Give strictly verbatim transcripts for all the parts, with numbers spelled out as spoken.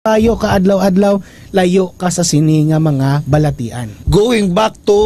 Bayo ka adlaw-adlaw, layo ka sa sini nga mga balatian. Going back to,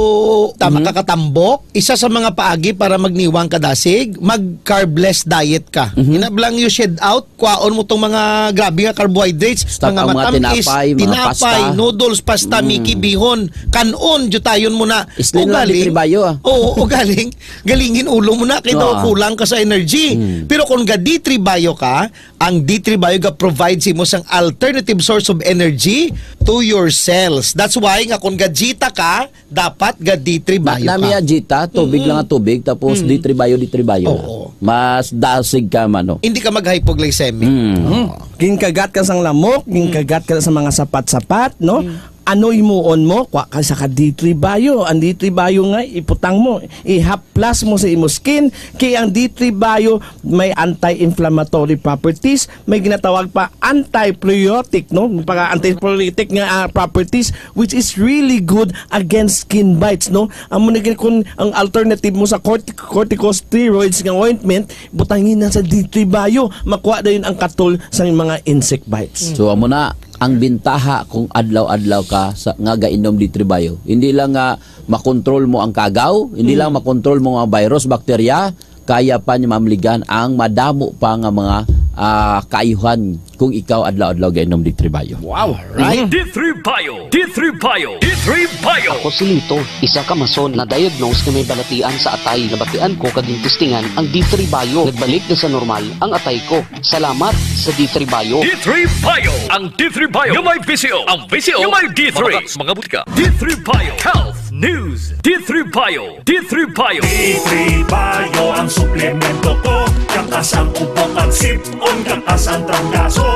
tama Mhm. ka, katambok, isa sa mga paagi para magniwang ka dasig, mag-carbless diet ka. Mhm. Inablang you shed out, kwaon mo tong mga grabe nga carbohydrates, Stop mga ang mga matamis, tinapay, mga tinapay, pasta. noodles, pasta, Mm. Mickey, bihon, kanon, jutayon mo na. Isli na lang Ugaling, D three Bio, ah. Oo, ugaling, galingin ulo mo na, kay daw Ah. kulang ka sa energy. Mm. Pero kung ga D three Bio ka, ang D three Bio ga-provide sa imo sang alternative source of energy to your cells. That's why nga kung ga-Jita ka, dapat ga D three Na, Bio nami ka. ya Jita, tubig Mm. lang ang tubig, tapos Mm. D three Bio, D three Bio lang. Oo. Mas dasig ka, mano. Hindi ka mag-hypoglycemic. Mm. Oo. Ginkagat ka sang lamok, Mm. ginkagat ka sa mga sapat-sapat, no? Mm. Ano himuon mo? Kwa ka sa ka D three Bio. Ang D three Bio nga, iputang mo, ihaplas mo sa imo skin, kay ang D three Bio may anti-inflammatory properties, may ginatawag pa antipruritotic, no? Mga antipruritotic nga, ah, properties, which is really good against skin bites, no? Amo na gid kung ang alternative mo sa cortic-, corticosteroids nga ointment, butangin na sa D three Bio, makuha dayon ang katol sa mga insect bites. So, amo na ang bintaha kung adlaw-adlaw ka sa, nga gainom D three Bio. Hindi lang nga makontrol mo ang kagaw, hindi Hmm. lang makontrol mo ang virus, bakterya, kaya pa niya mamligan ang madamo pa nga mga, ah, kaayuhan kung ikaw adlaw-adlaw gainom D three Bio. Wow! Right? D three Bio! D three Bio! D three Bio! Ako si Lito, isa ka mason na diagnose nga may balatian sa atay. Nabatian ko kag gintistingan ang D three Bio. Nagbalik na sa normal ang atay ko. Salamat sa D three Bio. D three Bio! Ang D three Bio nga may V C O. Ang V C O nga may D three. Mabakal sa mga butika. D three Bio. Health News. D three Bio. D three Bio. D three Bio ang suplemento ko. Kakas ang ubo kag sip-on, kakas ang trangkaso.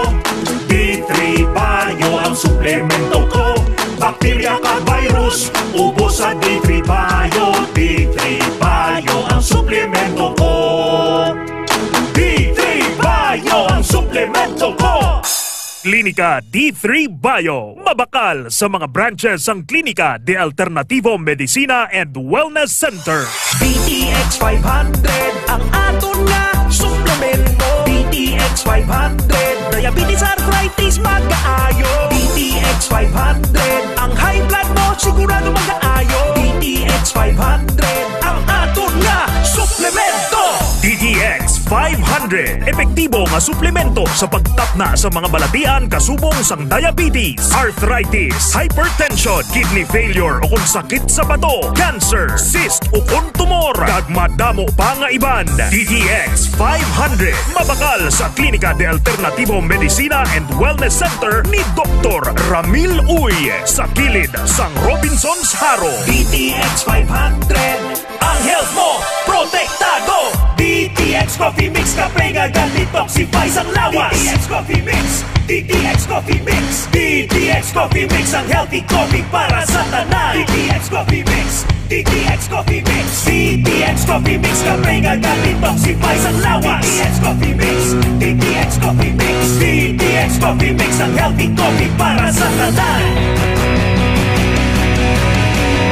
D three Bio ang suplemento ko. Bakterya kag virus, ubos sa D three Bio. D three Bio ang suplemento ko. D three Bio ang suplemento ko. Klinika D three Bio. Mabakal sa mga branches sang Klinika de Alternativo Medicina and Wellness Center. D T X five hundred ang aton nga suplemento. D T X five hundred, diabetes, arthritis, magaayo. D T X five hundred, ang high blood mo sigurado magaayo. D T X five hundred ang aton nga suplemento. D T X five hundred, epektibo nga suplemento sa pagtapna sa mga balatian kasubong sang diabetes, arthritis, hypertension, kidney failure, o kon sakit sa bato, cancer, cyst, o kon tumor, kag madamo pa nga iban. D T X five hundred, mabakal sa Klinika de Alternativo Medicina and Wellness Center ni Doktor Ramil Uy, sa kilid sang Robinsons Jaro. D T X five hundred, ang health mo protektado. D T X Coffee Mix, kape nga ga-detoxify sang lawas. D T X Coffee Mix, D T X Coffee Mix, D T X Coffee Mix, ang healthy coffee para sa tanan. D T X Coffee Mix, D T X Coffee Mix, D T X Coffee Mix, kape nga ga-detoxify sang lawas. D T X Coffee Mix, D T X Coffee Mix, D T X Coffee Mix, ang healthy coffee para sa tanan.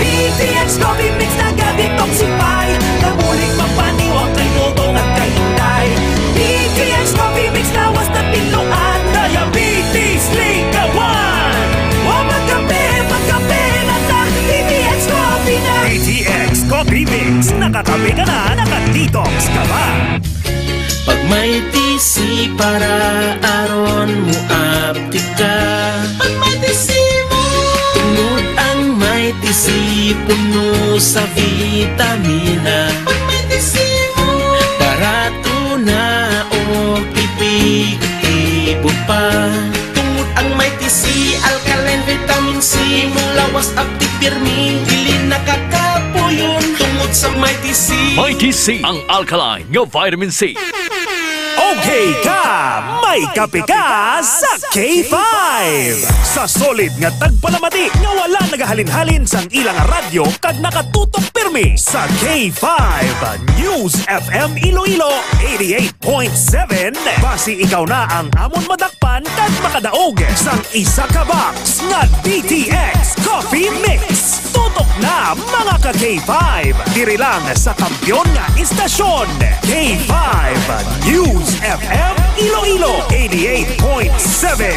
D T X Coffee Mix naga-detoxify, nabulig magpaniwang kay dutong at kay inday. D T X Coffee Mix lawas na tinluan, diabetes likawan. Wa magkape, magkape na ta, D T X Coffee na. D T X Coffee Mix, nakakape ka na, naka-detox ka pa. Pag may T C para aron mo aptik ka. Pag may T C mo. Tungod ang may T C puno sa vitamina. Pag may T C mo. Barato na o epektibo pa. Tungod ang may T C, alkaline vitamin C, imong lawas aptik pirmi, dili nakakapuyon. Tungod sa may T C. May T C, ang alkaline nga vitamin C. Okay ka, may kape ka sa K five. Sa solid nga tagpalamati nga wala nagahalin-halin sang ilang radyo kag nakatutok pirmi sa K five News F M Iloilo, eighty-eight point seven. Basi ikaw na ang amon madakpan kag makadaog sang isa ka box nga D T X Coffee Mix. Tutok na, mga ka K five. Diri lang sa kampiyon nga istasyon, K five News F M Iloilo, eighty-eight point seven.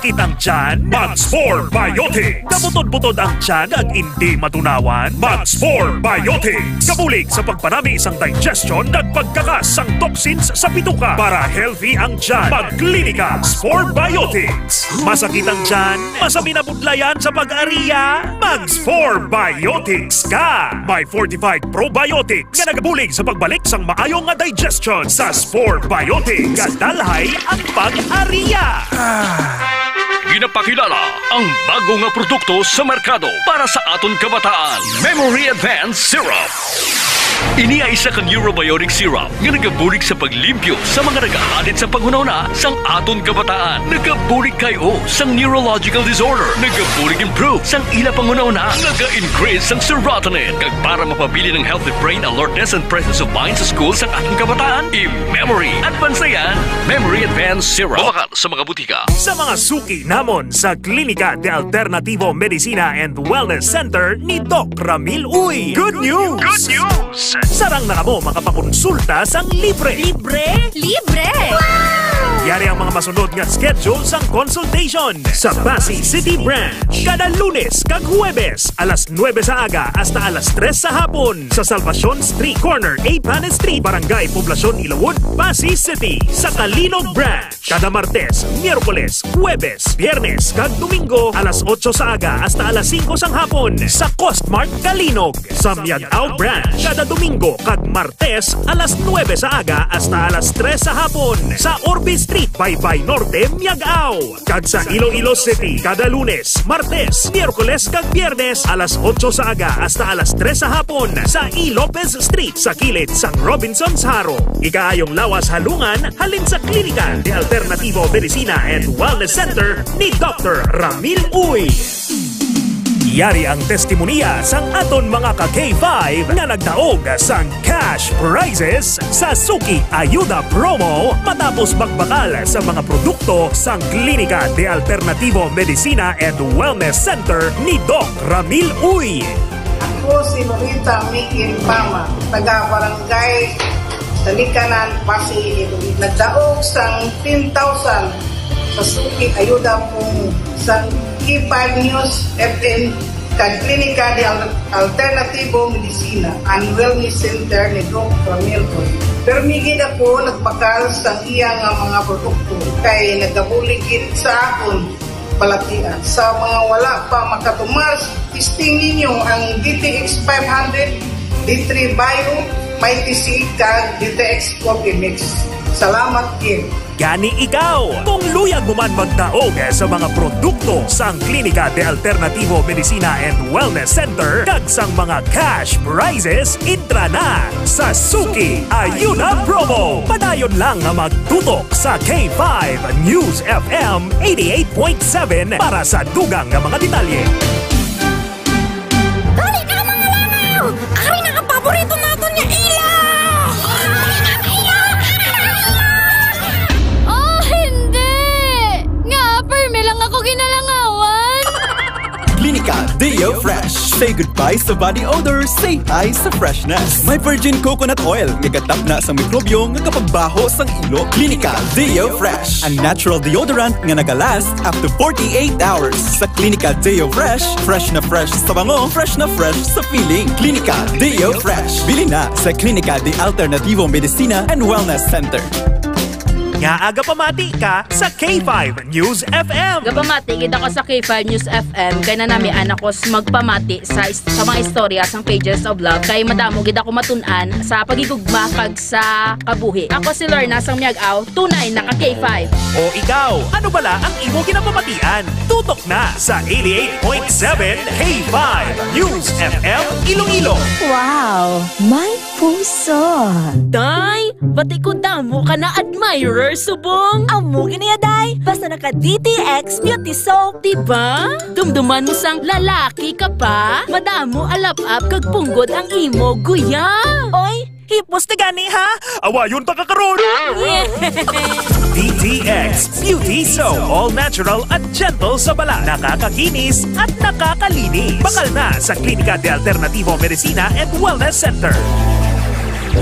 Itang tiyan, mag-Spore Biotics. Kabutod-butod ang tiyan ag indi matunawan, mag-Spore Biotics. Kabulig sa pagpanami sang digestion kag pagkakas sang toxins sa bituka para healthy ang tiyan. Mag-Klinika Spore Biotics. Masakit ang tiyan? Masami na budlayan sa pag-ariya? Mag-Spore Biotics ka! May fortified probiotics nga nagabulig sa pagbalik sang maayo nga digestion. Sa Spore Biotics, kadalhay ang pag-ariya. Ginapakilala ang bago nga produkto sa merkado para sa aton kabataan, Memory Advance Syrup. Ini ay isa ka neurobiotic syrup nga nagabulig sa paglimpyo sa mga nagahalid sa panghunahuna sang aton kabataan. Nagabulig kay o sang neurological disorder. Nagabulig improve sang ila panghunahuna. Naga-increase sang serotonin. Kag para mapabilin ang healthy brain alertness and presence of mind sa school sang aton kabataan, i-Memory Advance na yan. Memory Advance Syrup. Mabakal sa mga butika. Sa mga suki namon sa Klinika de Alternativo Medicina and Wellness Center ni Doc Ramil Uy. Good news! Good news! Sarang na kamo makapakonsulta sang libre. Libre? Libre! Yari ang mga masunod nga schedule sang consultation sa Passi City Branch. Kada Lunes kag Huwebes, alas nuebe sa aga hasta alas tres sa hapon, sa Salvacion Street, corner A Panes Street, Barangay Poblacion, Ilawod, Passi City, sa Calinog Branch. Kada Martes, Miyerkules, Huwebes, Biyernes, kag Domingo, alas otso sa aga hasta alas singko sang hapon, sa Costmart Calinog, sa Miag-ao Branch. Kada Domingo kag Martes, alas nuebe sa aga hasta alas tres sa hapon, sa Orbe Street, Baybay Norte, Miag-ao. Kag sa Iloilo City, kada Lunes, Martes, Miyerkules, kag Biyernes, alas otso sa aga hasta alas tres sa hapon, sa E. Lopez Street, sa kilid sang Robinsons Jaro. Ikaayong lawas halungan halin sa Klinika de Alternativo Medicina and Wellness Center ni Doctor Ramil Uy. Yari ang testimonya sang aton mga ka K five nga nagdaog sang cash prizes sa Suki Ayuda Promo matapos magbakal sa mga produkto sang Klinika de Alternativo Medicina and Wellness Center ni Doc Ramil Uy. Ako si Lolita Mikin Pama, taga Barangay Talikanan, Passi, Iloilo. Nagdaog sang ten thousand sa Suki Ayuda Promo sang K five News F M kag Klinika de Al-, Alternativo Medicina and Wellness Center ni Doc Ramil Uy. Permi gid ako nagbakal sa iya nga mga produkto kay nagabulig gid sa akon balatian. Sa mga wala pa makatumas, testing ninyo ang D T X five hundred, D three Bio, Mighty C, kag D T X Coffee Mix. Salamat gid. Gani ikaw, kung luyag mo man magdaog sa mga produkto sang Klinika de Alternativo Medicina and Wellness Center kag sang mga cash prizes, entra na sa Suki Ayuda Promo. Padayon lang nga magtutok sa K five News F M eighty-eight point seven para sa dugang nga mga detalye. Dali na, mga langaw! Ari na ang paborito naton nga ilaw! Oh, hindi! Nga, permi lang ako ginalangawan! Klinika Deo Fresh. Say goodbye sa body odor, say hi sa freshness. May virgin coconut oil nga gatapna sa mikrobyo nga kapagbaho sang ilo. Klinika Deo Fresh, a natural deodorant nga nagalast up to forty-eight hours. Sa Klinika Deo Fresh, fresh na fresh sa bango, fresh na fresh sa feeling. Klinika Deo Fresh. Bili na sa Klinika de Alternativo Medicina and Wellness Center. Ngaa gapamati ka sa K five News F M? Gapamati gid ako sa K five News F M kay nanamian ako s-, magpamati sa is-, sa mga istorya sang Pages of Love kay madamo gid ako matun-an sa paghigugma kag sa kabuhi. Ako si Lorna sang Miag-aw, tunay na ka K five. O ikaw, ano bala ang imo ginapamatian? Tutok na sa eighty-eight point seven K five News F M Iloilo. Wow, may puso. Day, bati ko damo ka na admirer subong. Amo gini ya, day. Basta naka D T X Beauty Soap, di ba? Dumduman mo sang lalaki ka pa. Madamo alap-ap kag punggod ang imo guya. Oy, hipos ti gani, ha? Awayon ta ka karon. D T X Beauty Soap. All natural at gentle sa balat. Nakakakinis at nakakalinis. Bakal na sa Klinika de Alternativo Medicina and Wellness Center.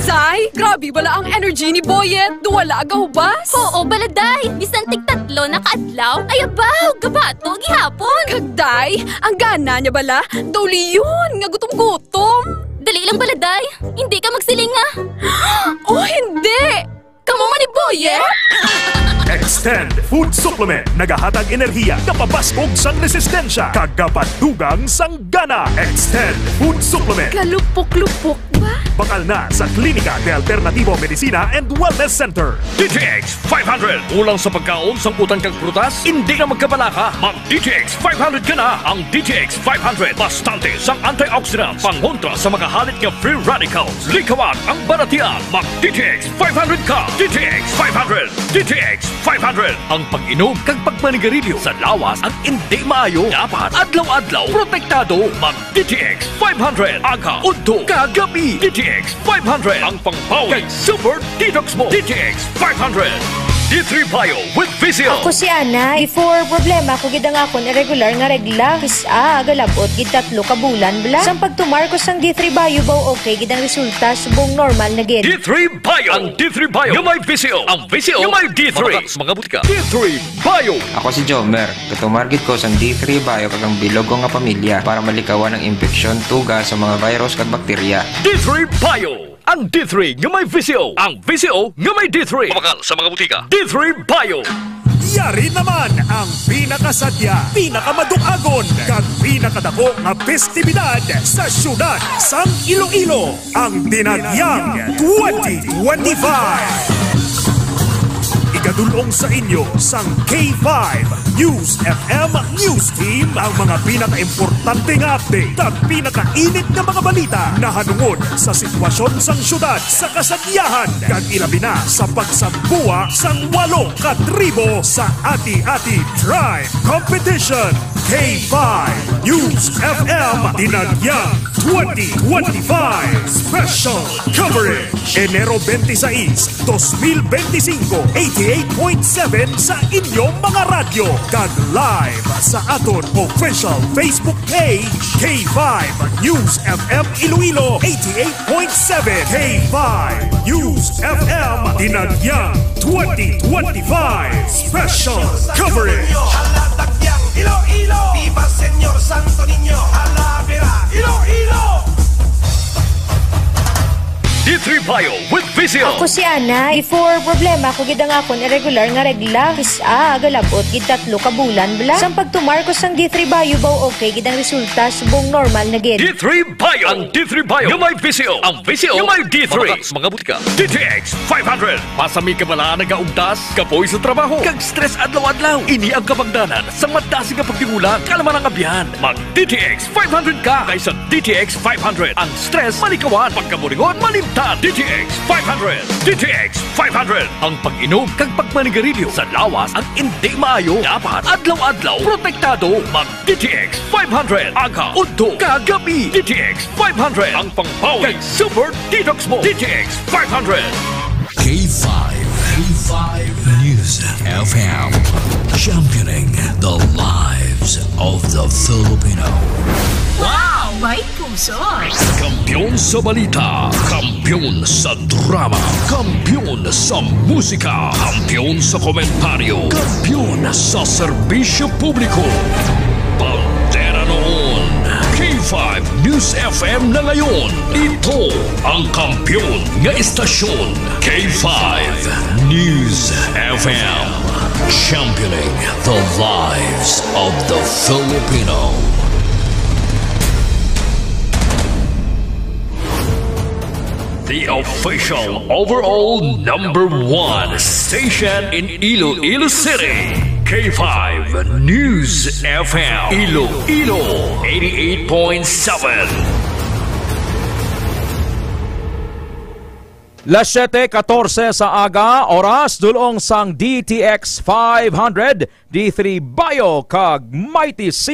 Zay, grabe bala ang energy ni Boyet. Duwala gahubas. Oo, bala, day. Bisan tig tatlo na ka adlaw, ay abaw, gabato gihapon. Kag, day, ang gana niya bala, daw liyon nga gutom-gutom. Dali lang bala, day. Hindi ka magsiling nga. Oh, hindi! Kamo man ni Boyet? Extend Food Supplement. Nagahatag enerhiya, gapabaskog sang resistensya, kag gapadugang sang gana. Extend Food Supplement. Kalupok-lupok ba? Bakal na sa Klinika de Alternativo Medicina and Wellness Center. D T X five hundred. Kulang sa pagkaon, sangkutan kag prutas? Indi na magkabalaka. Mag D T X five hundred ka na. Ang D T X five hundred, bastante sang antioxidants, pangontra sa mga halit nga free radicals. Likawan ang balatian. Mag D T X five hundred ka. D T X five hundred. D T X five hundred. Ang pag-inom kag pagmanigarilyo sa lawas ang indi maayo. Dapat adlaw-adlaw protektado. Mag D T X five hundred. Aga, udto, kag gabi. D T X five hundred. Ang pangbawi kag super detox mo. D T X five hundred. D three Bio with Visil. Ako si Ana. Before, problema ko gid ang akon irregular nga regla. Kis-a, galabot gid tatlo ka bulan bala. Sang pagtumar ko sang D three Bio, baw okay gid ang resulta, subong normal na gid. D three Bio. Ang D three Bio nga may Visil. Ang Visil nga may D three. Mga, mga butika. D three Bio. Ako si Jomer. Gatumar gid ko sang D three Bio kag ang bilog ko nga pamilya para malikawan ang impeksyon, tuga sa mga virus kag bakterya. D three Bio. Ang D three nga may Visil. Ang Visil nga may D three. Mabakal sa mga butika. D three Bio. Yari naman ang pinakasadya, pinakamaduagon, kag pinakadako nga festibidad sa siyudad sang Iloilo, ang Dinagyang twenty twenty-five. Igadul-ong sa inyo sang K five News F M News Team ang mga pinakaimportante nga update kag pinakainit nga mga balita nahanungod sa sitwasyon sang syudad, sa kasadyahan, kag ilabi na sa pagsambuwa sang walo ka tribo sa Ati-Ati Tribe Competition. K five News F M Dinagyang twenty twenty-five Special Coverage. Enero twenty-six, dos mil benti singko, eighty-eight point seven sa inyong mga radyo, kag live sa aton official Facebook page, K five News F M Iloilo, eighty-eight point seven. K five News F M, Dinagyang twenty twenty-five Special Coverage. Hala, Tagyang Iloilo! Viva Señor Santo Niño! Hala, Vera, Iloilo! D three Bio with Visil. Ako si Ana. Before, problema ko gid ang akon irregular nga regla. Kis-a, galabot gid tatlo ka bulan bala. Sang pagtumar ko sang D three Bio, baw okay gid ang resulta, subong normal na gid. D three Bio. Ang D three Bio nga may Visil. Ang Visil nga may D three. Mabakal sa mga butika. D T X five hundred. Pasami ka bala nagaugtas, kapoy sa trabaho, kag stress adlaw-adlaw? Ini ang kabangdanan sang madasig nga pagtingulang. Kalma lang, abyan. Mag D T X five hundred ka kaysa D T X five hundred. Ang stress malikawan, pagkaburingon malimtan. D T X five hundred. D T X five hundred. Ang pag-inom kag pagmanigarilyo sa lawas ang indi maayo. Dapat adlaw-adlaw protektado. Mag D T X five hundred. Aga, udto, kag gabi. D T X five hundred. Ang pangbawi kag super detox mo. D T X five hundred. K five, K five News F M, championing the lives of the Filipino. Wow! May puso! Kampiyon sa balita, kampiyon sa drama, kampiyon sa musika, kampiyon sa komentaryo, kampiyon sa serbisyo publiko. Bandera noon, K five News F M na ngayon. Ito ang kampiyon nga istasyon, K five News F M. Championing the lives of the Filipino. The official overall number one station in Iloilo City, K five News F M, Iloilo, eighty-eight point seven. Las siete katorse sa aga, oras, dul-ong sang D T X five hundred, D three Bio kag Mighty C.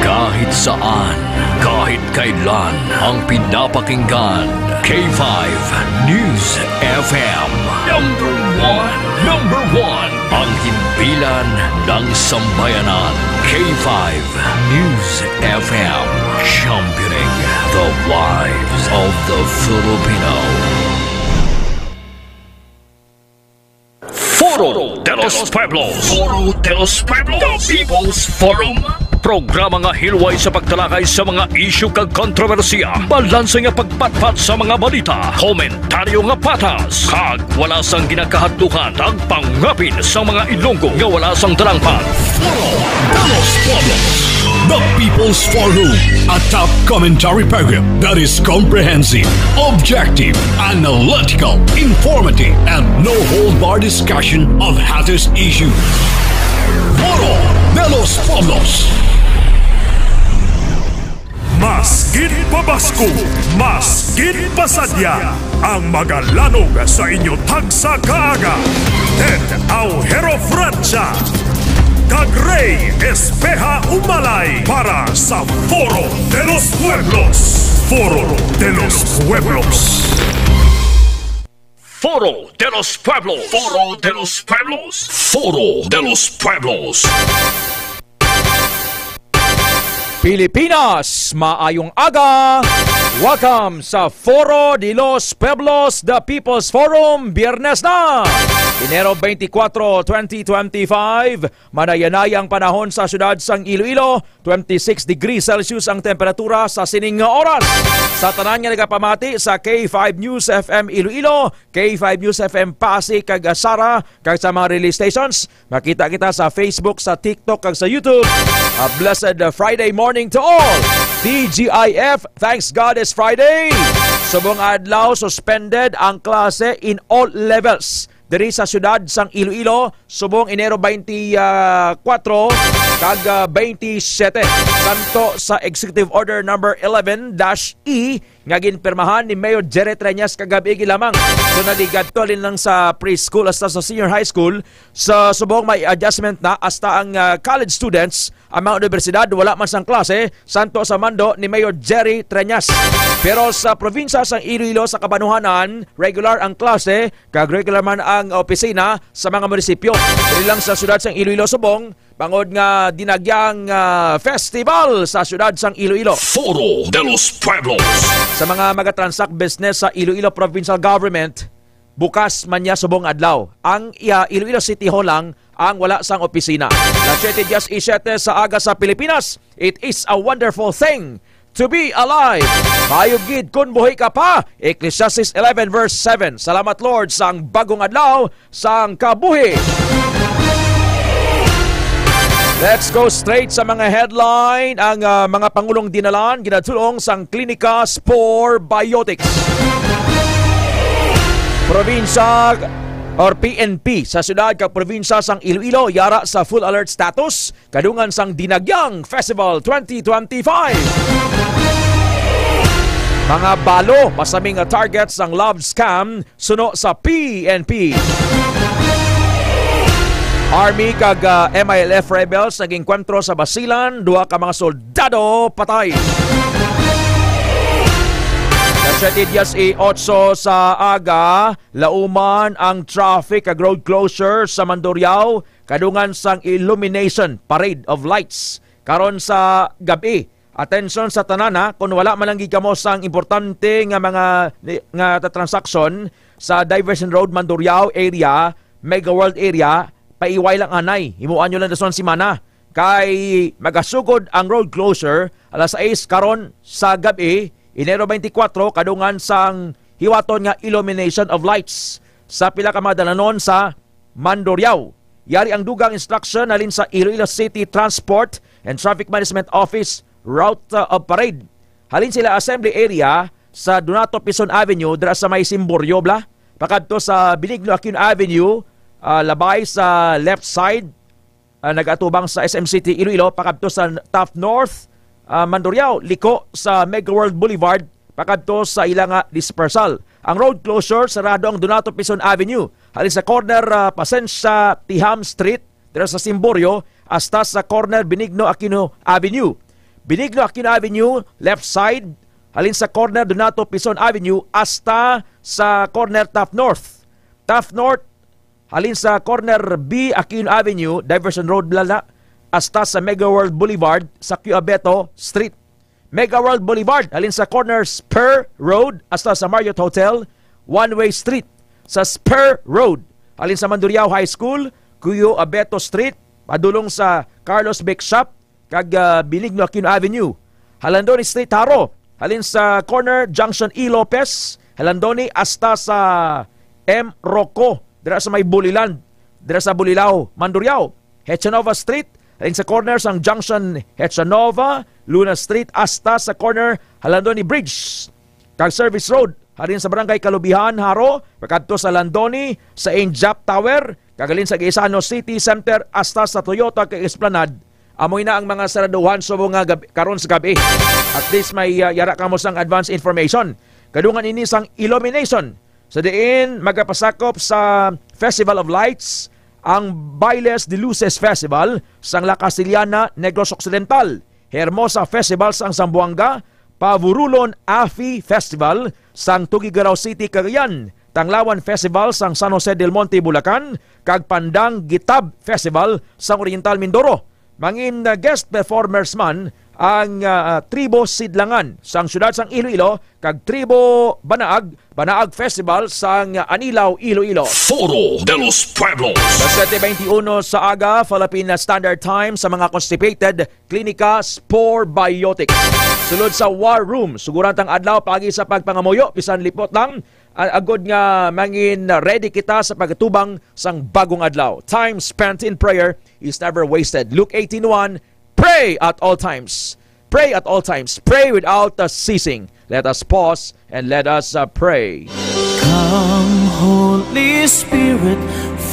Kahit saan, kahit kailan, ang pinapakinggan, K five News F M. Number one, number one, ang himpilan ng sambayanan, K K five News F M, championing the lives of the Filipino. Foro de los Pueblos. Foro de los Pueblos. The People's Forum. Programa nga hilway sa pagtalakay sa mga isyu kag kontrobersiya, balanse nga pagpatpat sa mga balita, komentaryo nga patas, kag wala sang ginakahadlukan, tagpangapin sa mga Ilonggo nga wala sang dalangpan. Foro de los Pueblos. The People's Forum, a top commentary program that is comprehensive, objective, analytical, informative, and no-hold-bar discussion of hottest issues. Foro de los Pueblos. Mas gid pa Pasko, mas gid pa sadya ang magalanog sa inyo tagsa ka aga. Ted Aujero Francia kag Rey Espeha Umalay para sa Foro de los Pueblos. Foro de los Pueblos. Foro de los Pueblos. Foro de los Pueblos. Foro de los Pueblos. Pilipinas, maayong aga! Welcome sa Foro de los Pueblos, the People's Forum. Biyernes na, Enero twenty-four, twenty twenty-five. Manayanay ang panahon sa siyudad sang Iloilo. Twenty-six degrees Celsius ang temperatura sa sining nga oras. Sa tanan nga nagapamati sa K five News F M Iloilo, K five News F M Pasig kag Sara, kag sa mga relay stations, makita kita sa Facebook, sa TikTok, kag sa YouTube. A blessed, uh, Friday morning to all. T G I F, thanks God it's Friday. Subong adlaw, suspended ang klase in all levels diri sa siyudad sang Iloilo, subong Enero twenty-four kag, ah, twenty-seven. Santo sa Executive Order Number eleven dash E nga ginpirmahan ni Mayor Jerry Treñas kagab-i lamang. So, naligadto halin lang sa preschool hasta sa senior high school, sa subong may adjustment na hasta ang, ah, college students, ang mga universidad, wala man sang klase, santo sa mando ni Mayor Jerry Treñas. Pero sa probinsya sang Iloilo sa kabanuhanan, regular ang klase, kag regular man ang opisina sa mga munisipyo. Diri lang sa siyudad sang Iloilo subong, bangod nga dinagyang, ah, festival sa siyudad sang Iloilo. Foro de los Pueblos. Sa mga magatransact business sa Iloilo Provincial Government, bukas man niya subong adlaw. Ang, ah, Iloilo City Hall lang ang wala sang opisina. Las siete diez y siete sa aga sa Pilipinas, it is a wonderful thing to be alive. Maayo gid kun buhi ka pa. Ecclesiastes eleven verse seven. Salamat, Lord, sang bagong adlaw sang kabuhi. Let's go straight sa mga headline. Ang, ah, mga pangulong dinalan, ginatulong sang Klinika Spore Biotics. Probinsya or P N P sa siyudad kag probinsya sang Iloilo yara sa full alert status kadungan sang Dinagyang Festival twenty twenty-five. Mga balo, masami nga target sang love scam suno sa P N P. Army kag, ah, M I L F rebels nag-engkwentro sa Basilan, duha ka mga soldado patay. Las siete diez y ocho sa aga, lauman ang traffic kag road closure sa Mandurriao kadungan sang illumination parade of lights karon sa gab-i. Atensyon sa tanan, ha, kung wala man lang gid kamo sang importante nga mga ni-, nga ta-, transaksyon sa Diversion Road, Mandurriao area, Mega World area, paiway lang anay. Himuan nyo lang dason semana. Kay magasugod ang road closure alas sais karon sa gab-i, Enero twenty-four, kadungan sang hiwaton nga illumination of lights sa pila ka mga dalanon sa Mandurriao. Yari ang dugang instruction halin sa Iloilo City Transport and Traffic Management Office route, uh, of parade. Halin sila assembly area sa Donato Pison Avenue dira sa may Simborio, bla, pakadto sa Benigno Aquino Avenue, uh, labay sa left side, ah, nag-atubang sa S M City Iloilo pakadto sa Taft North, ah, Mandurriao, liko sa Mega World Boulevard pakadto sa ila nga dispersal. Ang road closure, sarado ang Donato Pison Avenue, halin sa corner, ah, Pasencia Tiham Street, dira sa Simborio, hasta sa corner Benigno Aquino Avenue. Benigno Aquino Avenue, left side, halin sa corner Donato Pison Avenue, hasta sa corner Taft North. Taft North, halin sa corner B Aquino Avenue, Diversion Road, bla, bla, hasta sa Mega World Boulevard sa Q Abeto Street. Mega World Boulevard, halin sa corner Spur Road hasta sa Marriott Hotel, one-way street sa Spur Road. Halin sa Mandurriao High School, Q Abeto Street, padulong sa Carlos Bake Shop, kag, ah, Benigno Aquino Avenue. Halandoni Street, Jaro, halin sa corner Junction E Lopez, Halandoni hasta sa M Rocco, dira sa may Buliland, dira sa Bulilao, Mandurriao. Hechanova Street, halin sa corner sang Junction Hechanova, Luna Street, hasta sa corner Halandoni Bridge. Kag Service Road, halin sa Barangay Kalubihan, Jaro, pakadto sa Landoni, sa Injap Tower, kag halin sa Gaisano City Center hasta sa Toyota kag Esplanade. Amoy na ang mga saraduhan subong nga gab-, karon sa gabi. At least may, ah, yara kamo sang advance information. Kadungan ini sang illumination sa diin magapasakop sa Festival of Lights ang Bailes de Luces Festival sang La Castellana, Negros Occidental, Hermosa Festival sang Zamboanga, Pavurulon Afi Festival sang Tuguegarao City, Cagayan, Tanglawan Festival sang San Jose del Monte, Bulacan, kag Pandang Gitab Festival sang Oriental Mindoro. Mangin, uh, guest performers man ang, uh, Tribo Sidlangan sang siyudad sang Iloilo kag Tribo Banaag, Banaag Festival sang, uh, Anilao, Iloilo. Foro de los Pueblos. Las siete veintiuno sa aga, Philippine Standard Time, sa mga constipated, Klinika Spore Biotics. Sulod sa War Room, suguran tang adlaw paagi sa pagpangamuyo, bisan lipot lang, a-, agod nga mangin ready kita sa pagtubang sang bagong adlaw. Time spent in prayer is never wasted. Luke eighteen one, "Pray at all times. Pray at all times. Pray without, uh, ceasing." Let us pause and let us, uh, pray. Come, Holy Spirit,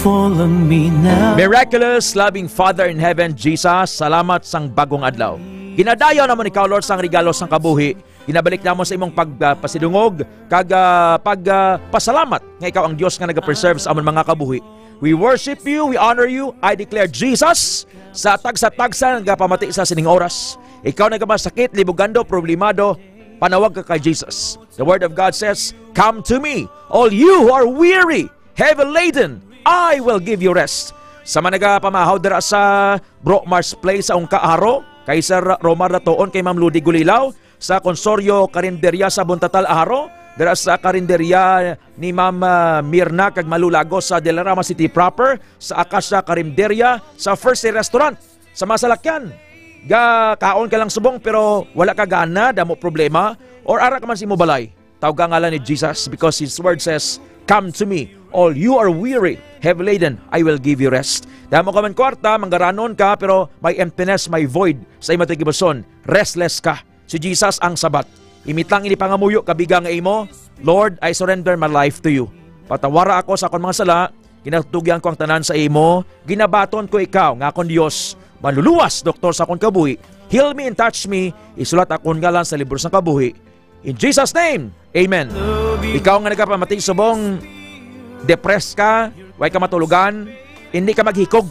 follow me now. Miraculous, loving Father in heaven, Jesus, salamat sang bagong adlaw. Ginadayaw namon ikaw, Lord, sang regalo sang kabuhi. Ginabalik namon sa imong pag, ah, pasidungog kag, ah, pag, ah, pasalamat nga ikaw ang Dios nga nagapreserve sa amon mga kabuhi. We worship you, we honor you. I declare, Jesus, sa tagsa-tagsa nga nagapamati sa sining oras. Ikaw nagamasakit, libugando, problemado, panawag ka kay Jesus. The Word of God says, "Come to me, all you who are weary, heavy laden, I will give you rest." Sa mga nagapamahaw dira sa Bro Mars Place sa Ungka, Jaro, kay Sir Romar Latoon, kay Ma'am Ludi Gulilaw, sa Consorcio Karinderya sa Buntatal, Jaro, dira sa karinderya ni Ma'am, ah, Mirna kag Malu Lagos sa Dilarama City proper, sa Acacia Karinderya, sa First Aid Restaurant, sa mga salakyan. Ga kaon ka lang subong pero wala ka gana, damo problema, or ara ka man sa imo balay. Tawga ang ngalan ni Jesus because His word says, "Come to me, all you are weary, heavy laden, I will give you rest." Damo ka man kwarta, manggaranon ka, pero may emptiness, may void sa imo tigibuson. Restless ka. Si Jesus ang sabat. Imitang ini pangamuyo kabiga nga imo, "Lord, I surrender my life to you. Patawara ako sa akon mga sala, ginatugyan ko ang tanan sa imo, ginabaton ko ikaw nga akon Dios, manluluwas, doktor sa akon kabuhi. Heal me and touch me, isulat akon ngalan sa libro sang kabuhi. In Jesus' name, amen." Ikaw nga nagapamati subong, depressed ka, way ka matulogan, hindi ka maghikog,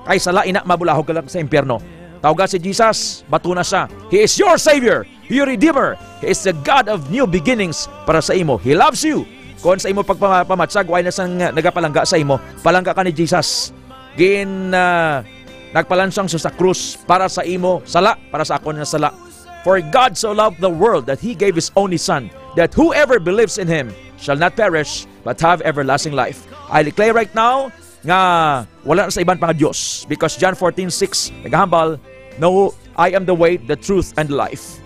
kay sala ina, mabulahog ka lang sa impyerno. Tawga si Jesus, bato na siya. He is your Savior, your Redeemer. He is the God of new beginnings para sa imo. He loves you. Kung sa imo pagpamatsag, way na sang nagapalangga sa imo, palangga ka ni Jesus. Gin, ah, nagpalansang siya sa krus para sa imo sala, para sa akon nga sala. "For God so loved the world that He gave His only Son, that whoever believes in Him shall not perish, but have everlasting life." I declare right now nga wala na sa iban pa nga Dios, because John fourteen six nagahambal, "No, I am the way, the truth, and the life.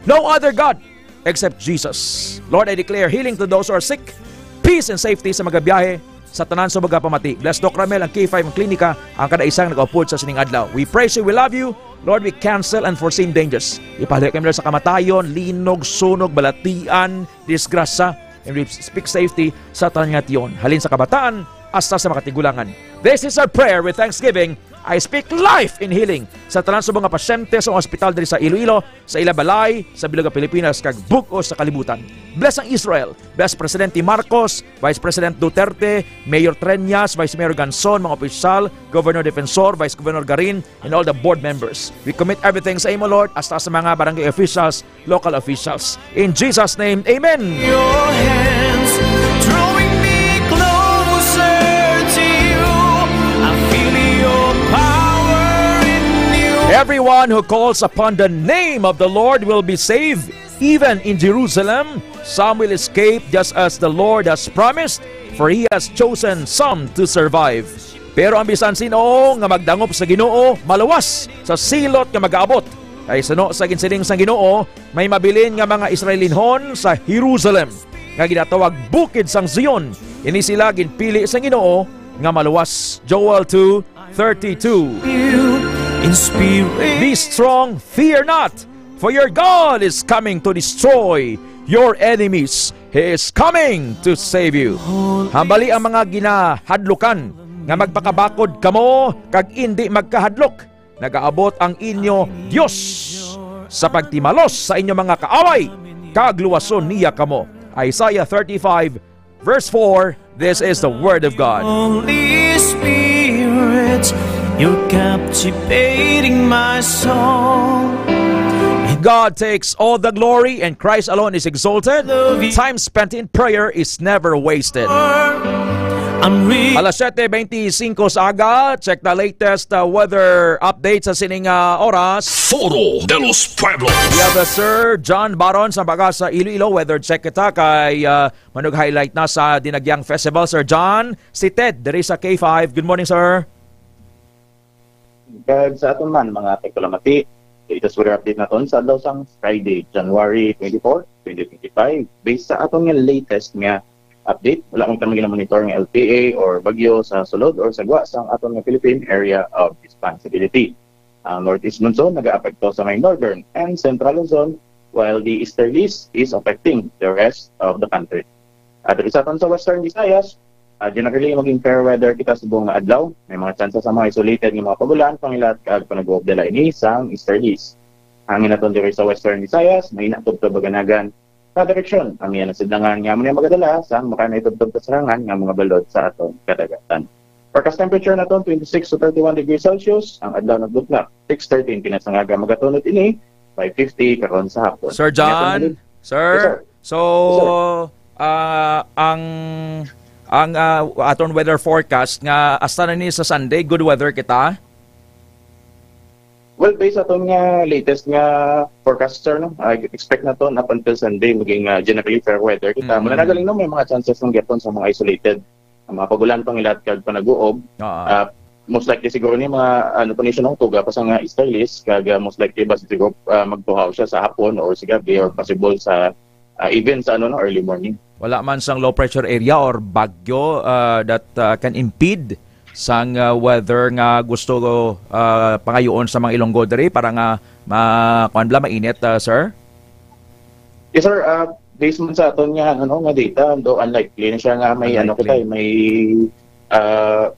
No other God except Jesus." Lord, I declare healing to those who are sick, peace and safety sa magabiyahe, sa tanan sa mga pamati. Bless Doc Ramel, ang K five, ang klinika, ang kada isang nag-upod sa sining adlaw. We praise you, we love you. Lord, we cancel unforeseen dangers. Ipahali kami, Lord, sa kamatayon, linog, sunog, balatian, disgrasya. And we speak safety sa tanan nga tion, halin sa kabataan hasta sa mga tigulangan. This is our prayer with thanksgiving. I speak life and healing sa tanan sa mga pasyente sa ospital diri sa Iloilo, sa ila balay, sa bilog nga Pilipinas, kag bug-os sa kalibutan. Bless ang Israel. Bless Presidente Marcos, Vice President Duterte, Mayor Treñas, Vice Mayor Ganson, mga opisyal, Governor Defensor, Vice Governor Garin, and all the board members. We commit everything sa imo, Lord, hasta sa mga barangay officials, local officials. In Jesus' name, amen. Your hands drawing me closer to you. I feel your power in Everyone who calls upon the name of the Lord will be saved. Even in Jerusalem, some will escape, just as the Lord has promised, for he has chosen some to survive. Pero ang bisan sino nga magdangop sa Ginoo maluwas sa silot nga magaabot. Kay suno sa ginsiling sang Ginoo, may mabilin nga mga Israelinhon sa Jerusalem nga ginatawag Bukid sang Zion. Ini sila ginpili sang Ginoo nga maluwas. Joel two thirty-two. In spirit. Be strong, fear not, for your God is coming to destroy your enemies. He is coming to save you. Hambali ang mga ginahadlukan, nga magpakabakod kamo kag indi magkahadlok. Nagaabot ang inyo Dios sa pagtimalos sa inyo mga kaaway, kag luwason niya kamo. Isaiah thirty-five, verse four. This is the word of God. Holy Spirit, you're captivating my soul. God takes all the glory and Christ alone is exalted. Time spent in prayer is never wasted. I'm re- Alas siyete beintisinko sa aga, check the latest uh, weather update sa sining uh, oras. Foro de los Pueblos. We have uh, Sir John Baron sa baga sa Iloilo. Weather check kita kay uh, Manug highlight na sa Dinagyang Festival, Sir John. Si Ted, diri sa K five. Good morning, sir. Kag sa aton man, mga tagpalamati, latest weather update naton sa adlaw sang Friday, January twenty-four, twenty twenty-five. Based sa aton nga latest nga update, wala man kami gina-monitor nga L P A or bagyo sa sulod or sa gwa sang aton nga Philippine Area of Responsibility. Ang northeast monsoon nagaapekto sa may northern and central Luzon, while the easterlies is affecting the rest of the country. At diri sa aton sa Western Visayas, uh, generally maging fair weather kita subong nga adlaw. May mga tsansa sa mga isolated nga mga pag-ulan, pangilat kag panag-uob dala ini sang easterlies. Hangin naton diri sa Western Visayas, mahina tubtob aganagan sa direksyon ang iya nasidlangan nga amo na magadala sang makanaitubtob kasarangan nga mga balod sa aton kadagatan. Forecast temperature naton twenty-six to thirty-one degrees Celsius, ang adlaw nagbuklak six thirty pinasangaga, magatunod ini five fifty karon sa hapon. Sir John, sir, yes, sir. So, yes, sir. Uh, ang ang uh, aton weather forecast nga hasta na ni sa Sunday, good weather kita. Well, based aton nga latest nga forecast, sir, no, I expect naton up until Sunday maging uh, generally fair weather kita. Mm. Muna na galing, no, may mga chances ng gyapon sa mga isolated ang mga pag-ulan, pangilat kag panag-uob. Oo. Ah, most likely siguro ni mga ano pa ni siya nung tuga pa sa nga easterlies, kag ah, most likely ba siguro ah, magtuhaw siya sa hapon or sa gabi or possible sa ah, even sa ano no early morning. Wala man sang low pressure area or bagyo ah, that ah, can impede sang ah, weather nga gusto ah, pangayoon sa mga Ilonggo diri para nga ma kuan bala mainit, ah, sir? Yes, sir. Ah, based man sa aton nga ano nga data, do unlikely na siya nga may ano Unlikely. Kita, may ah,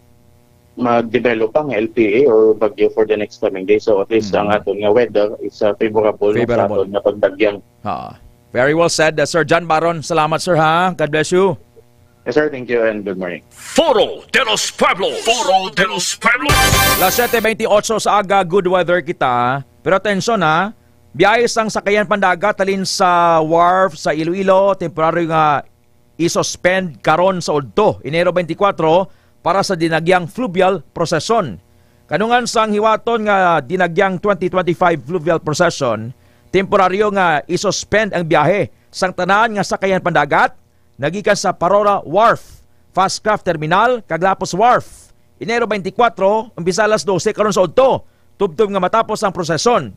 mag-develop ang L P A or bagyo for the next coming days. So at least Mm. ang aton nga weather is ah, favorable no, sa Favorable. Aton nga pagdagyang. Ha. Very well said, uh, Sir John Baron. Salamat, sir, ha. God bless you. Yes, sir. Thank you and good morning. Foro de los Pueblos. Foro de los Pueblos. Las siete veintiocho sa aga, good weather kita. Pero atensyon, ha, biyahe sang sakayan pandagat halin sa wharf sa Iloilo, temporaryo nga i-suspend karon sa udto, Enero twenty-four, para sa dinagyang fluvial procession. Kanungan sang hiwaton nga dinagyang twenty twenty-five fluvial procession, temporaryo nga i-suspend ang biyahe sang tanan nga sakayan pandagat nagikan sa Parora Wharf, Fastcraft Terminal, kag Lapus Wharf. Enero twenty-four, umpisa alas dose karon sa udto, tubtob nga matapos ang proseson.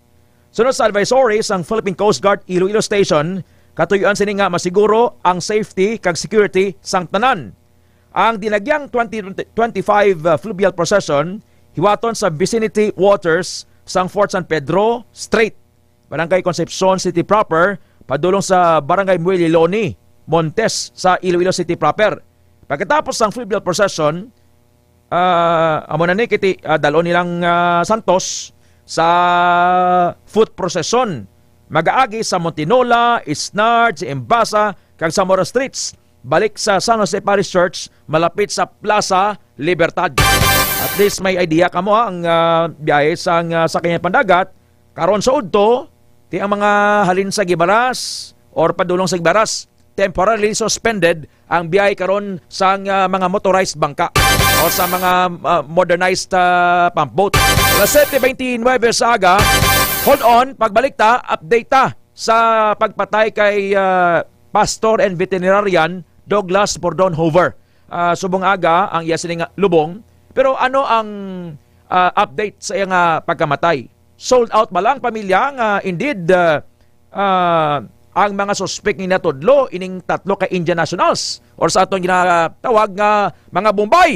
Sunod sa advisory sang Philippine Coast Guard Iloilo Station, katuyoan sini nga masiguro ang safety kag security sang tanan. Ang dinagyang twenty twenty-five fluvial procession hiwaton sa vicinity waters sang Fort San Pedro Strait, Barangay Concepcion City Proper, padulong sa Barangay Mueliloni, Montes, sa Iloilo City Proper. Pagkatapos sang fluvial procession, ah, amo na ni kiti, ah, dalon nilang, ah, santos sa foot procession. Magaagi sa Montinola, Isnard, sa Embasa, kag Zamora Streets. Balik sa San Jose Parish Church, malapit sa Plaza Libertad. At least may idea kamo, ha, ang, ah, biyahe sang, ah, sakayan pandagat. Karon sa udto, ti ang mga halin sa Gibaras or padulong sa Gibaras, temporarily suspended ang biyahe karon sang, ah, mga motorized bangka. o sa mga, ah, modernized, ah, pump boat. Alas siyete beintinuwebe sa aga, hold on, pagbalik ta, update ta sa pagpatay kay, ah, Pastor and Veterinarian Douglas Bordon Hoover. Ah, subong aga ang iya sining lubong. Pero ano ang, ah, update sa iya nga pagkamatay? Sold out ba lang pamilya nga indeed, ah, ah, ang mga suspek nga natudlo ining tatlo ka Indian nationals or sa aton ginatawag nga mga Bombay?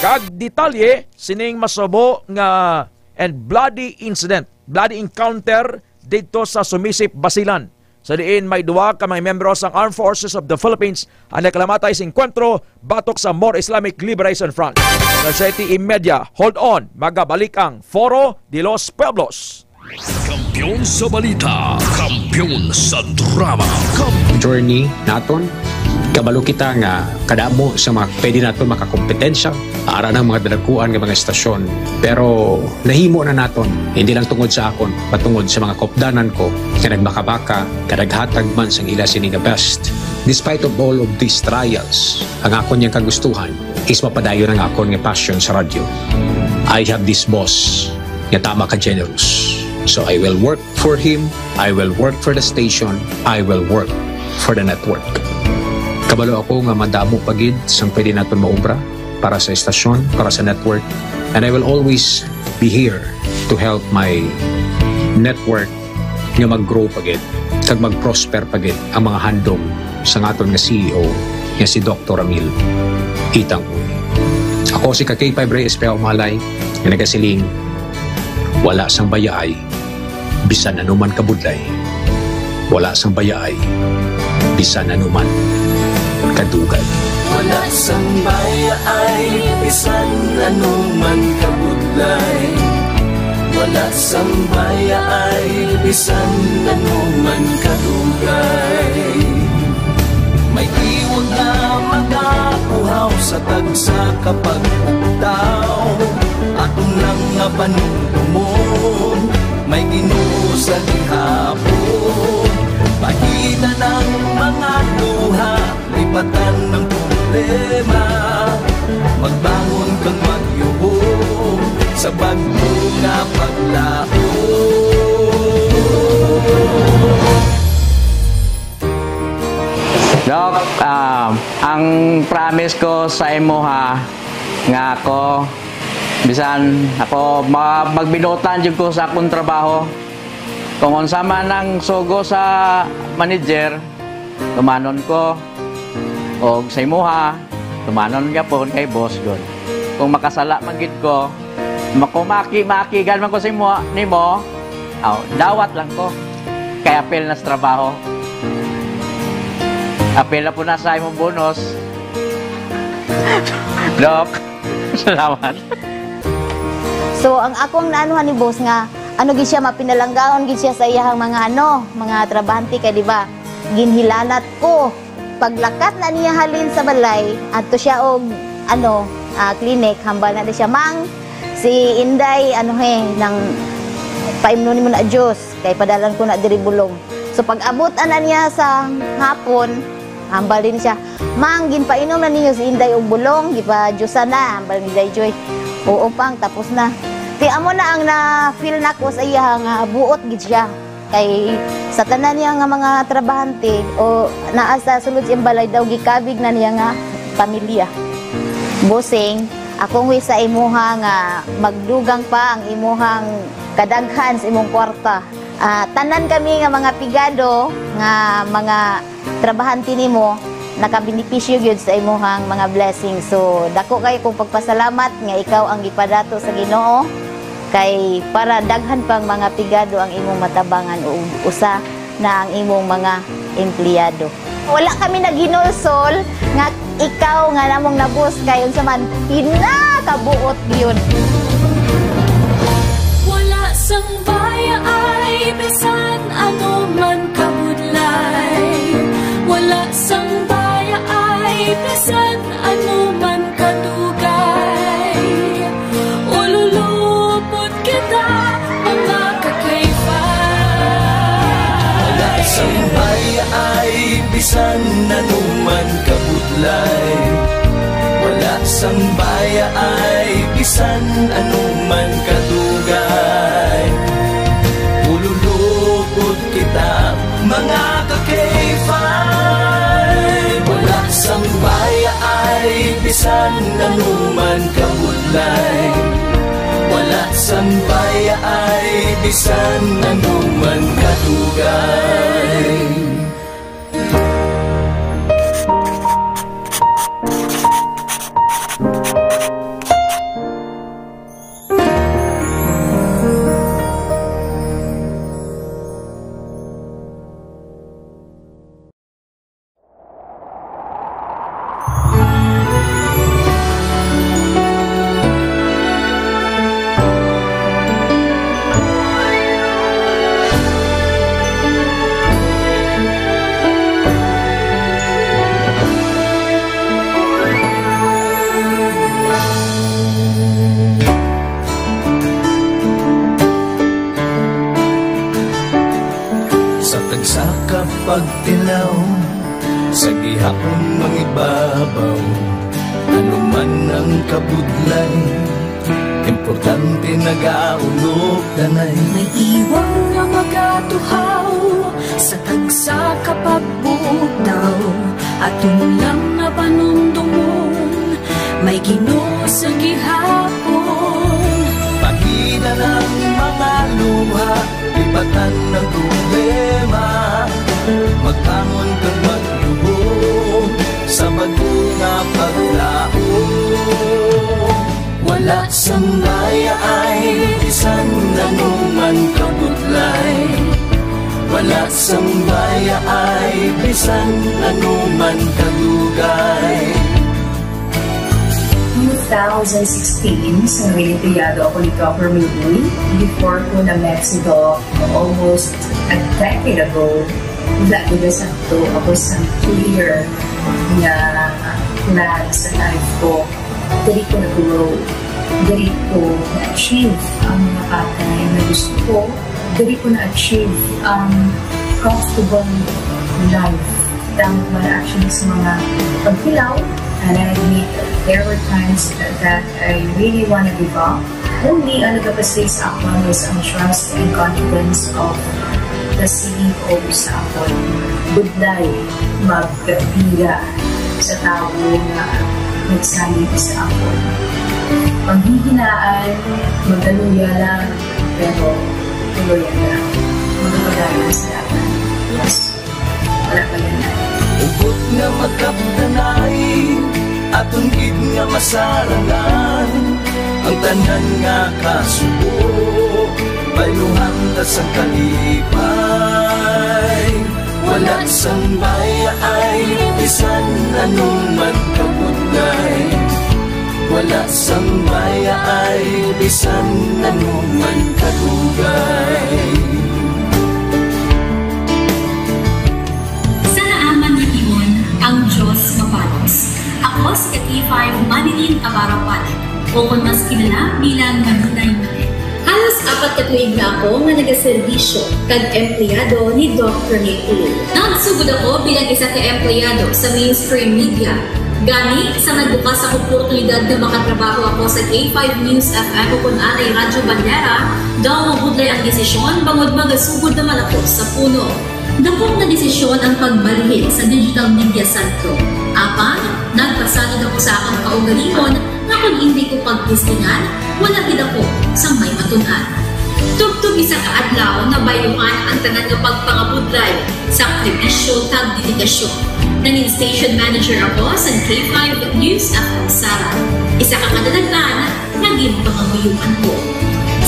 Kag detalye sining masubo nga and bloody incident, bloody encounter didto sa Sumisip, Basilan, sa diin may duha ka mga miyembro sang Armed Forces of the Philippines ang nagkalamatay sa engkwentro batok sa More Islamic Liberation Front. Alas siyete y media, hold on, magabalik ang Foro de los Pueblos. Kampiyon sa balita, kampiyon sa drama, kampiyon. Journey naton. Kabalo kita nga kadamo sa mga pwede naton makakompetensya, ara ng mga dalakuan nga mga estasyon. Pero nahimo na naton, hindi lang tungod sa akon, patungod sa mga kopdanan ko nga nagbakabaka, nga naghatag man sang ila sini nga best. Despite of all of these trials, ang akon yang kagustuhan is mapadayon ang akon nga passion sa radyo. I have this boss nga tama ka generous. So I will work for him, I will work for the station, I will work for the network. Kabalo ako nga madamo pa gid sang pwede naton maobra para sa estasyon, para sa network. And I will always be here to help my network nga mag-grow pa gid kag mag-prosper pa gid ang mga handom sang aton nga C E O nga si Doctor Ramil Itang Uy. Ako si Kakay Five Reyes Pea Umalay nga nagasiling, wala sang bayaay bisan ano man kabudlay, wala sang bayaay bisan ano man kadugay. Wala sang bayaay bisan ano man kabudlay, wala sang bayaay bisan ano man kadugay. May tiwag nga magapuhaw sa tagsa ka pagpugtaw. Aton lang nga panumdumon, may Ginoo sa gihapon. Pahitan ang mga luha, lipatan ang problema. Magbangon kag magyuhong sa bag-o nga paglaom. Doc, ah, ang promise ko sa imo ha, nga ako, bisan ako ma-, magbinutan jud ko sa akong trabaho. Kung unsa man ang sugo sa manager, tumanon ko. Og sa imuha, tumanon gyapon kay boss gud. Kung makasala man gid ko, makumaki-makigan man ko sa imo, nimo, aw, dawat lang ko. Kay apil na sa trabaho. Apil na po na sa imong bonus. Doc, salamat. So, ang akong naanuhan ni boss nga, ano gid siya, mapinalanggaon gid siya sa iyahang mga, ano, mga trabahante kay, di ba, ginhilanat ko. Paglakat na niya halin sa balay, adto siya og, ano, ah, clinic, hambal na di siya, "Mang, si Inday, ano he, nang paimnon nimo na juice, kay padalan ko na diri bulong." So, pag-abot ana niya sa hapon, hambal din siya, "Mang, ginpainom na ninyo si Inday og bulong, gipa-juicean na," hambal ni Day Joy. "Oo, Pang, tapos na." Ti amo na ang na-feel nako sa iya nga buot gid siya. Kay sa tanan niya nga mga trabahante o naa sa sulod sa iyang balay daw, gikabig na niya nga pamilya. Bossing, akong wish sa imuha nga magdugang pa ang imuhang kadaghan sa imong kwarta. Ah, tanan kami nga mga pigado nga mga trabahante nimo, nakabenepisyo gyud sa imuhang mga blessings. So, dako kayo kong pagpasalamat nga ikaw ang gipadato sa Ginoo, kay para daghan pang mga pigado ang imong matabangan, ug usa na ang imong mga empleyado. Wala kami naghinulsol nga ikaw nga namong nabus kay unsa man, pinakabuot gyud. Wala sang bayaay bisan ano man kabudlay. Wala sang bayaay bisan ano man kadugay. Ululupot kita, mga kakayfa. Wala sang bayaay bisan ano man kabudlay. Wala sang Ay, ay, bisan anuman kadugay, ululupod kita, mga ka-K five. Wala sang baya ay bisan anuman kabudlay. Wala sang baya ay bisan anuman kadugay. Sa tagsa ka pagtilaw, sa gihapon mangibabaw, ano man ang kabudlay, importante nagaulog tanay. May iwang nga magatuhaw sa tagsa ka pagbutaw, aton lang nga panumdomon, may Ginoo sa gihapon. Pahina ang mga luha, lipatan ang problema, magbangon kag magluhod sa bag-o nga paglaom. Wala sang baya ay bisan anuman kabudlay. Wala sang baya ay bisan anuman kadugay. Two thousand sixteen, sa Noel Empleyado ako ni Doc Romeo Uy. Before ko na-met si Doc almost a decade ago, wala ko na sakto. Ako sa clear nga plan sa life ko. Diri ko nag-grow. Diri ko na-achieve ang mga bagay na gusto ko. Diri ko na-achieve ang comfortable life. Tama man actually sa mga pagkilaw, and I admit there were times that I really wanna give up. Only ang nagapastay sa akon was ang trust and confidence of the C E O sa akon. Budlay magpira sa tawo nga nagsalig sa akon. Panghihinaan, magaluya lang, pero tuloy lang. Magpapadayon sa laban. Yes. Wala pa yan. Hugot nga magkapdanay, aton gid nga masarangan ang tanan nga kasubo, bayluhan ta sang kalipay. Wala sang baya ay bisan anuman kabudlay. Wala sang baya ay bisan anuman kadugay. Sa naaman nga tion, ang Dios mabalos. Ako si ka-K five Manilyn Navarro Palit, o kon mas kilala bilang Manilay Manilyn. Halos apat ka tuig na ako nga nagaserbisyo kag empleyado ni Doc Rene Uy. Nagsugod ako bilang isa ka empleyado sa mainstream media. Gani, sa nagbukas ang oportunidad nga makatrabaho ako sa K five News F M o kon anay Radyo Bandera, daw mabudlay ang desisyon bangod magasugod naman ako sa puno. Dakop nga desisyon ang pagbalhin sa digital media sentro. Apan, nagpasalig ako sa akon kaugalingon nga kon indi ko pagtistingan, wala gid ako sang may matun-an. Tubtob isa ka adlaw, nabayluhan ang tanan nga pagpangabudlay, sakripisyo, kag dedikasyon. Nangin station manager ako sa K five News F M Sara. Isa ka kadadaghan nga ginpangamuyoan ko.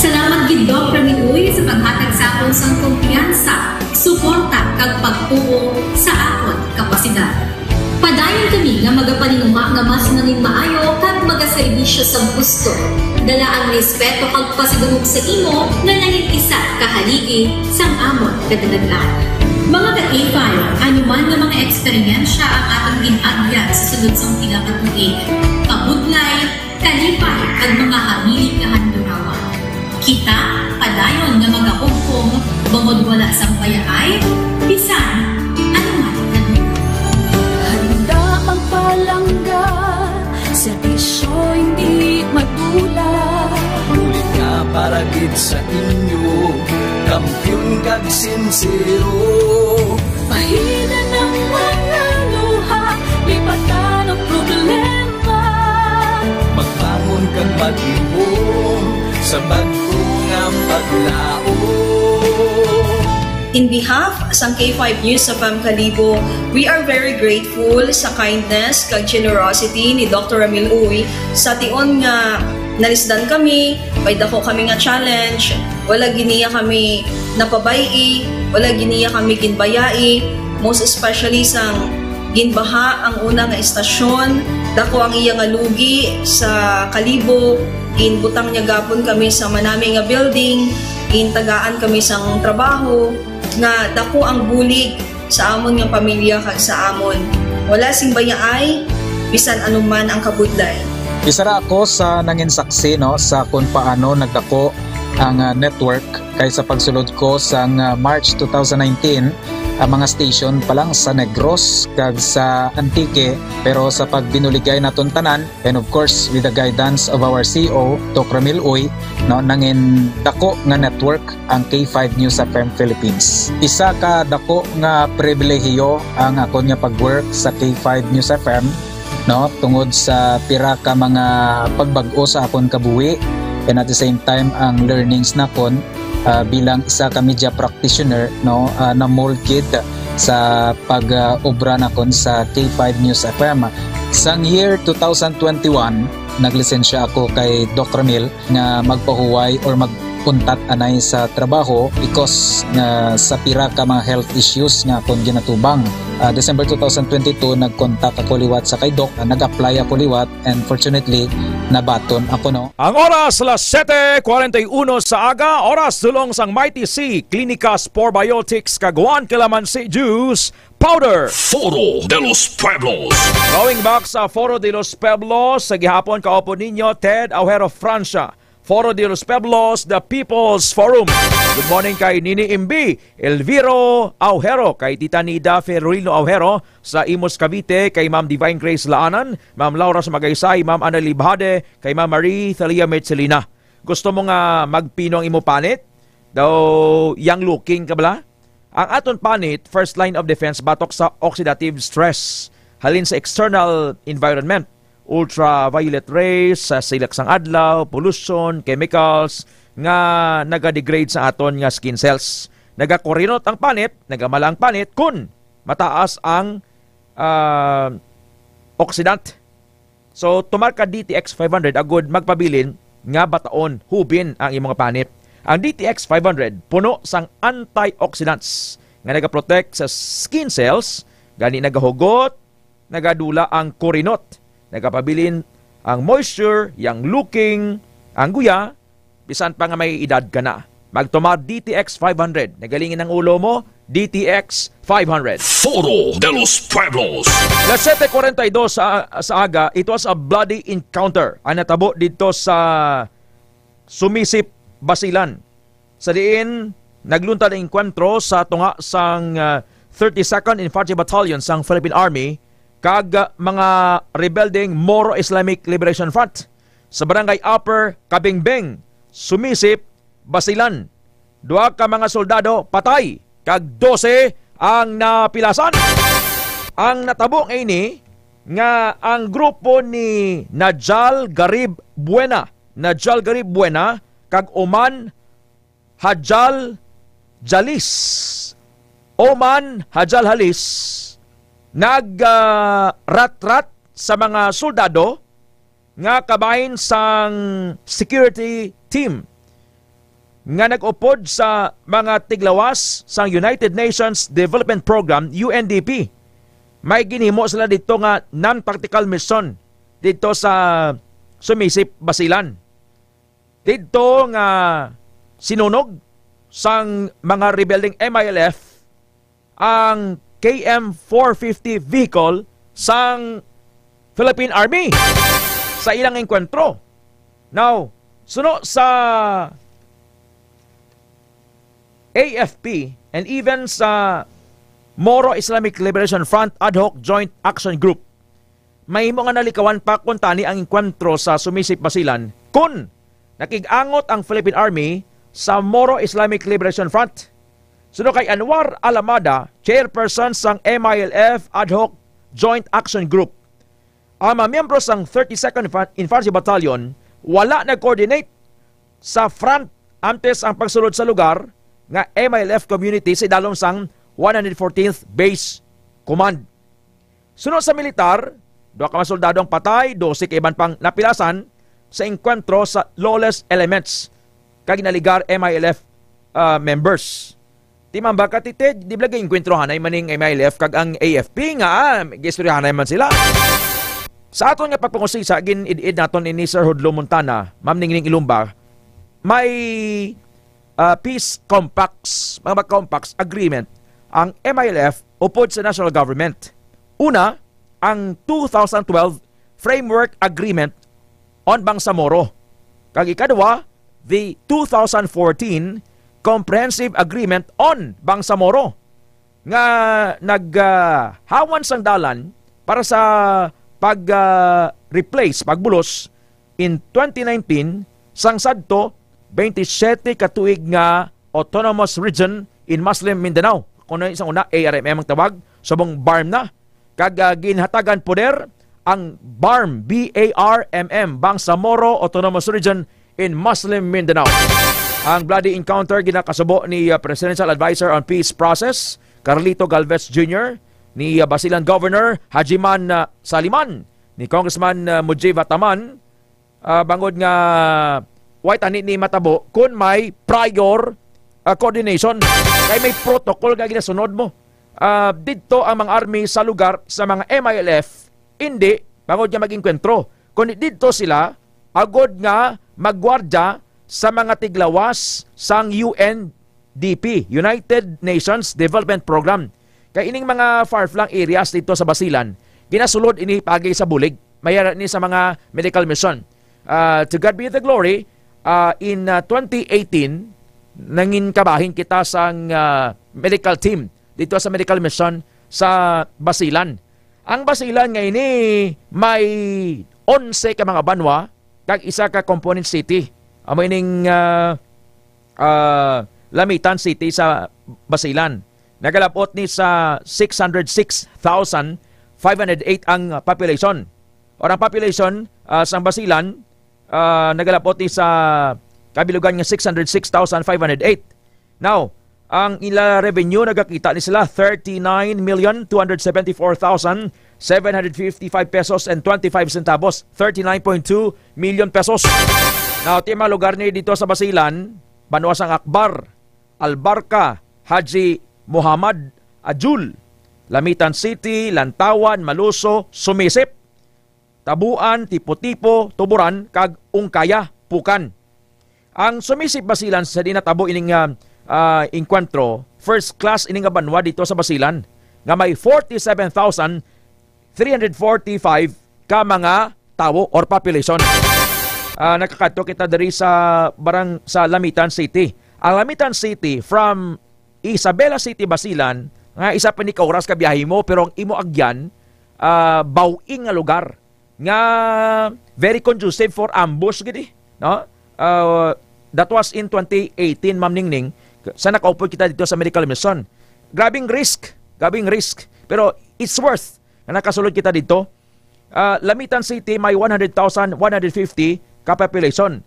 Salamat gid, Doc Rene Uy, sa paghatag sa akon sang kumpiyansa, suporta, kag pagtuo sa akon kapasidad. Padayon kami nga magapaninguha nga mas manginmaayo kag magaserbisyo sa gusto. Dala ang respeto kag pasidungog sa imo nga nangin isa ka haligi sang amon kadalagan. Mga ka-K five, ano man nga mga eksperyensya ang aton gin-agyan sa sulod sang pila ka tuig, kabudlay, kalipay, kag mga hamilit nga handurawan, kita padayon nga magahugpong bangod wala sang payaay bisan ano man. Handa magpalangga, serbisyo hindi Sa inyo, kampiyon kag sinsero. Bahinan ang mga luha, lipatan ang problema. Magbangon kag maglihom sa bag-o nga paglaom. In behalf sang K five News F M Kalibo, we are very grateful sa kindness kag generosity ni Doctor Ramil Uy. Sa tion nga nalisdan kami, may dako kami nga challenge, wala gid niya kami napabay-i, wala gid niya kami ginbayai, most especially sang ginbaha ang una nga istasyon, dako ang iya nga lugi sa Kalibo, ginbutang niya gapon kami sa manami nga building, gintagaan kami sang trabaho, nga dako ang bulig sa amon nga pamilya kag sa amon. Wala sing bayaay, bisan anuman ang kabudlay. Isa ra ako sa nangin saksi, no, sa kung paano nagdako ang, ah, network, kay sa pagsulod ko sang, ah, March two thousand nineteen, ang mga station pa lang sa Negros kag sa Antique, pero sa pagbinuligay naton tanan, and of course, with the guidance of our C E O, Doc Ramil Uy, no, nangin dako nga network ang K five News F M Philippines. Isa ka dako nga pribilehiyo ang akon nga pag-work sa K five News F M, no, tungod sa pira ka mga pagbag-o sa akon kabuhi, and at the same time ang learnings nakon, ah, bilang isa ka media practitioner, no, ah, na-mold gid sa pag, ah, obra nakon sa K five News F M. Sang year two thousand twenty-one, naglisensya ako kay Doc Ramil nga magpahuway or mag-untat anay sa trabaho because nga sa pira ka mga health issues nga akon ginatubang. Ah, December two thousand twenty-two, nag-contact ako liwat sa kay Doc, ah, nag-apply ako liwat, and fortunately, nabaton ako, no. Ang oras, alas siyete kuwarenta y uno sa aga, oras dulong sang Mighty C, Clinicas Probiotics, kag One Calamansi Juice Powder. Foro de los Pueblos. Going back sa Foro de los Pueblos, sa gihapon, kaupod ninyo, Ted Aujero Francia. Foro de los Pueblos, the People's Forum. Good morning kay Nini Imbi, Elviro Aujero, kay Tita Nida Ferrolino Aujero sa Imus, Cavite, kay Ma'am Divine Grace Laanan, Ma'am Laura Sumagaysay, Ma'am Anna Libhade, kay Ma'am Marie Thalia Mercelina. Gusto mo nga magpino ang imo panit? Daw young looking ka bala? Ang aton panit, first line of defense batok sa oxidative stress halin sa external environment, ultraviolet rays, sa silak sang adlaw, pollution, chemicals nga nagadegrade sa aton nga skin cells. Nagakurinot ang panit, nagamala ang panit kun mataas ang, ah, oxidant. So, tumar ka D T X five hundred agud magpabilin nga bataon, hubin ang imong panit. Ang D T X five hundred puno sang antioxidants nga nagaprotect sa skin cells, gani nagahugot, nagadula ang kurinot, nagapabilin ang moisture, young looking, ang guya, bisan pa nga may edad ka na. Magtumar D T X five hundred. Nagalingin ang ulo mo, D T X five hundred. Foro de los Pueblos. Alas siyete kuwarenta y dos sa, sa aga, it was a bloody encounter ang natabo dito sa Sumisip, Basilan, sa diin nagluntad ang engkwentro sa tunga sang, ah, thirty-second Infantry Battalion sang Philippine Army kag, ah, mga rebeldeng Moro Islamic Liberation Front sa Barangay Upper Cabingbing, Sumisip, Basilan. Duha ka mga soldado patay kag dose ang napilasan. Ang natabo nga ini nga ang grupo ni Najal Garib Buena, Najal Garib Buena kag Oman Hajal Jalis, Oman Hajal Halis, nag, ah, rat-rat sa mga soldado nga kabahin sang security team nga nag-upod sa mga tiglawas sang United Nations Development Program, U N D P. May ginhimo sila dito nga non-tactical mission dito sa Sumisip, Basilan. Dito nga sinunog sang mga rebeldeng M I L F ang K M four fifty vehicle sang Philippine Army sa ilang engkwentro. Now, suno sa A F P and even sa Moro Islamic Liberation Front Ad Hoc Joint Action Group, mahimo nga nalikawan pa kuntani ang engkwentro sa Sumisip, Basilan kun nakig-angot ang Philippine Army sa Moro Islamic Liberation Front. Suno kay Anwar Alamada, chairperson sang M I L F Ad Hoc Joint Action Group, ang mga miyembro sang thirty-second Infan-, Infantry Battalion wala nag-coordinate sa front antes ang pagsulod sa lugar nga M I L F community sa idalom sang one hundred fourteenth Base Command. Suno sa militar, duha ka mga soldado ang patay, dose ka iban pang napilasan sa engkwentro sa lawless elements kag ginaligar M I L F, ah, members. Ti man ba ka, Tite, di ba lagi engkwentro hanay man ning M I L F kag ang A F P nga, ah, gistoryahanay man sila? Sa aton nga pagpangusisa, gin-id-id naton ini Sir Hudlo Montana, Ma'am Ningning Ilumba, may, ah, peace compacts, mga compacts agreement ang M I L F upod sa national government. Una, ang two thousand twelve Framework Agreement on Bangsamoro. Kag ikadua, the two thousand fourteen Comprehensive Agreement on Bangsamoro nga naghawan sang dalan para sa pag, ah, replace, pagbulos in twenty nineteen sang sadto twenty-siyete ka tuig nga Autonomous Region in Muslim Mindanao. Kuno isang una, A R M M ang tawag, subong BARMM na. Kag, ah, ginhatagan poder ang BARMM, B A R M M, Bangsamoro Autonomous Region in Muslim Mindanao. Ang bloody encounter ginakasubo ni, ah, Presidential Advisor on Peace Process, Carlito Galvez Junior, ni, ah, Basilan Governor Hajiman, ah, Saliman, ni Congressman, ah, Mujib Ataman, ah, bangod nga way tani ni matabo kun may prior, ah, coordination. Kay may protocol nga ginasunod mo. Ah, didto ang mga army sa lugar sa mga M I L F, hindi bangod nga mag-engkwentro, kundi didto sila agod nga magwardya sa mga tiglawas sang U N D P, United Nations Development Program. Kay ining mga far-flung areas dito sa Basilan, ginasulod ini paagi sa bulig. Mayara ni sa mga medical mission. Ah, to God be the glory, ah, in, ah, twenty eighteen, nangin kabahin kita sang, ah, medical team dito sa medical mission sa Basilan. Ang Basilan nga ini may onse ka mga banwa kag isa ka component city. Amo ining, ah, ah, Lamitan City sa Basilan. Nagalabot ni sa six hundred six thousand five hundred eight ang population. Or ang population, ah, sang Basilan, ah, nagalabot ni sa kabilugan nga six hundred six thousand five hundred eight. Now, ang ila revenue, nagakita ni sila thirty-nine million two hundred seventy-four thousand seven hundred fifty-five pesos and twenty-five centavos, thirty-nine point two million pesos. Now, ti mga lugar ni dito sa Basilan, Banwa sang Akbar, Albarca, Haji Muhammad Ajul, Lamitan City, Lantawan, Maluso, Sumisip, Tabuan, Tipo-Tipo, Tuburan, kag Ungkaya, Pukan. Ang Sumisip Basilan sa di natabo ining, ah, ah, engkwentro, first class ini nga banwa dito sa Basilan, nga may forty-seven thousand three hundred forty-five ka mga tawo or population. Ah, nakakadto kita diri sa barang-, sa Lamitan City. Ang Lamitan City from Isabela City, Basilan, nga isa pa ni ka oras ka biyahe mo, pero ang imo agyan, ah, bawing nga lugar nga very conducive for ambush gid, eh, no? Ah, that was in twenty eighteen, Ma'am Ningning, sa nakaupod kita dito sa medical mission. Grabing risk, grabing risk, pero it's worth nga nakasulod kita dito. Ah, Lamitan City may one hundred thousand one hundred fifty ka population.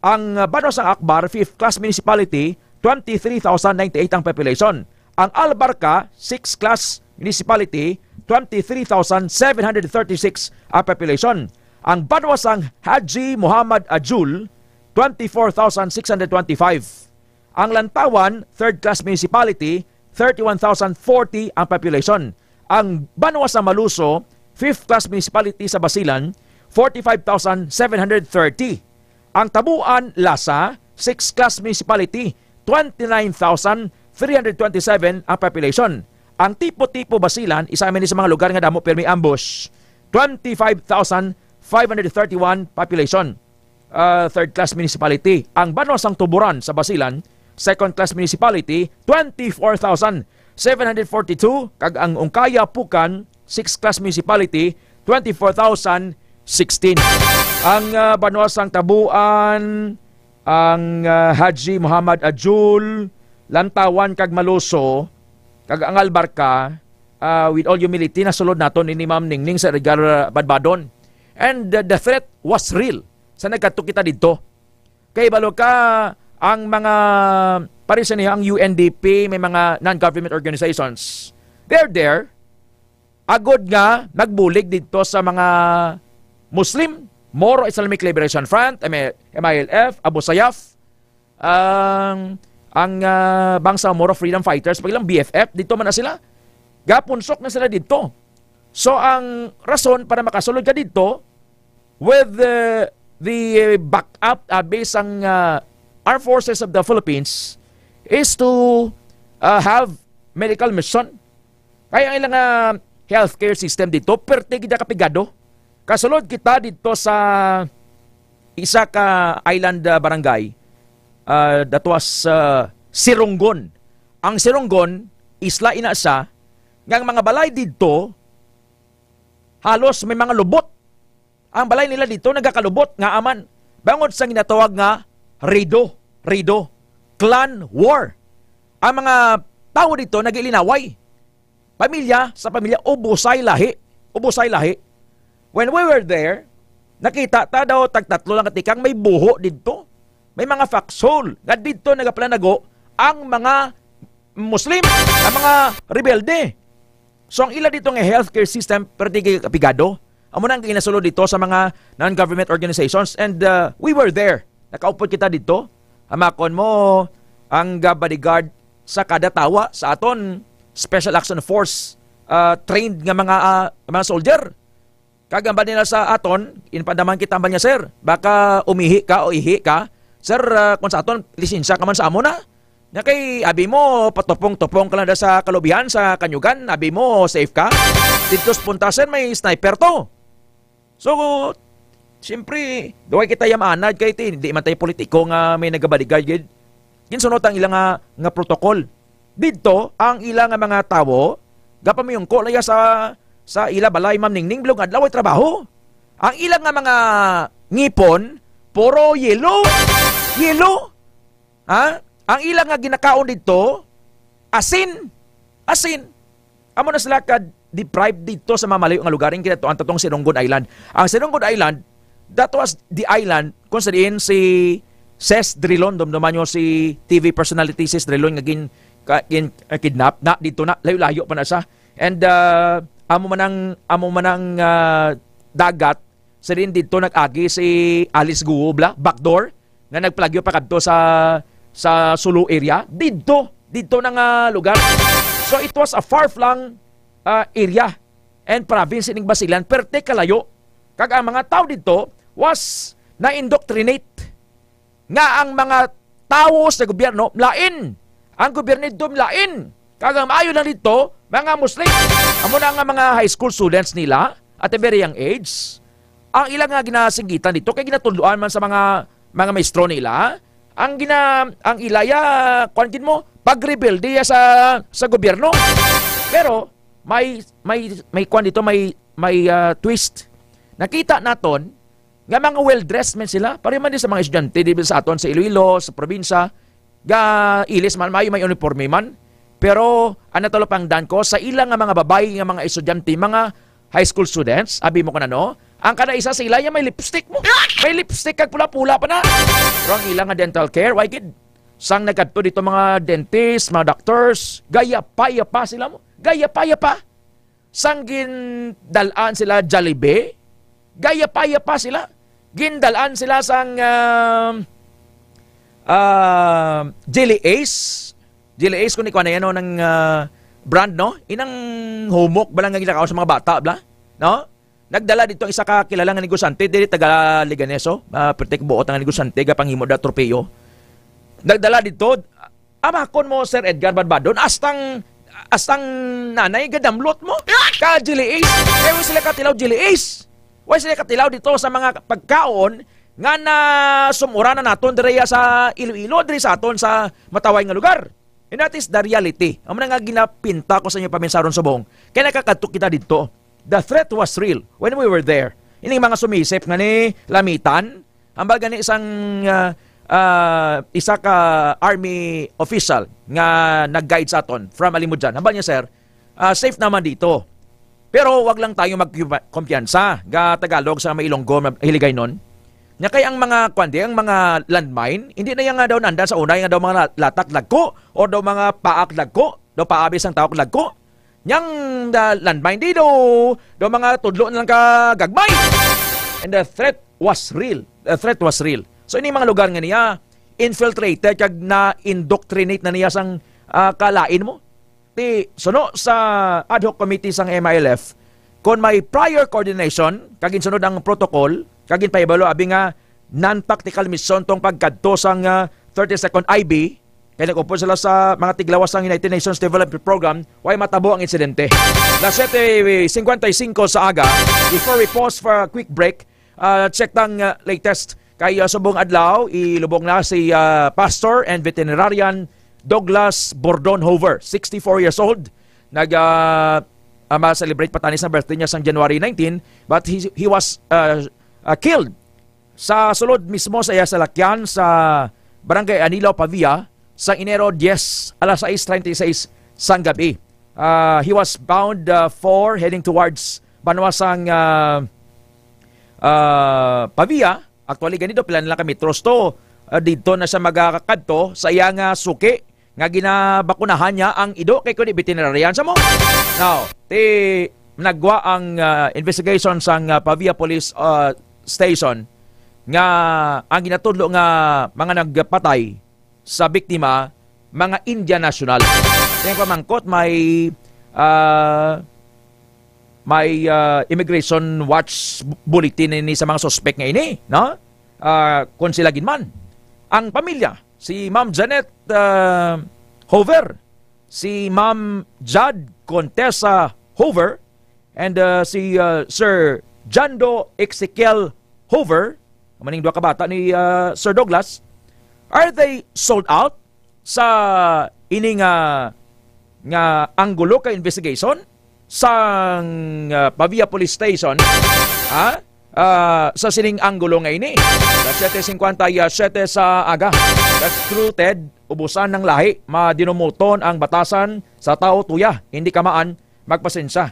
Ang, ah, Banwa sang Akbar, fifth class municipality, twenty-three thousand ninety-eight ang population. Ang Albarca, sixth class municipality, twenty-three thousand seven hundred thirty-six ang population. Ang Banwa sang Haji Muhammad Ajul, twenty-four thousand six hundred twenty-five. Ang Lantawan, third class municipality, thirty-one thousand forty ang population. Ang Banwa sa Maluso, fifth class municipality sa Basilan, forty-five thousand seven hundred thirty. Ang Tabuan, Lasa, sixth class municipality, twenty-nine thousand three hundred twenty-seven ang population. Ang Tipo-Tipo, Basilan, isa man ni sa mga lugar nga damo pirmi ambush, twenty-five thousand five hundred thirty-one population, ah, third class municipality. Ang Banwa sang Tuburan sa Basilan, second class municipality, twenty-four thousand seven hundred forty-two, kag ang Ungkaya, Pukan, sixth class municipality, twenty-four thousand sixteen. Ang, ah, Banwa sang Tabuan, ang, ah, Haji Muhammad Ajul, Lantawan kag Maluso, kag ang Albarca, ah, with all humility, nasulod naton ini, Ma'am Ningning, Sir Edgar, ah, Badbadon. And, ah, the threat was real sa nagkadto kita didto. Kay balo ka, ang mga, pareho sa niya, ang U N D P, may mga non-government organizations. They're there, agod nga magbulig didto sa mga Muslim, Moro Islamic Liberation Front, M I L F, Abu Sayyaf, ang, ang, ah, Bangsa Moro Freedom Fighters, pag ilang B F F, didto man na sila. Gapunsok na sila didto. So, ang rason para makasulod ka didto, with the, the backup, abi sang, ah, Armed Forces of the Philippines, is to, ah, have medical mission. Kaya ang ilang, ah, healthcare system didto, perte gid kapigado. Kasulod kita didto sa isa ka island, ah, barangay, ah, that was, ah, Sirunggon. Ang Sirunggon, isla ina siya, nga ang mga balay didto, halos may mga lubot. Ang balay nila didto nagakalubot nga aman bangod sa ginatawag nga rido, rido, clan war. Ang mga tawo didto nagilinaway. Pamilya sa pamilya, ubusay lahi, ubusay lahi. When we were there, nakita ta daw tagtatlo lang katikang may buho didto. May mga foxhole nga didto nagaplanago ang mga Muslim, ang mga rebelde. So, ang ila didto nga healthcare system, perti kay kapigado. Amo na ang ginasulod dito sa mga non-government organizations. And, uh, we were there. Nakaupod kita dito. Hamakon mo ang, uh, bodyguard sa kada tawa sa aton Special Action Force, uh, trained nga mga, uh, mga soldier. Kag ang ba nila sa aton, inpandaman kita ba niya, "Sir, baka umihi ka o ihi ka? Sir, ah, kung sa aton, lisensya ka man sa amo na." Nga kay, abi mo, patupong-tupong ka lang da sa kalubihan, sa kanyugan, abi mo, safe ka? Dito sa punta, sir, may sniper to. So, siyempre, duway kita yamanad kay ti, di man tayo politiko nga may nagabaligay, gid. Ginsunod ang ilang nga, nga protocol. Didto, ang ila nga mga tawo, gapamiyungko na iya sa, sa ila balay, Ma'am Ningning, bilog adlaw ay trabaho. Ang ila nga mga ngipon, puro yelo. Yelo. Ha? Ang ila nga ginakaon didto, asin. Asin. Amo na sila ka deprived dito sa mga malayo nga lugar. Yung kinatuan tatong Sinunggod Island. Ang Sinunggod Island, that was the island kung sa diin si Ses Drilon, dumduman nyo si T V personality Ses Drilon nga gin, ka, gin, uh, kidnap na dito na, layo-layo pa na siya. And, uh, amo man ang, amo man ang, uh, dagat, sa diin dito nag-agi si Alice Guo, bla, backdoor, nga nagplagyo pa kadto sa, sa Sulu area, dito, dito na nga lugar. So it was a far-flung, uh, area and province ining Basilan, perte kalayo. Kag ang mga tao dito was na-indoctrinate nga ang mga tawo sa gobyerno malain. Ang gobyerno dito malain. Kag ang maayo lang dito, mga Muslim. Amo na nga mga high school students nila at a very young age. Ang ila nga ginasinggitan dito kay ginatudloan man sa mga, mga maestro nila. Ang gina-, ang ilaya, kuwan gid mo, pagrebelde sa, sa gobyerno. Pero may, may, may kuwan dito, may, may, ah, twist. Nakita naton nga mga well-dressed man sila. Pareho man din sa mga estudyante di ba sa aton sa Iloilo, sa probinsya, ga ilis man, may, may uniforme man. Pero ang natalupangdan ko, sa ila nga mga babayi nga mga estudyante, mga high school students, abi mo ko na, no? Ang kada isa sa ila, may lipstick mo. May lipstick kag pula-pula pa na. Pero ang ila nga dental care, why gid? Sang nagkadto dito mga dentist, mga doctors, gayapay-yapa sila mo. Gayapay-yapa. Sang gindalaan sila Jollibee, gayapay-yapa sila. Gindalaan sila sang, ah, ah, Jelly Ace. Jelly Ace, kung ikaw na yan, no, ng, ah, brand, no? Inang humok ba lang ang ginakaon sa mga bata, bla? No? Nagdala dito ang isa ka kilala nga negosyante, dili taga Leganes, ah, perti kay buot nga negosyante, gapanghimo da tropeyo. Nagdala dito, amakon mo, Sir Edgar Badbadon, astang, astang nanay gadamlot mo. Ka Jelly Ace, kaya sila katilaw Jelly Ace. Why sila katilaw dito sa mga pagkaon nga na sumura na naton diri sa Iloilo, diri sa aton sa mataway nga lugar? And that is the reality. Amo na nga ginapinta ko sa inyo paminsaron subong. Kaya nakakadto kita dito. The threat was real when we were there. Ining mga sumisip nga ni Lamitan, ang baga ni isang, ah, ah, isa ka army official nga nag-guide sa aton from Alimodian. Hambal niya, sir, ah, safe naman dito. Pero wag lang tayo magkumpiyansa, ga Tagalog sa may Ilonggo, hiligaynon. Nya kay ang mga, kwan di, ang mga landmine, hindi na yan nga daw nandan sa unay nga daw mga la-, latak dagko, or daw mga paak dagko, daw paabi sang tawak dagko. Nyang, ah, landmine di daw, daw mga tudlo na lang ka gagmay. And the threat was real. The threat was real. So, ini mga lugar nga niya, infiltrated kag na-indoctrinate na niya sang, ah, kalain mo. Ti, suno sa ad hoc committee sang M I L F, kon may prior coordination, kag ginsunod ang protocol, kag ginpahibalo abi nga non-tactical mission tong pagkadto sang, ah, thirty-second I B, kay nag-upod sila sa mga tiglawas sang United Nations Development Program, way matabo ang insidente. Las siete cincuenta y cinco sa aga, before we pause for a quick break, ah, check tang, ah, latest. Kay, ah, subong adlaw, ilubong na si, ah, Pastor and Veterinarian Douglas Bordon Hover, sixty-four years old. Nag, ah, ah, ma-celebrate pa tani sa birthday niya sang January nineteen, but he, he was, ah, ah, killed sa sulod mismo sa iya salakyan sa Barangay Anilao, Pavia, sa Enero diyes, alas sais treinta y seis sang gabi. Ah, he was bound, ah, for heading towards banwa sang, ah, ah, Pavia. Actually, ganito, pila na lang ka metros to. Ah, didto na siya magakadto sa iya nga suki nga ginabakunahan niya ang ido kay kundi veterinarian sa mo. Now, ti nagwa ang, ah, investigation sang, ah, Pavia Police, ah, Station nga ang ginatudlo nga mga nagpatay sa biktima, mga Indian national. Kaya pamangkot, may, ah, may, ah, immigration watch bu-, bulletin ini sa mga suspek nga ini, no? Ah, kung sila gid man. Ang pamilya, si Ma'am Janet, ah, Hover, si Ma'am Jad Contessa Hover, and, uh, si, uh, Sir Jando Ezekiel Hoover, maning duha ka bata ni, uh, Sir Douglas, are they sold out sa ini nga, nga anggulo ka investigation sang, uh, Pavia Police Station? Ha? Ah, sa sining anggulo nga ini. Alas siete cincuenta y siete sa aga. That's true, Ted. Ubusan ng lahi, madinumuton ang batasan sa tao, tuya. Hindi kamaan, magpasensya.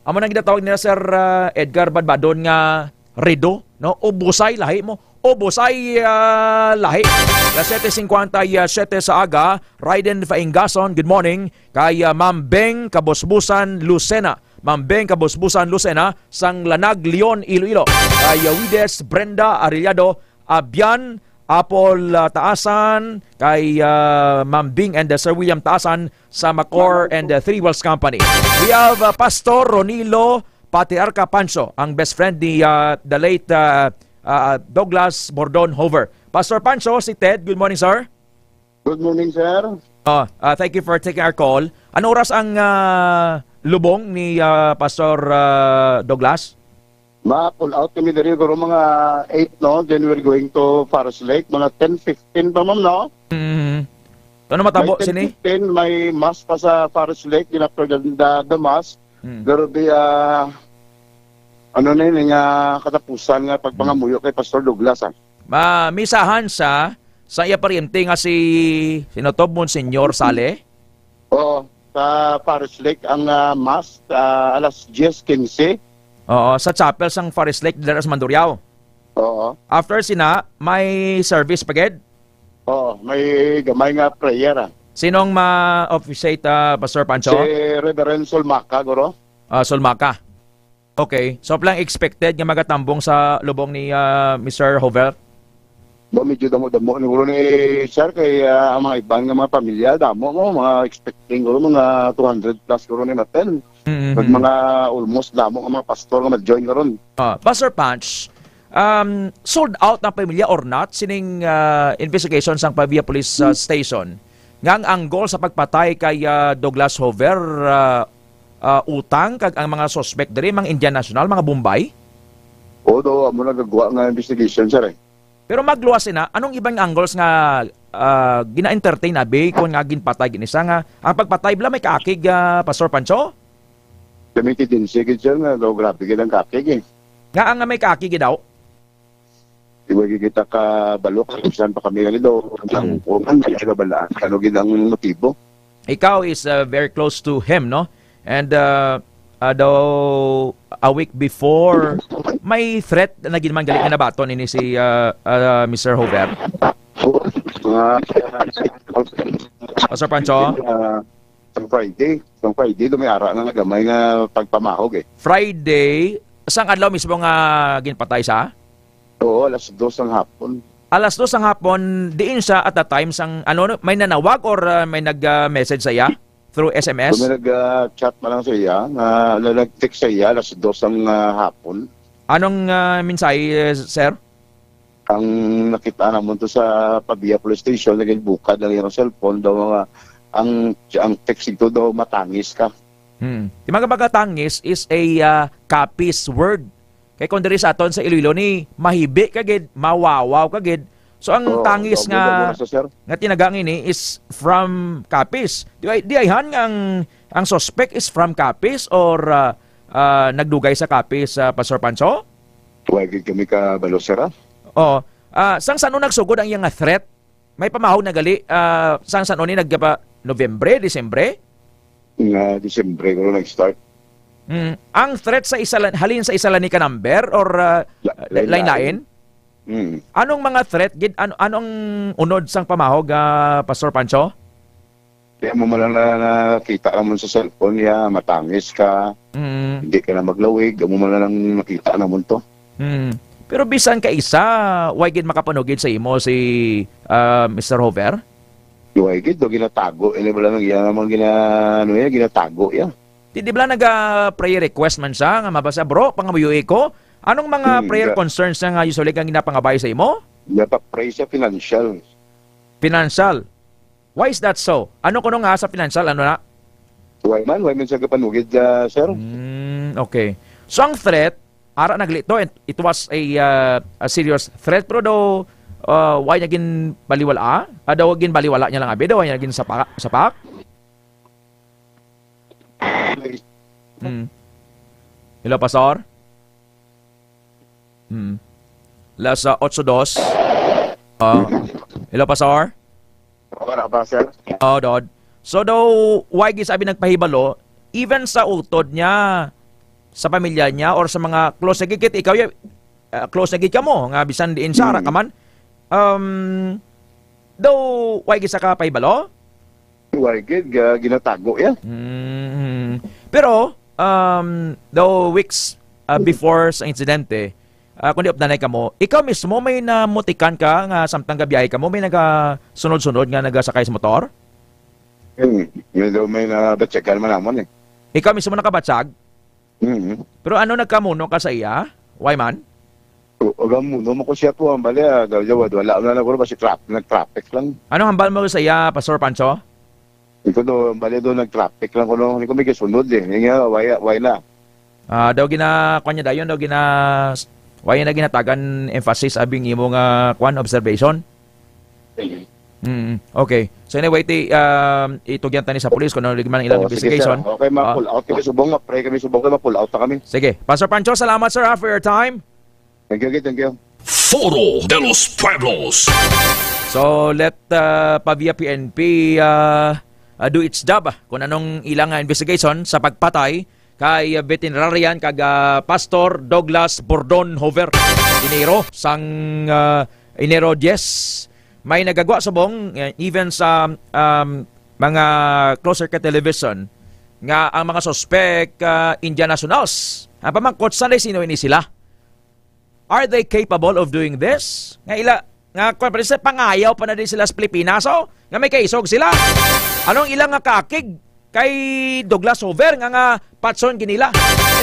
Amo nang ginatawag nila, Sir, ah, Edgar Badbadon, nga redo, no? Ubusay lahi mo. Ubusay, ah, lahi. Alas siete cincuenta y siete sa aga, Raiden Faingason, good morning. Kay, ah, Ma'am Beng Kabusbusan Lucena. Ma'am Beng Kabusbusan Lucena, sang Lanag, Leon, Iloilo. Kay, ah, Wides Brenda Arellado, Abian, Apple, ah, Taasan, kay, ah, Ma'am Bing and, ah, Sir William Taasan sa Macor and, ah, Three Wells Company. We have, ah, Pastor Ronilo Patriarca Pancho, ang best friend ni, ah, the late, ah, ah, Douglas Bordon Hover. Pastor Pancho, si Ted. Good morning, sir. Good morning, sir. Oh, ah, thank you for taking our call. Ano oras ang, ah, lubong ni, ah, Pastor, ah, Douglas? Ma-pull out kami diri, guro, mga eight, no? Then we're going to Forest Lake, mga ten fifteen pa, ma'am, no? Mm-hmm. Ano matabo sini? May ten fifteen, may mass pa sa Forest Lake, then after the, the, the mass, Mm. There will be, ah, ano na yun, nga katapusan nga pagpangamuyo kay Pastor Douglas, ah. Ma-, misahan sa, sa iya paryente nga si, sino to, Monsignor Sale? Oo, sa Forest Lake ang, ah, mass, ah, alas diyes quince. Oo, sa chapel sang Forest Lake, dira sa Mandurriao. Oo. After sina, may service pa gid? Oo, may gamay nga prayer, ah. Sinong ma-officiate, ah, Pastor Pancho? Si Reverend Solmaca, guro. Ah, Solmaca. Okay. So, plang expected nga magatambong sa lubong ni, ah, Mister Hover? Ba, medyo damo-damo ni guro ni sir kay, ah, ang mga iban nga mga pamilya, damo mo, mga expecting guro, mga two hundred plus guro ni maten. Mm-hmm. Kag mga almost damo nga mga pastor nga mag-join karon. Ah, Pastor Panch, um, sold out ang pamilya or not sining, ah, investigation sang Pavia Police, ah, Station nga ang anggol sa pagpatay kay, ah, Douglas Hover, ah, ah, utang kag ang mga suspect diri, mga Indian national, mga Bombay? Oo, do, amo nagagawa nga investigation, sir, eh. Pero magluwas sina, anong ibang angles nga, ah, gina-entertain abi kon nga ginpatay gid ni siya nga ang pagpatay bala may kaakig, ah, Pastor Pancho? Kami kidinsi gid, sir, nga daw grabe gid ang kaakig, eh. Nga ang may kaakig gid daw? Di ba kita ka balo, kung saan pa kami ganito? Ang Mm. kuwan, may ano ba na? Ano gid ang motibo? Ikaw is, uh, very close to him, no? And, uh, uh, daw a week before, may threat na gid man gali nga nabaton ini si, uh, uh, Mister Hover? Oo. Mga, Pastor Pancho? Uh, sa Friday, sa Friday, dumiara na nagamay nga pagpamahog eh. Friday, sang adlaw mismo nga ginpatay sa? Oo, alas dos ng hapon. Alas dos ng hapon, diin siya at that time sang, ano, may nanawag or, uh, may nag, uh, message sa iya through S M S? Kung may nag, uh, chat pa lang sa iya, nga, na nag-text sa iya, alas dos ng, uh, hapon. Anong, uh, mensahe, uh, sir? Ang nakita namon to sa Pavia Police Station, naging bukad ang iyang cellphone daw, mga, ang, ang text ito daw, "Matangis ka." Hmm. Di, mga pagkatangis is a, uh, Capiz word. Kay kung diri sa aton sa Iloilo ni, mahibi ka gid, mawawaw ka gid. So ang Oo, tangis doble, nga, doble na sa sir. Nga tinaga ngini is from Capiz. Di ay, di ayhan nga ang, ang suspect is from Capiz or, ah, ah, nagdugay sa Capiz, ah, Pastor Pancho? Wa gid kami kabalo, sir, ah. Oo. Ah, sang san-o nagsugod ang iyang threat? May pamahog na gali, ah, sang san-o ni nagpa-, Nobyembre, Disyembre? Nga Disyembre ko nag-start. Mm. Ang threat sa isa la-, halin sa isa la ni ka number or, ah, La-, la-, lain-lain? Lain-lain. Mm. Anong mga threat gid? Ano, anong unod sang pamahog, ah, Pastor Pancho? Kaya mo man lang na, nakita namon sa cellphone niya, matangis ka, Mm. hindi ka na maglawig, amo man lang nakita namon to. Mm. Pero bisan ka isa, way gid makapanugid sa imo si, ah, Mister Hover? Way gid, do ginatago, ini bala nang iya namang gina-, ano iya, ginatago iya. Di, di bala naga-prayer request man siya nga mabasa, "Bro, pangamuyo ko." Anong mga Hmm, prayer ga- concerns niya nga usually nga ginapangabay sa imo? Nagpa-pray siya financial. Financial? Why is that so? Ano kuno nga sa financial, ano na? Why man? Why man siya kapanugid, ah, sir? Mm, okay. So, ang threat, ara nagli to, and it was a, ah, a serious threat, pero daw, ah, why niya ginbaliwala? Ah, daw ginbaliwala niya lang abi, daw why niya ginsapak? Sapak? Mm. Hello, Pastor? Mm. Las, ah, otso dos. Ah, hello, Pastor? Wala pa, sir. Oh, Dod. So daw, why gid sabi nagpahibalo, even sa utod niya, sa pamilya niya, or sa mga close na gid, ikaw, ya-, ah, close na gid kamo, nga bisan diin sa Mm. ara ka man, um, daw, why gid sa ka pahibalo? Why gid, ga-, ginatago ya. Mm. Pero, um, daw weeks, ah, before sa insidente, ah, kundi updanay kamo, ikaw mismo may namutikan ka nga samtang gabiyahe kamo, may nagasunod-sunod nga nagasakay sa motor? Hmm, may daw may nabatyagan man namon eh. Ikaw mismo nakabatyag? Mm. Pero ano, nagkamuno ka sa iya? Why man? O, aga muno mo ko siya po, ang bali, ah, daw, daw, wala, wala na ko, basi trap-, nag-traffic lang. Anong hambal mo sa iya, Pastor Pancho? Ito daw, ang bali daw, nag-traffic lang ko, no? Hindi ko may kasunod eh. Yung nga, why, why na? Ah, daw gina-, kwan niya dayon, daw gina-, why na ginatagan emphasis, abing imo nga, kwan, observation? Mm, okay. So anyway, ti, um, itugyan tani sa police kung ano man ilang Oh, sige, sir. investigation. Okay, Ah. ma-pull out kami subong, ma-pray kami subong, ma-pull out na kami. Sige. Pastor Pancho, salamat, sir, ha, for your time. Thank you, thank you. Foro de los Pueblos. So, let, uh, Pavia P N P, uh, uh, do its job, ah, kung anong ilang, uh, investigation sa pagpatay kay, uh, veterinarian kag, uh, Pastor Douglas Bordon Hover, Enero sang, uh, Enero diyes. May nagagwa subong, uh, even sa, um, mga close circuit television nga ang mga suspek, uh, Indian nationals. Ang pamangkot, sanay sino ini sila? Are they capable of doing this? Nga ila, nga kung pala sa pangayaw pa na din sila sa Pilipinas, oh, nga may kaisog sila. Anong ilang nga kakig kay Douglas Hover nga, nga patson ginila?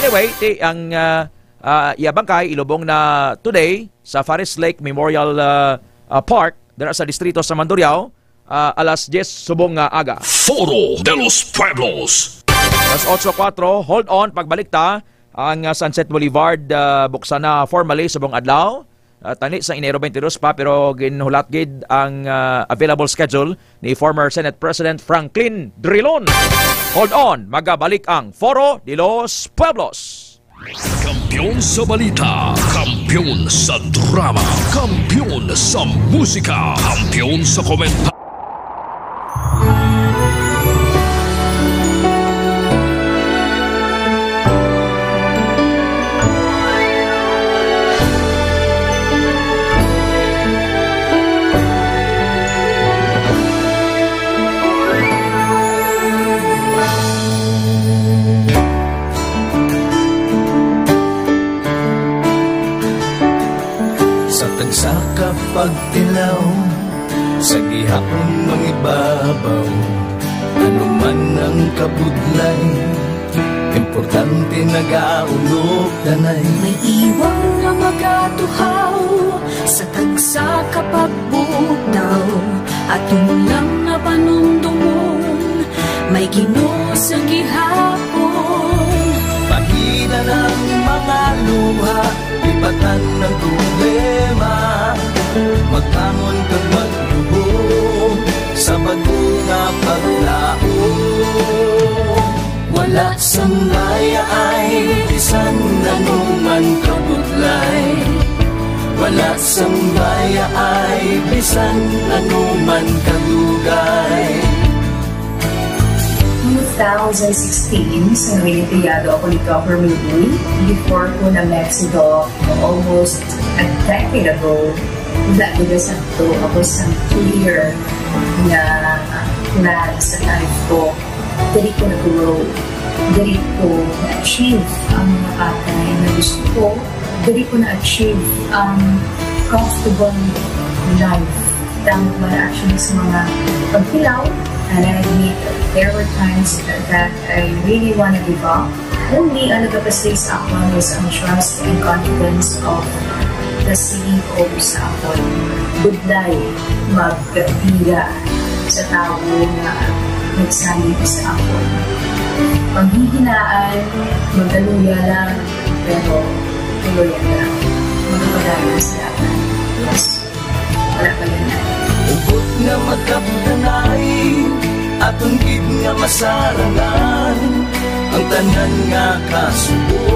Anyway, ti, ang, ah, ah, iya bangkay ilubong na today sa Forest Lake Memorial, ah, ah, Park, dira sa distrito sa Mandurriao, ah, alas diyes subong nga aga. Foro de los Pueblos. Alas otso kuwatro, hold on, pagbalik ta, ang, ah, Sunset Boulevard, ah, buksan na formally subong adlaw. Ah, tani sa Enero twenty-two pa, pero ginhulat gid ang, ah, available schedule ni former Senate President Franklin Drilon. Hold on, magabalik ang Foro de los Pueblos. Kampiyon sa balita, kampiyon sa drama, kampiyon sa musika, kampiyon sa komenta. Sa tagsa ka pagtilaw, sa gihapon mangibabaw, ano man ang kabudlay, importante nagaulog danay. May iwang nga magatuhaw sa tagsa ka pagbutaw, aton lang nga panumdomon, may Ginoo sa gihapon. Pahina ang mga luha, lipatan ang problema, magbangon kag magluhom sa bag-o nga paglaom. Wala sang bayaay bisan ano man kabudlay, wala sang bayaay bisan ano man kadugay. Two thousand sixteen, sa Noyenteyado ako ni Governor Lee. Before ko na Mexico, almost a decade ago, wala ko sa to. Ako sa clear na plan sa life ko. Diri ko na-grow. Diri ko na-achieve ang mga bagay na gusto ko. Diri ko na-achieve ang comfortable life. Tama ba actually sa mga pagtilaw? And I admit, there were times that I really wanna give up. Only ang nagapasay sa akon is ang trust and confidence of the C E O sa akon. Budlay, magpila sa tawo nga nagsalig sa akon. Panghihinaan, magaluya lang, pero tuloy lang. Magpadayon sa dapat. Yes. Wala pa yan. Ubot nga magkapdanay, aton gid nga masarangan ang tanan nga kasubo.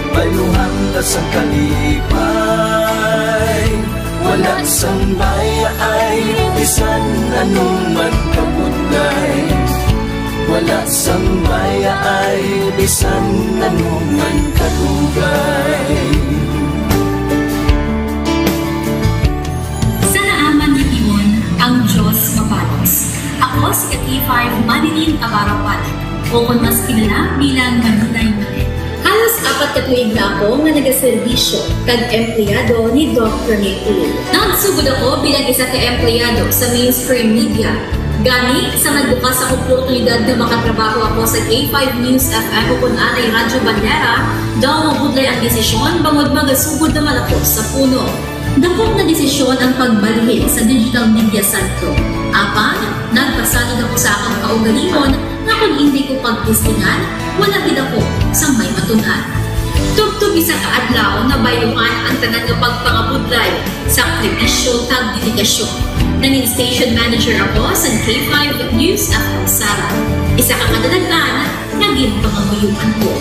Bayluhan ta sang kalipay, wala sang bayaay, bisan ano man kabudlay. Wala sang bayaay, bisan ano man kadugay. Sa naaman nga timon, ang Dios mabalos. Ako si ka K five Manilyn Abarapan, o kon mas kilala bilang Manilay Manilyn. Halos apat ka tuig na ako nga nagaserbisyo kag empleyado ni Doc Rene Uy. Nagsugod ako bilang isa ka empleyado sa mainstream media. Gani, sa nagbukas ang oportunidad nga makatrabaho ako sa K five News F M o kon anay Radyo Banera, daw mabudlay ang desisyon bangod magasugod naman ako sa puno. Dakop nga desisyon ang pagbalhin sa digital media sentro. Apan, nagpasalig ako sa akon kaugalingon nga kon indi ko pagtistingan, wala gid ako sang may matun-an. Tubtob isa ka adlaw, nabayluhan ang tanan nga pagpangabudlay, sakripisyo, kag dedikasyon. Nangin station manager ako sa K five News F M Sara, isa ka kadalag-an nga ginpangamuyoan ko.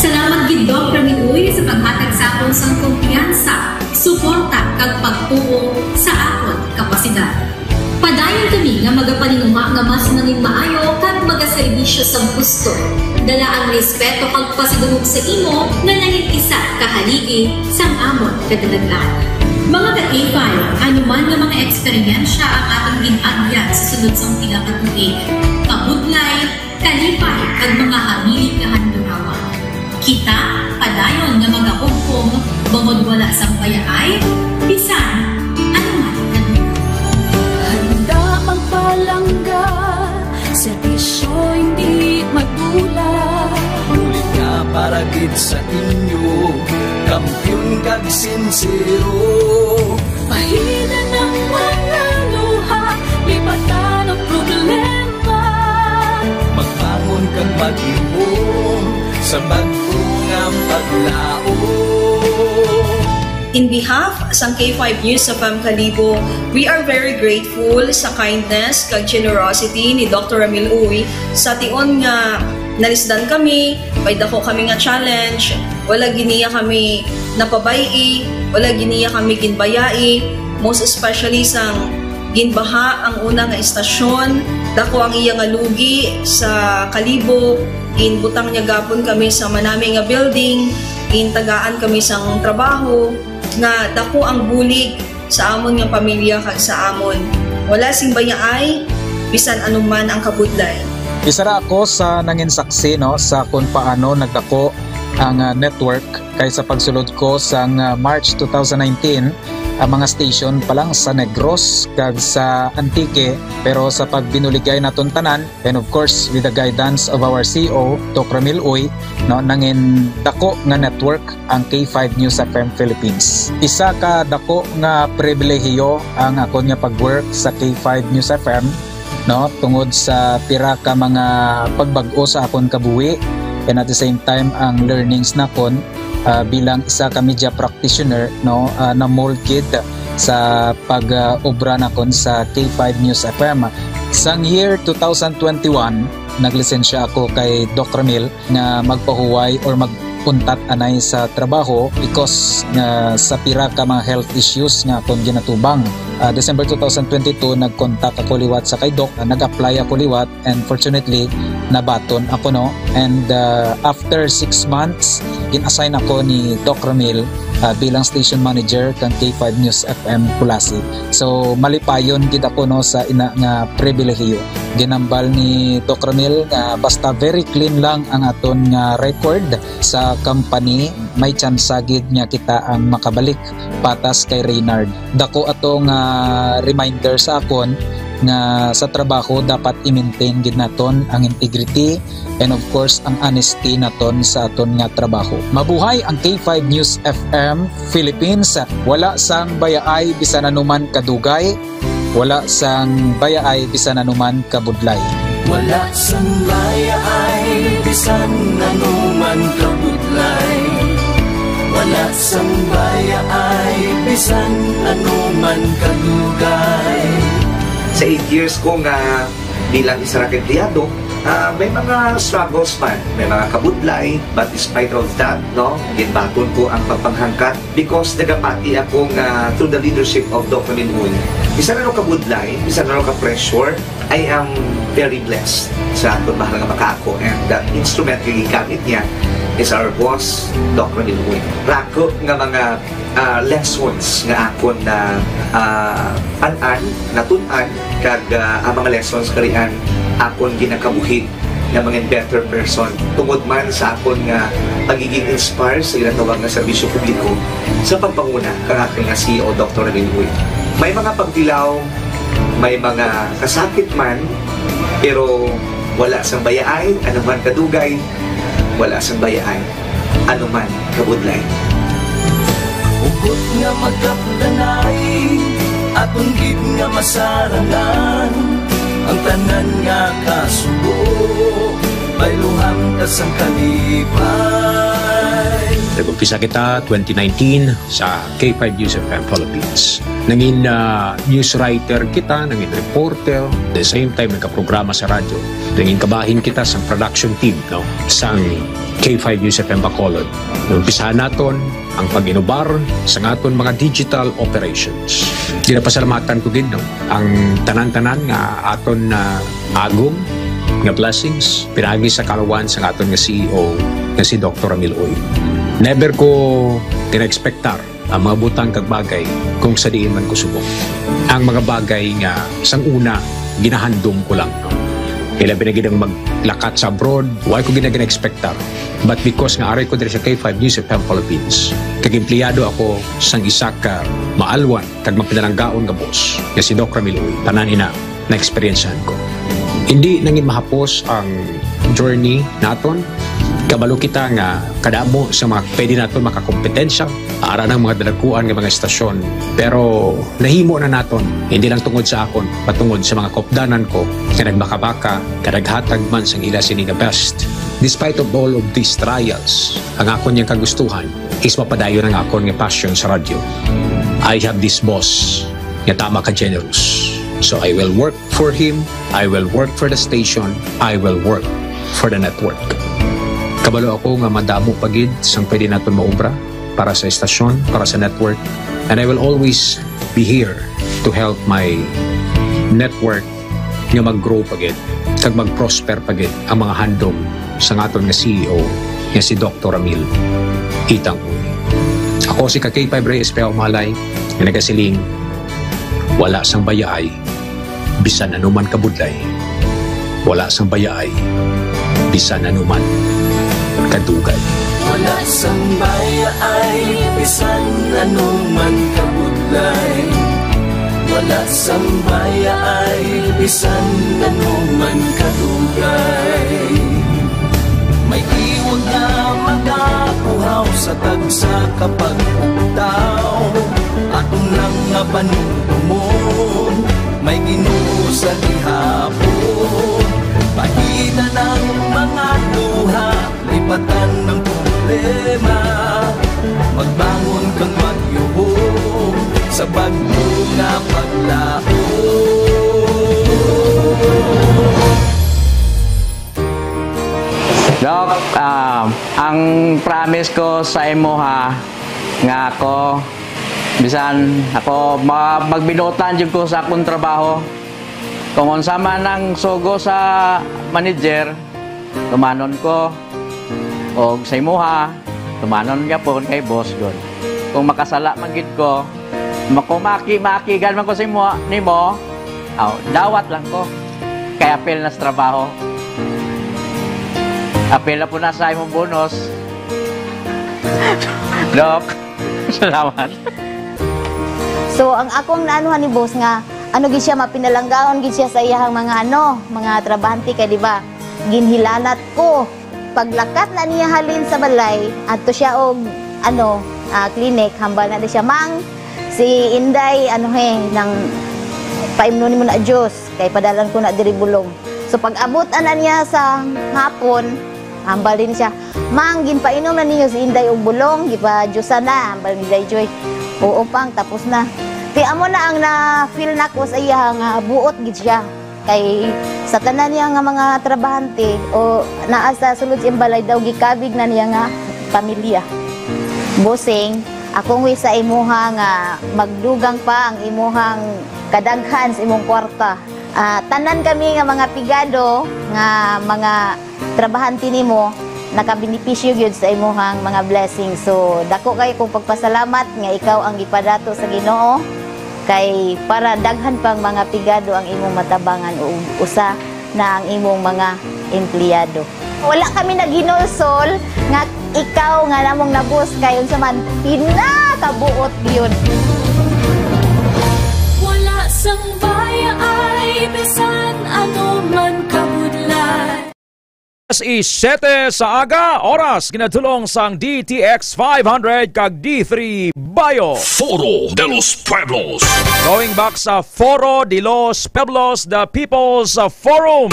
Salamat gid, Doc Rene Uy, sa paghatag sa akon sang kumpiyansa, suporta, kag pagtuo sa akon kapasidad. Padayon kami nga magapaninguha nga mas manginmaayo kag magaserbisyo sa gusto. Dala ang respeto kag pasidungog sa imo nga nangin isa ka haligi sang amon kadalagan. Mga ka-K five, ano man nga mga eksperyensya ang aton gin-agyan sa sunod sang pila ka tuig, kabudlay, kalipay, kag mga hamili nga handurawan. Kita padayon nga magahugpong bangod wala sang bayaay bisan ano man nga lugar. Handa magpalangga, serbisyo hindi madula. Bulig nga para gid sa inyo, kampiyon kag sinsero. Pahina ang mga luha, lipatan ang problema. Magbangon kag magluhom sa bag-o nga paglaom. In behalf sang K five News F M Kalibo, we are very grateful sa kindness kag generosity ni Doctor Ramil Uy sa tion nga Nalisdan kami, may dako kami nga challenge, wala gid niya kami napabay-i, wala gid niya kami ginbayai, most especially sang ginbaha ang una nga istasyon, dako ang iya nga lugi sa kalibo, ginbutang niya gapon kami sa manami nga building, gintagaan kami sang trabaho, nga dako ang bulig sa amon nga pamilya kag sa amon. Wala sing bayaay, bisan anuman ang kabudlay. Isa ra ako sa nangin saksi, no, sa kung paano nagdako ang, ah, network, kay sa pagsulod ko sang, ah, March two thousand nineteen, ang mga station pa lang sa Negros kag sa Antique, pero sa pagbinuligay naton tanan, and of course, with the guidance of our C E O, Doc Ramil Uy, no, nangin dako nga network ang K five News F M Philippines. Isa ka dako nga pribilehiyo ang akon nga pag-work sa K five News F M, no, tungod sa pira ka mga pagbag-o sa akon kabuhi, and at the same time ang learnings nakon, ah, bilang isa ka media practitioner, no, ah, na-mold gid sa pag, ah, obra nakon sa K five News F M. Sang year two thousand twenty-one, naglisensya ako kay Doc Ramil nga magpahuway or mag-untat anay sa trabaho because nga sa pira ka mga health issues nga akon ginatubang. Ah, December two thousand twenty-two, nag-contact ako liwat sa kay Doc, ah, nag-apply ako liwat, and fortunately, nabaton ako, no? And, ah, after six months, gin-assign ako ni Doc Ramil, ah, bilang station manager kang K five News F M Culasi. So, malipayon gid ako, no, sa ina nga pribilehiyo. Ginambal ni Doc Ramil nga basta very clean lang ang aton nga record sa company, may tsansa gid nga kita ang makabalik patas kay Reynard. Dako ato nga reminder sa akon nga sa trabaho dapat i-maintain gid naton ang integrity and of course ang honesty naton sa aton nga trabaho. Mabuhay ang K five News F M Philippines. Wala sang bayaay bisan anuman kadugay, wala sang bayaay bisan anuman kabudlay. Wala sang bayaay bisan anuman kabudlay. Wala sang bayaay bisan anuman kadugay. Sa eight years ko nga bilang isa ra ka empleyado, ah, may mga struggles man, may mga kabudlay, but despite of that, no, ginbaton ko ang pagpanghangkat because nagapati ako nga through the leadership of Doc Ramil Uy, bisan ano kabudlay, bisan ano ka pressure, I am very blessed sa aton mahal nga makaako, and the instrument nga gigamit niya is our boss, Doc Ramil Uy. Rako nga mga, ah, lessons nga akon na, ah, an-an, natun-an, kag, ah, ang mga lessons karian akon ginakabuhi nga mga better person tungod man sa akon nga pagiging inspire sa ginatawag nga serbisyo publiko sa pagpanguna kang akon nga C E O, Doctor Ramil Uy. May mga pagtilaw, may mga kasakit man, pero wala sang bayaay, ano man kadugay, wala sang bayaay, ano man kabudlay. Hugot nga magkapdanay, aton gid nga masarangan, ang tanan nga kasubo, bayluhan ta sang kalipay. Nag-umpisa kita twenty nineteen sa K five News F M Philippines. Nangin, ah, news writer kita, nangin reporter, the same time nagkaprograma sa radyo. Nangin kabahin kita sa production team, no, sang K five News F M Bacolod. Umpisahan naton ang pag-inubar sa aton mga digital operations. Ginapasalamatan ko gid, no, ang tanan-tanan nga aton na agom nga blessings pinaagi sa kalawan sa aton nga C E O nga si Doctor Ramil Uy. Never ko gina-expectar ang mga butang kag bagay kung sa diin man ko subong. Ang mga bagay nga sang una ginahandom ko lang, no? Ilabi na gid ang maglakat sa abroad, wa ko gina-, gina-expectar. But because nga aray ko diri sa K five News F M Philippines, kag empleyado ako sang isa ka maalwan kag mapinalanggaon nga boss nga si Doc Ramil Uy, tanan ina na-eksperyensyahan ko. Hindi nangin mahapos ang journey naton. Kabalo kita nga kadamo sa mga pwede naton makakompetensya, ara ng mga dalaguan nga mga estasyon. Pero nahimo na naton, hindi lang tungod sa akon, patungod sa mga kopdanan ko nga nagmakabaka, nga naghatag man sang ila sini nga best. Despite of all of these trials, ang akon yang kagustuhan is mapadayon ang akon nga passion sa radyo. I have this boss nga tama ka generous. So I will work for him, I will work for the station, I will work for the network. Kabalo ako nga madamo pa gid sang pwede naton maobra para sa estasyon, para sa network, and I will always be here to help my network nga mag-grow pa gid kag mag-prosper pa gid ang mga handom sang aton nga C E O nga si Doktor Ramil Itang. Ako si Kakay Five Ray Espejo Malay nga nagasiling, wala sang bayaay bisan anuman kabudlay, wala sang bayaay bisan anuman kadugay. Wala sang bayaay bisan anuman kabudlay, wala sang bayaay bisan anuman kadugay. May iwag nga magapuhaw sa tagsa ka pagpugtaw. Aton lang nga panumdumon, may Ginoo sa gihapon. Pahita ng mga luha, lipatan ng problema. Magbangon kang magyuhong sa bagyo nga paglaom. Doc, ah, ang promise ko sa imuha nga ako, bisan ako ma-, magbinuotan jud ko sa akong trabaho. Kung unsa man ang sugo sa manager, tumanon ko. Og sa imuha, tumanon gyapon kay boss gud. Kung makasala man gid ko, makumaki-makigan man ko sa imuha, nimo, aw, dawat lang ko. Kay apil na sa trabaho. Apil na po na sa imong bonus. Doc, salamat. So, ang akong naanuhan ni boss nga, ano gid siya, mapinalanggaon gid siya sa iyahang mga, ano, mga trabahante kay, di ba, ginhilanat ko. Paglakat na niya halin sa balay, adto siya og, ano, ah, clinic, hambal na di siya, "Mang, si Inday, ano, he, nang paimnon nimo na juice, kay padalan ko na diri bulong." So, pag-abot ana niya sa hapon, hambal din siya, "Mang, ginpainom na ninyo si Inday og bulong, gipa-juice na," hambal ni Day Joy. "Oo, Pang, tapos na." Kay amo na ang na-feel nako sa iya nga buot gid siya. Kay sa tanan niya nga mga trabahante o naa sa sulod sa iyang balay daw, gikabig na niya nga pamilya. Bossing, akong wish sa imuha nga magdugang pa ang imuhang kadaghan sa imong kwarta. Ah, tanan kami nga mga pigado nga mga trabahante nimo, nakabenepisyo gyud sa imuhang mga blessings. So, dako kay kong pagpasalamat nga ikaw ang gipadato sa Ginoo, kay para daghan pang mga pigado ang imong matabangan ug usa na ang imong mga empleyado. Wala kami naghinulsol nga ikaw nga namong nabus kay unsa man, pinakabuot gyud. Wala sang bayaay bisan ano man kabudlay. Alas siyete sa aga, oras ginadulong sang D T X five hundred kag D three Bio. Foro de los Pueblos. Going back sa Foro de los Pueblos, the People's Forum.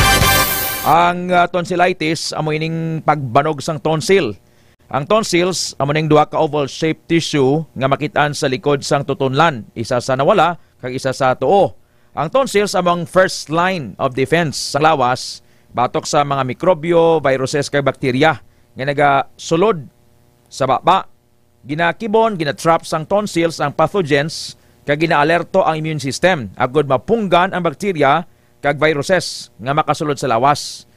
Ang, ah, tonsillitis, amo ining pagbanog sang tonsil. Ang tonsils, amo ning duha ka oval-shaped tissue nga makit-an sa likod sang tutonlan, isa sa nawala kag isa sa tuo. Ang tonsils amo ang first line of defense sa lawas batok sa mga mikrobyo, viruses, kag bakterya nga nagasulod sa baba. Ginakibon, ginatrap sang tonsils ang pathogens, kag ginaalerto ang immune system agud mapunggan ang bakterya kag viruses nga makasulod sa lawas.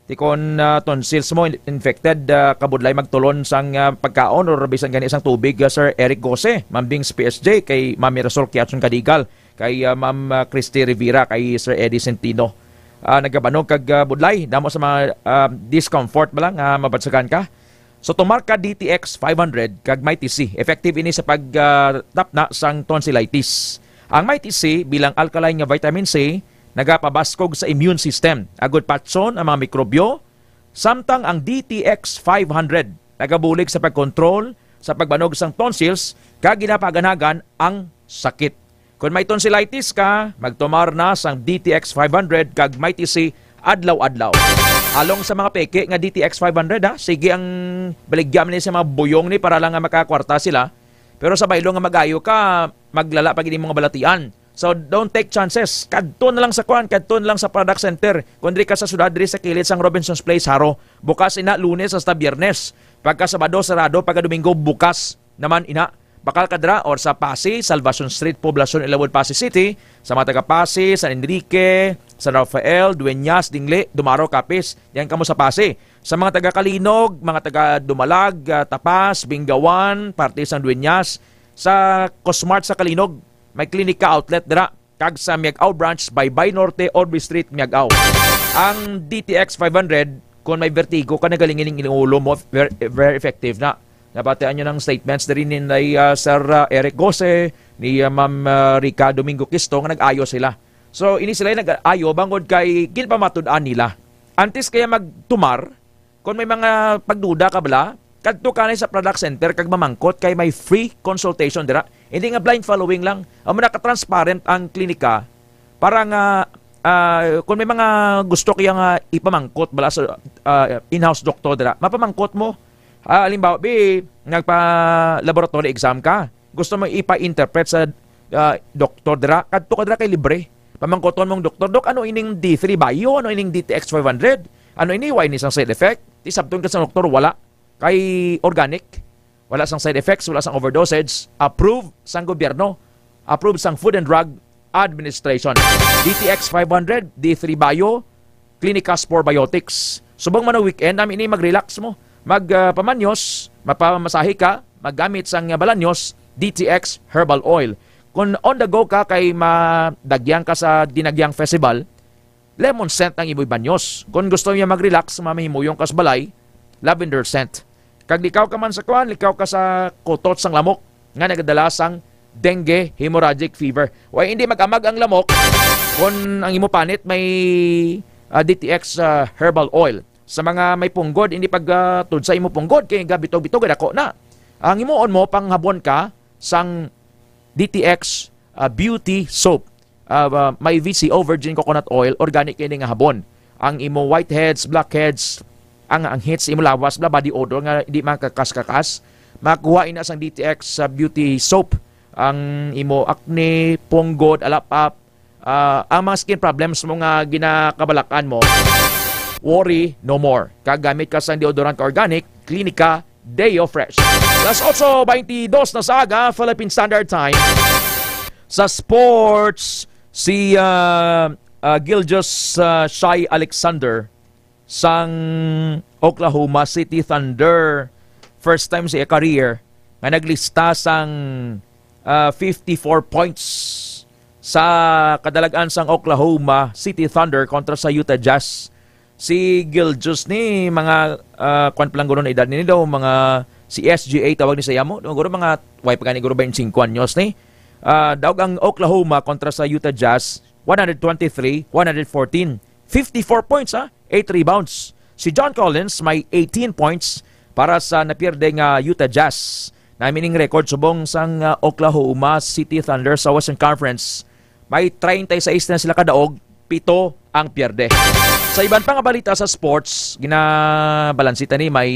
Ti kon, ah, tonsils mo in-, infected, ah, kabudlay magtulon sang, ah, pagkaon or bisan gani sang tubig, ah, Sir Eric Gose, Ma'am Bing sa P S J, kay Ma'am Mirasol Kiatson Kadigal, kay, ah, Ma'am, ah, Christy Rivera, kay Sir Eddie Centino. Ah, nagabanog kag, ah, budlay, damo sa mga, ah, discomfort ba lang, ah, mabatsagan ka? So, tumar ka D T X five hundred kag Mighty C. Effective ini sa pag, ah, tapna sang tonsillitis. Ang Mighty C bilang alkaline nga vitamin C nagapabaskog sa immune system agud patson ang mga mikrobyo, samtang ang D T X five hundred nagabulig sa pagkontrol sa pagbanog sang tonsils kag ginapaganagan ang sakit. Kon may tonsillitis ka, magtumar na sang D T X five hundred kag Mighty C adlaw-adlaw. Along sa mga peke nga D T X five hundred, ha, sige ang baligya man ni sa mga buyong ni para lang nga makakwarta sila. Pero sa baylo nga magayo ka, maglala pa gid imong balatian. So, don't take chances. Kadto na lang sa kuan, kadto na lang sa Product Center. Kung diri ka sa syudad, diri sa kilid sang Robinson's Place, Jaro. Bukas ina Lunes hasta Biyernes. Pagka Sabado, sarado. Pagka Domingo, bukas naman ina. Bakal ka dira or sa Passi, Salvacion Street, Poblacion, Ilawod, Passi City. Sa mga taga Passi, San Enrique, San Rafael, Dueñas, Dingle, Dumaro, Capiz. Yan kamo sa Passi. Sa mga taga Calinog, mga taga Dumalag, ah, Tapas, Bingawan, parte sang Dueñas. Sa Cosmart sa Calinog, may Klinika outlet dira. Kag sa Miag-ao branch, Baybay Norte, Orbe Street, Miag-ao. Ang D T X five hundred, kung may vertigo ka, nagalingiling ang ulo mo, ver-, very effective na. Nabatian nyo ng statements diri ni, ni, ah, Sir, ah, Eric Gose, ni, ah, Ma'am, ah, Rica Domingo Quisto nga nag-ayo sila. So, ini sila nag-ayo bangod kay ginpamatud-an nila. Antes kaya magtumar, kung may mga pagduda ka bala, kadto ka na sa Product Center kag mamangkot kay may free consultation dira. Hindi nga blind following lang. Amo na ka-transparent ang klinika para nga, ah, kung may mga gusto kaya nga ipamangkot bala sa, ah, in-house doktor dira, mapamangkot mo. Ah, halimbawa, bi, nagpa-laboratory exam ka. Gusto mo ipa-interpret sa, ah, doktor dira, kadto ka dira kay libre. Pamangkoton mong doktor, "Dok, ano ining D three Bio? Ano ining D T X five hundred? Ano ini? Wa ini sang side effect?" Ti sabton ka sa doktor, "Wala. Kay organic. Wala sang side effects, wala sang overdosage. Approved sang gobyerno. Approved sang Food and Drug Administration." D T X five hundred, D three Bio, Clinica Spore Biotics. Subong man ang weekend, amo ini mag-relax mo. Mag, ah, pamanyos, mapamasahe ka, maggamit sang balanyos, D T X Herbal Oil. Kung on the go ka kay madagyan ka sa Dinagyang Festival, lemon scent ang imo ibanyos. Kung gusto niya mag-relax, mamahimuyong ka sa balay, lavender scent. Kag likaw ka man sa kuan, likaw ka sa kutot sang lamok nga nagadala sang dengue, hemorrhagic fever. Way, hindi mag-amag ang lamok kung ang imo panit may, ah, D T X, ah, herbal oil. Sa mga may punggod, hindi pag, ah, tud sa imo punggod kay gabitog-bitog, dako na. Ang himuon mo, panghabon ka sang D T X, ah, Beauty Soap. Ah, ah, may V C O, virgin coconut oil, organic ini nga habon. Ang imo whiteheads, blackheads, ang, ang hits, imo lawas, bla, body odor nga di makakas-kakas, makuha ina sang D T X sa Beauty Soap. Ang imo acne, punggod, alapap, ah, ang mga skin problems mo nga ginakabalakan mo, worry no more. Kagamit ka sang deodorant ka organic, Clinica Deo Fresh. Alas otso baintidos na sa aga, Philippine Standard Time. Sa sports, si, ah, ah, Gilgeous, ah, Shai Alexander sang Oklahoma City Thunder. First time sa iya career nga naglista sang, ah, fifty-four points sa kadalag-an sang Oklahoma City Thunder kontra sa Utah Jazz. Si Gilgeous ni mga, ah, kwan pa lang guro na edad ni daw, mga si S G A tawag ni sa amo. Guro mga, way pa gani guro, twenty-five anyos ni. Ah, daog ang Oklahoma kontra sa Utah Jazz, one hundred twenty-three, one hundred fourteen. Fifty-four points, ha? Eight rebounds. Si John Collins may eighteen points para sa napierde nga Utah Jazz. Namining record subong sang, ah, Oklahoma City Thunder sa Western Conference. May treinta y seis na sila kadaog, pito ang pierde. Sa iban pa nga balita sa sports, ginabalansita ni, may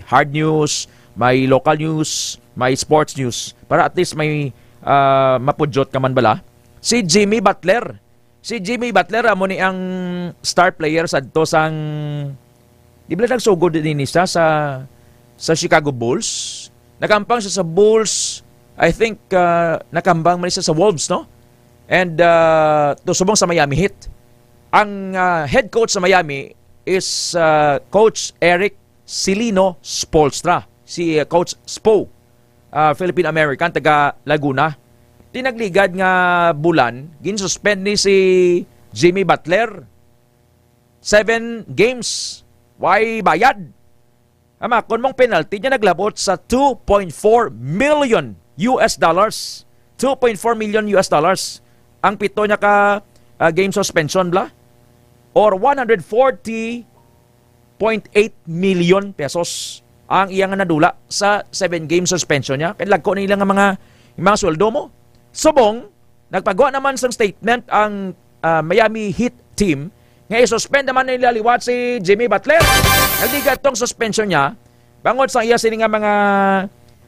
hard news, may local news, may sports news. Para at least may, ah, mapudyot ka man bala. Si Jimmy Butler. Si Jimmy Butler, amo ni ang star player sadto sang, di ba nagsugod din siya sa, sa Chicago Bulls? Nakampang siya sa Bulls. I think, ah, nakambang man siya sa Wolves, no? And, ah, to subong sa Miami Heat. Ang, ah, head coach sa Miami is, ah, Coach Eric Silino Spoelstra, si, ah, Coach Spo, ah, Philippine-American, taga Laguna. Tinagligad nga bulan, ginsuspend ni si Jimmy Butler. Seven games. Way bayad. Ama, kung mong penalty niya naglabot sa two point four million U S dollars. Two point four million U S dollars. Ang pito niya ka, ah, game suspension, bla? Or one hundred forty point eight million pesos ang iya nga nadula sa seven-game suspension niya. Kay lagko nila nga mga, mga sweldo mo. Subong, nagpagawa naman sang statement ang, ah, Miami Heat team nga i-suspend naman nila liwat si Jimmy Butler. Nagdigat tong suspension niya bangod sa iya sini nga mga,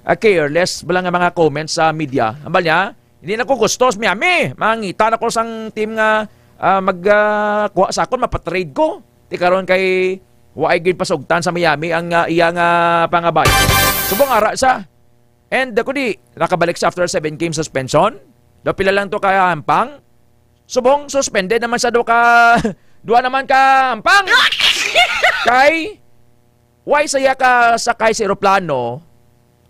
ah, careless bala nga mga comments sa media. Ambal niya, Hindi na ko gusto sa Miami. Mangita na ko sang team nga, ah, mag, ah, kuha sa akon, mapatrade ko. Ti karon kay wa ay gid pasugtan sa Miami ang, ah, iya nga pangabay. Subong ara sa. And, ah, kundi nakabalik sa after seven game suspension. Do pila lang to ka hampang. Subong suspended naman sa do ka, duha naman ka hampang. Kay, why saya ka sakay sa eroplano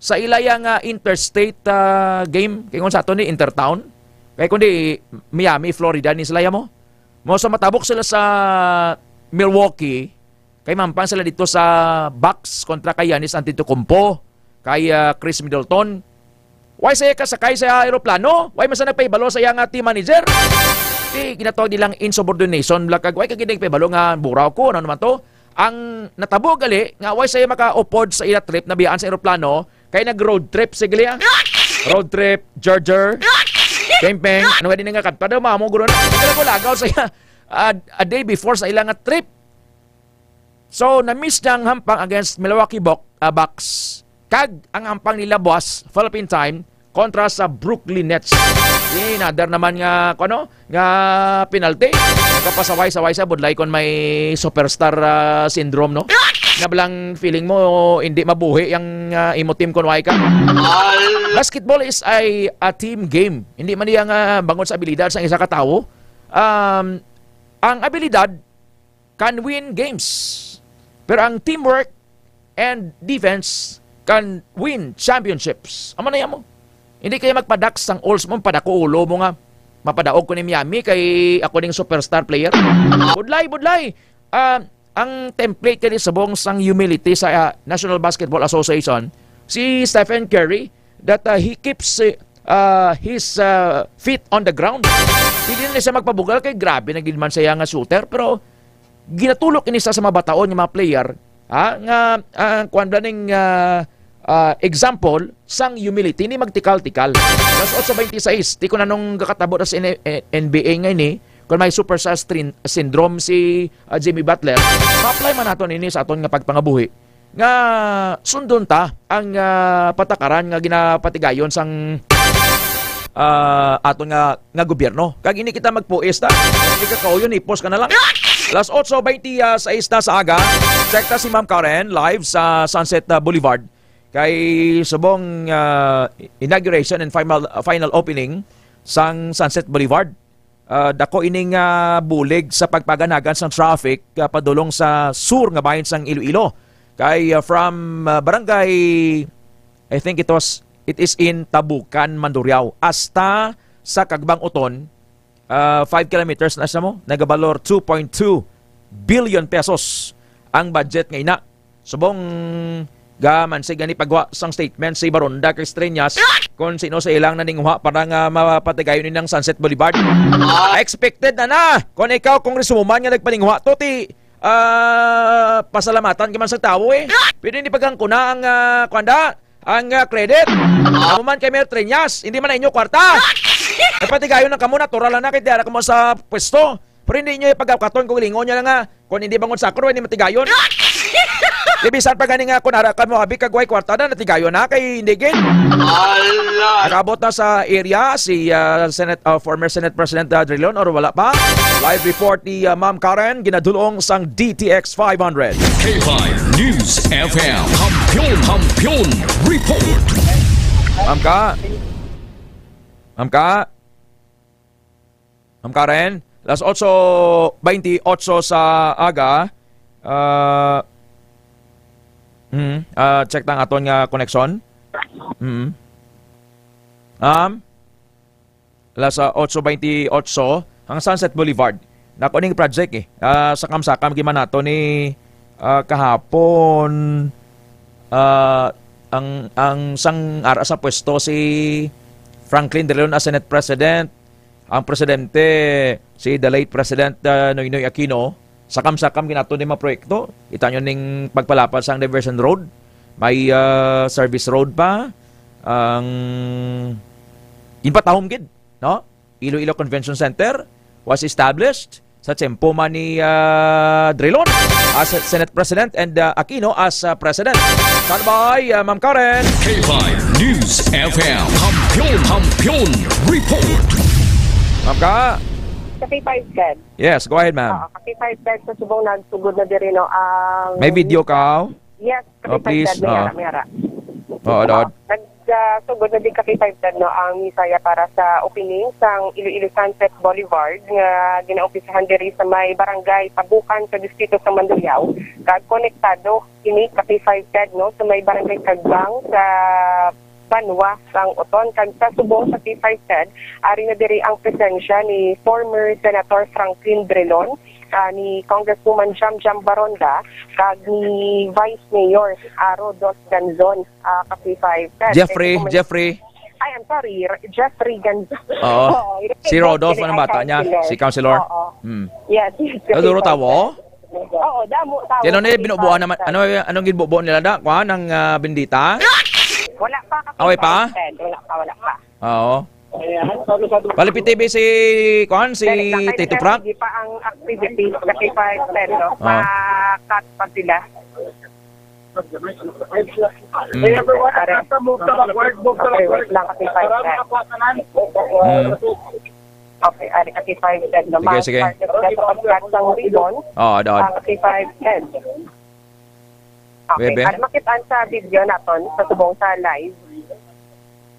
sa ilaya nga interstate, ah, game? Kay kung sa ato ni intertown. Kay kundi Miami, Florida ni sila ya mo. Mo sa matabok sila sa Milwaukee, kay mampang sila dito sa Bucks kontra kay Giannis Antetokounmpo, kay, ah, Khris Middleton. Why saya ka sakay sa eroplano? Why man sa nagpahibalo sa iya nga team manager? Di ginatawag nilang insubordination, bla, kag why ka gid nagpahibalo nga buraw ko, ano naman to? Ang natabo gali nga why saya makaupod sa ila trip na biyaan sa eroplano kay nag road trip, sige liya. Road trip, Gerger, Peng Peng, ano nga din nga kanta daw, mamo, guro na. Kaya ko lagaw sa iya, ah, a day before sa ila nga trip. So, na-miss niya ang hampang against Milwaukee Buck-, ah, Bucks. Kag ang hampang nila buwas, Philippine time, kontra sa Brooklyn Nets. Another naman nga, kuno, nga penalty. Nagpapasaway-saway sa budlay kon may superstar, ah, syndrome, no? Nga bala ang feeling mo, hindi mabuhi ang, ah, imo team kon way ka. Basketball is a, a team game. Hindi man iya nga bangod sa abilidad sa isa ka tawo. Um, ang abilidad can win games. Pero ang teamwork and defense can win championships. Amo na yan mo. Hindi kayo magpadak sang uls mo, padako ulo mo nga. Mapadaog ko ni Miami kay ako ning superstar player. Budlay, budlay. Ah, ang template kani subong sang humility sa, ah, National Basketball Association, si Stephen Curry, that, ah, he keeps, uh, his, uh, feet on the ground. Hindi na siya magpabugal kay grabe na gid man siya nga shooter, pero ginatulok ini sa, sa mga bataon nga mga player, ha, nga, ah, kuwan ba ning, ah, ah, example sang humility ni magtikal-tikal. Las otso beintiseis, ti ko nanong gakatabo na sa N-, eh, N B A nga ini, kung may superstar strin-, syndrome si, ah, Jimmy Butler, ma-apply man nato nini sa aton nga pagpangabuhi. Nga sundon ta ang, ah, patakaran nga ginapatigayon sang, ah, aton nga, nga gobyerno. Kag hindi kita magpuis ta. Hindi ka kauyon, ipos ka na lang. Las otso beintiseis na sa aga, check ta si Ma'am Karen live sa Sunset, ah, Boulevard. Kay subong, ah, inauguration and final, final opening sang Sunset Boulevard. Ah, dako ining, ah, bulig sa pagpaganagan sang traffic, ah, padulong sa sur nga bahin sang Iloilo. Kay, ah, from, ah, barangay, I think it was, it is in Tabukan, Mandurriao, hasta sa Kagbang Uton, ah, five kilometers na siya mo, nagabalor two point two billion pesos ang budget nga ina. Subong gaman si gani pagwa sang statement si Baronda kay Streñas kung sino sa ilang naninguha para nga mapatigayon ni ng Sunset Boulevard. Expected na na kung ikaw, congresswoman, nga nagpaninguha to, ti, ah, pasalamatan ka man sa tawo eh. Pero hindi pagkangkuna ang, ah, kwanda, ang, ah, credit. Amo man kay Mayor Treñas, hindi man na inyo kwarta. Ay patigayon lang kamo, natural lang na kay diara kamo sa pwesto. Pero hindi inyo ipagkakaton kung lingon niya lang nga, kung hindi bangon sakro, hindi matigayon. Di bisan pa gani nga kung ara ka mo abi kag way kwarta na, natigayon na kay hindi gid. Ala! Nakabot na sa area si, ah, Senate, ah, former Senate President, ah, Drilon, or wala pa? Live report ni, ah, Ma'am Karen, ginadulong sang D T X five hundred. K five News F M. Kampiyon, Kampiyon Report. Ma'am Ka? Ma'am Ka? Ma'am Karen, las otso beintiotso sa aga. Ah, mm, ah, check tang aton nga connection. Mm. Ma'am? Alas, ah, otso beintiotso, ang Sunset Boulevard. Nako ning project eh. Ah, sakam-sakam giman nato ni, ah, kahapon, ah, ang, ang sang ara sa pwesto si Franklin Drilon as Senate President, ang presidente si the late President, ah, Noynoy Aquino. Sakam-sakam ginato ni mga proyekto. Kita nyo ning pagpalapad sang diversion road. May, ah, service road pa. Ang ginpatahom gid, no? Iloilo Convention Center was established sa tiyempo man ni, ah, Drilon as Senate President and, ah, Aquino as, ah, President. Standby, ah, Ma'am Karen. K five News F M. Kampiyon, Kampiyon. Report. Ma'am ka? Ka K five ten. Yes, go ahead, ma'am. Oo, Ka K five ten sa subong nagsugod na diri, no, ang May video ka? Yes, Oh, Ka K five ten, please. May Oo. ara, may ara. Oo, Lord. Nag, ah, sugod na din Ka K five ten, no, ang misaya para sa opening sang Iloilo Sunset Boulevard nga ginaumpisahan diri sa may barangay Tabukan sa distrito sa Mandurriao. Kag konektado ini Ka K five ten, no, sa may barangay Tagbang sa banwa sang Oton, kag sa subong sa K five ten, ari na diri ang presensya ni former Senator Franklin Drilon, ah, ni Congresswoman Jam Jam Baronda, kag ni Vice Mayor, ah, Rodos Ganzon, ah, Ka K five ten. Jeffrey, Kay kung may Jeffrey. Ay, I'm sorry, R-, Jeffrey Ganzon. Oo. Oo, Si Rodolph, kini ang ang bata niya? Councilor. Si Councilor? Oo. Hmm. Yes, yes, Ka K five ten. Duro tawo? Oo, damo tao. Kaya ano na yung binubuan naman? Ano, anong ginbubuan nila da? Kuha ng, ah, bendita? Wala pa kasi. Away pa? Wala pa, wala pa. Oo. Palipit T V si, kuan, si Tito Frank. Hindi pa ang activity kasi pa, pero Ah. pa-cut pa sila. Mm. Pare. Okay, wait lang kasi pa. Mm. Okay, ari ka, K five ten, no? Sige, sige. Mas parte sila sa pagkat sang Oton, Oo, doon. Ang K five ten. Okay, Bebe? Para makita sa video naton, sa subong sa live,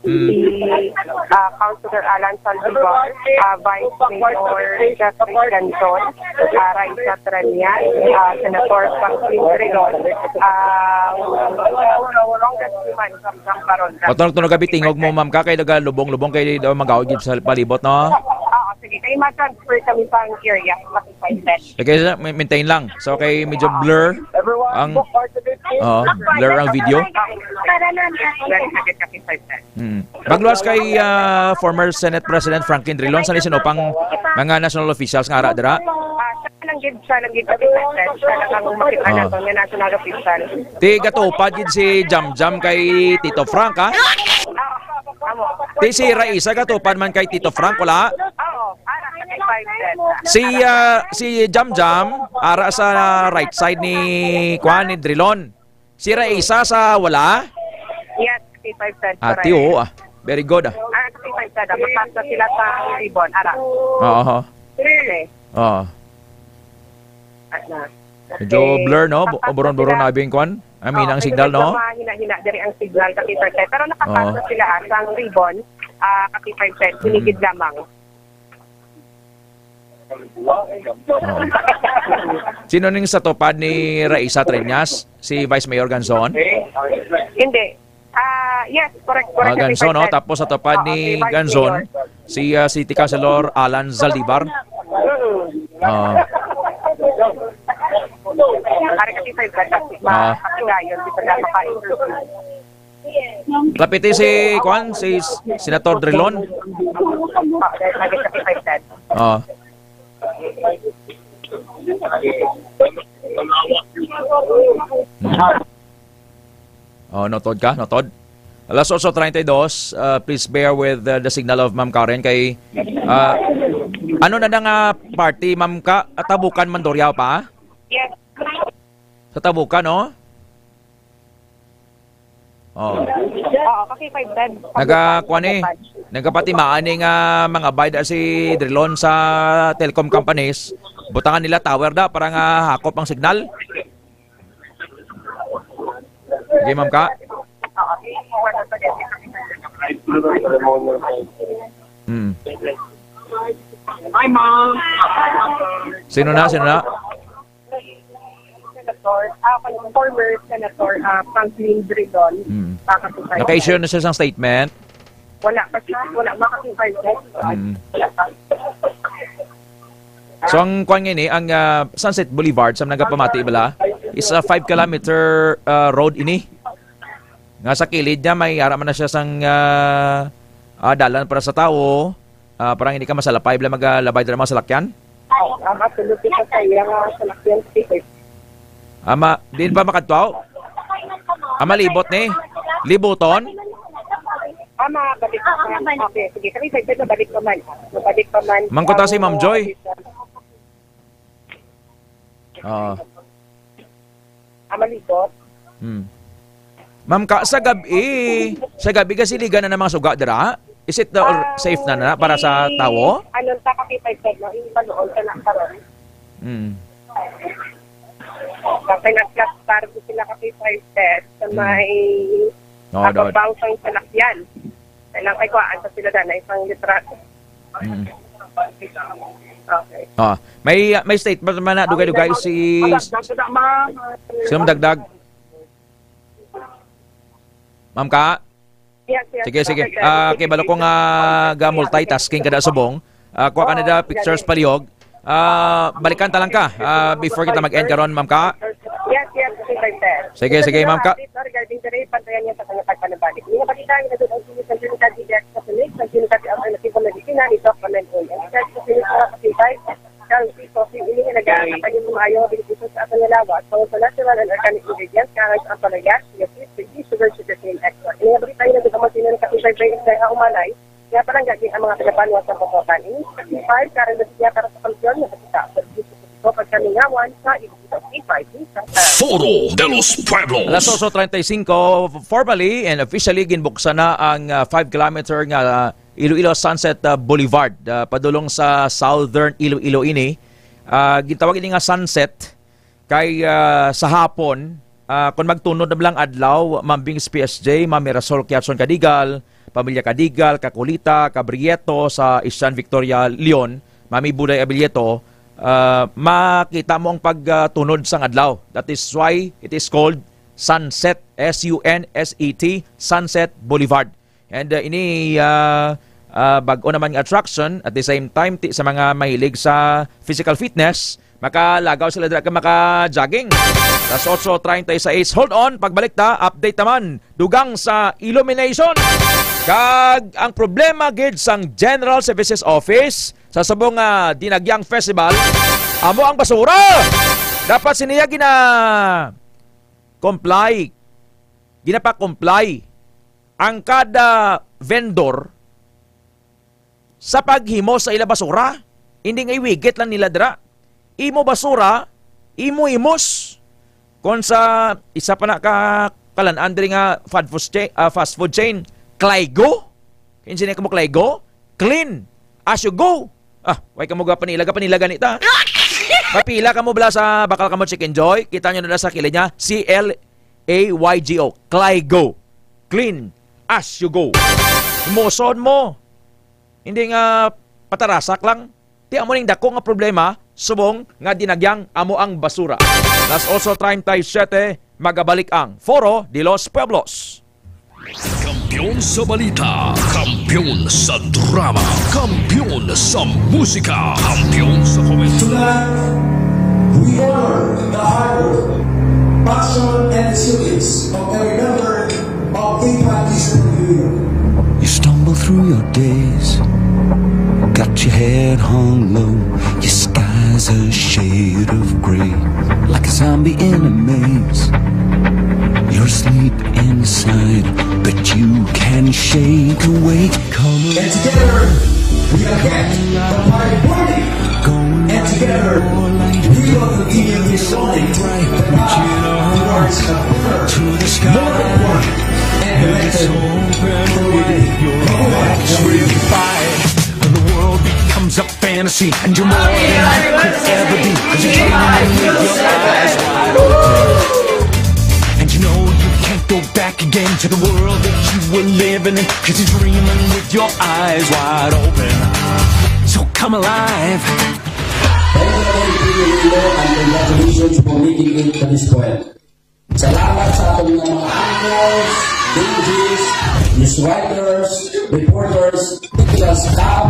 Mm. si, ah, Councilor Alan Saldivar, ah, Vice Mayor Jeffrey Ganzon, ah, Raisa Treñas, ah, Senator Franklin Drilon, ah, Congresswoman Jam Jam Baronda. Patulog-tulog gabi, tingog mo, ma'am, ka, kay nagalubong-lubong kay daw magawid gid sa palibot, no? Oo, sige. Kay ma-transfer kami sa area, makipag-send. Okay, sir, ma-, maintain lang. So, kay medyo blur ang, oo, blur ang video. Very good, okay, five ten. Mm. Magluwas kay, ah, former Senate President Franklin Drilon, sa isin pang mga national officials nga ara dira. Ah, siya lang gid, siya lang gid, Ka K five ten, siya lang ang makita Ah. nato nga national official. Ti gatupad gid si Jam Jam kay Tito Frank, ha? Ah, amo. Ti si Raisa gatupad man kay Tito Frank, wala? Oo, ara sa K five ten. Si, ah, si Jam Jam, ara sa right side ni, kuan, ni Drilon. Si Raisa sa wala? Yes, K five ten, Ati, correct. Oo, ah. Very good, ah. Ah, sa K five ten, ah. Magpas na sila sa ribbon, ara. Oo. Clear eh. Oo. At na. Medyo Okay. blur, no? Bu-, Papas na buron-buron sila. na abing kwan. I mean, Oo, ang medyo signal, no? mahina-hina diri ang signal, Ka K five ten. Pero nakapas Oo. na sila, ah, sang ribbon, ah, Ka K five ten. Mm. Sinigid lamang. Oo. Sino ning sa tupad ni Raisa Treñas? Si Vice Mayor Ganzon? Hindi. Ah, yes, correct, correct, Ah, Ka K five ten. Ganzon, no? Tapos sa tupad Oo, ni si Vice Ganzon, Mayor. si, ah, City Councilor Alan Zaldivar. Mm. Ah. Ari kasi sa iba, kasi Ah. ma-, kasi ngayon, di ba, maka-interview. Lapiti si, kuan, si S-, Senator Drilon. Ah, dahil lagi sa Ka K five ten. Ah. Hmm. Oh, notod ka, notod. Alas otso treinta y dos, uh, please bear with, uh, the signal of Ma'am Karen kay, uh, ano na na nga party, Ma'am Ka-, Tabukan, Mandurriao pa? Yes. Sa Tabukan, no? Oh. Oo, kasi five ten. Naga-, kuwan eh. Nagkapatimaan ni nga mga bayad si Drilon sa telecom companies. Butangan nila tower da para nga hakop ang signal. Sige, Ma'am Ka. Hmm. Hi, Ma'am. Sino na? Sino na? Senator, ah, former Senator, ah, Franklin Drilon. Hmm. Naka-issue na siya sang statement? Wala pa siya. Wala makakita siya. Hmm. Wala pa. So, ang kwan nga ini, ang, ah, Sunset Boulevard, sa nagapamati bala, is a five kilometer, ah, road ini. Nga sa kilid niya, may ara man na siya sang, ah, ah, dalan para sa tawo. Ah, parang hindi ka masalapay, bala magalabay dira mga salakyan? Ay, ang absolute sa iya nga salakyan, sir. Ama, din pa makadto? Ama, libot ni? Libuton? Ama, balik pa man. Okay, sige. Kami sa balik pa man. Balik pa man. Mangkuta si Ma'am Joy. Oo. Ah, malibot. Hmm. Ma'am Ka, sa gabi, sa gabi kasi liga na ng mga suga dira? Is it the, or Ah, safe na na para sa tawo? Ano, sa K five ten, no? Hindi pa noon, sa nakaroon. Mm. Sa pinagkas, para di sila K five ten, sa Mm. may Oo, Lord. Kababaw sang salakyan. Kailang ay kuhaan sa sila daan, ay isang litrato. Mm. Okay. Ah, may, may statement man na, dugay-dugay si Madagdag ko na, ma'am. Sino madagdag? Ma'am ka? Yes, yes, Sige, sige. Madagdag. Ah, kay balo ko nga ga-multitasking ka da subong. Ah, kuha ka na da Oh, pictures galing. palihog. Ah, balikan ta lang ka, ah, before kita mag-end karon, ma'am ka? Yes, yes, okay, sir. Sige, sige, ma'am ka. Update regarding the rape, pantayan niya sa kanyang pagpanabalik. Hindi nga balita, ang nagdulong sa Unidad Didiak sa Sulis, sa Unidad Alternatibo Medicina ni Doc Manuel Uy. Ang Unidad sa Sulis, mga kapitay, kang Tito, si ini nga nagkakapan yung maayo, binibigyan sa aton nga lawas, tungod sa natural and organic ingredients, karang sa ampalaya, chia seeds, veggie, sugar, sugar cane, extra. Ini nga balita, ang nagdulong sa Unidad Kapitay, Bay, Bay, Umalay, Kaya palangga ang mga taga-banwa sa Bototan. Ini sa P five, karang nasiya para sa kampiyon nga nakita sa Distrito Pagkamingawan sa Iloilo, P five, sa Foro de los Pueblos. Alas ocho treinta y cinco, formally and officially ginbuksan na ang, ah, five kilometer nga, ah, Iloilo Sunset, ah, Boulevard, ah, padulong sa Southern Iloilo ini. Ah, gintawag ini nga Sunset. Kay, ah, sa hapon, ah, kung magtunod na lang adlaw, Ma'am Bings P S J, Ma'am Mirasol Kiatson Cadigal, Pamilya Cadigal, Kakulita, Cabrieto, sa Asian Victoria Leon, Mami Buday Abilieto, ah, makita mo ang pagtunod sang adlaw. That is why it is called Sunset, S U N S E T, Sunset Boulevard. And, uh, ini, uh, uh, bag-o naman nga attraction, at the same time, ti sa mga mahilig sa physical fitness, makalagaw sila dira kag maka-jogging. Alas ocho treinta y seis. Hold on, pagbalik ta, update naman. Dugang sa illumination. Kag ang problema gid sang General Services Office sa subong nga Dinagyang Festival, amo ang basura. Dapat siniya gina comply. Ginapa-comply ang kada vendor sa paghimo sa ila basura. Hindi nga iwigit lang nila dira. Imo basura, imo imos. Kon sa isa pa na ka kalan-an diri nga fast food chain, ah, fast food chain, Clygo. Kinsa ni kamo Clygo? Clean as you go. Ah, way kamo gapanila, gapanila gani ta. Mapila kamo bala sa bakal kamo Chicken Joy? Kita nyo na sa kilid niya, C L A Y G O, Clygo. Clean as you go. Moson mo. Hindi nga patarasak lang. Ti amo ning dako nga problema, subong nga Dinagyang amo ang basura. Alas ocho treinta y siete, magabalik ang Foro de los Pueblos. Kampiyon sa balita, kampiyon sa drama, kampiyon sa musika, kampiyon sa komedya. Tonight, we honor the hard work, passion, and the service of every member of K five Eastern Union. You stumble through your days, got your head hung low, your sky's a shade of gray, like a zombie in a maze. You're asleep inside, but you can shake awake. Come on. And together, we are back. The party burning. And together, we will continue this morning. The path towards a better, more important, and better community. Mabuhay! When the world becomes a fantasy and you're more than you could ever be, 'cause you're dreaming with your eyes wide open. And you know you can't go back again to the world that you were living in, 'cause you're dreaming with your eyes wide open. So come alive. Thank you, Lord, and congratulations for making it to this point. Salamat sa aton nga mga actors, D Js, news writers, reporters, technical staff,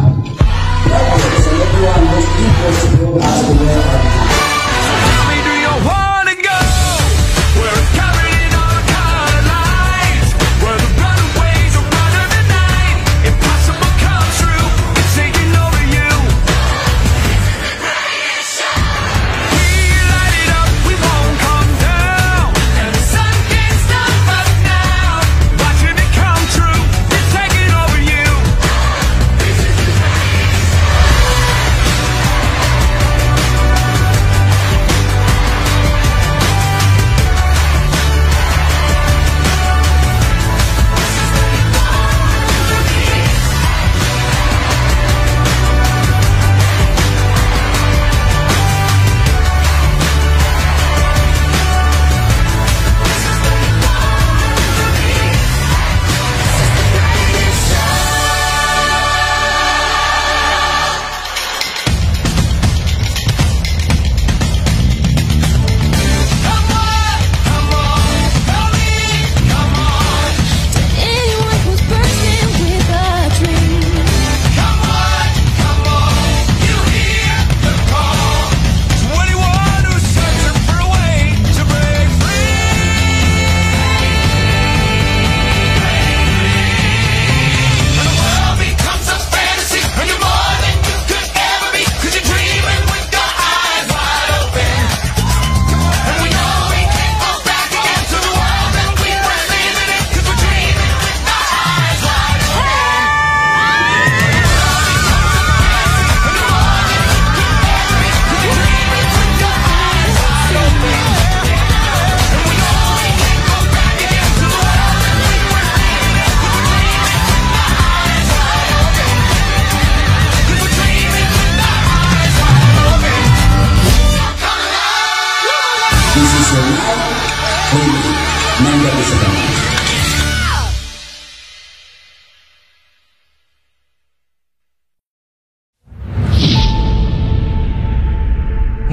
drivers, and everyone who's equal to bring us to where we are. Tell me, do you wanna go where it's covered in all color lines, where the runaways are running the night? Impossible comes true, it's taking over you. We light it up, we won't come down, and the sun can't stop us now. Watching it come true, it's taking over you. This is the race.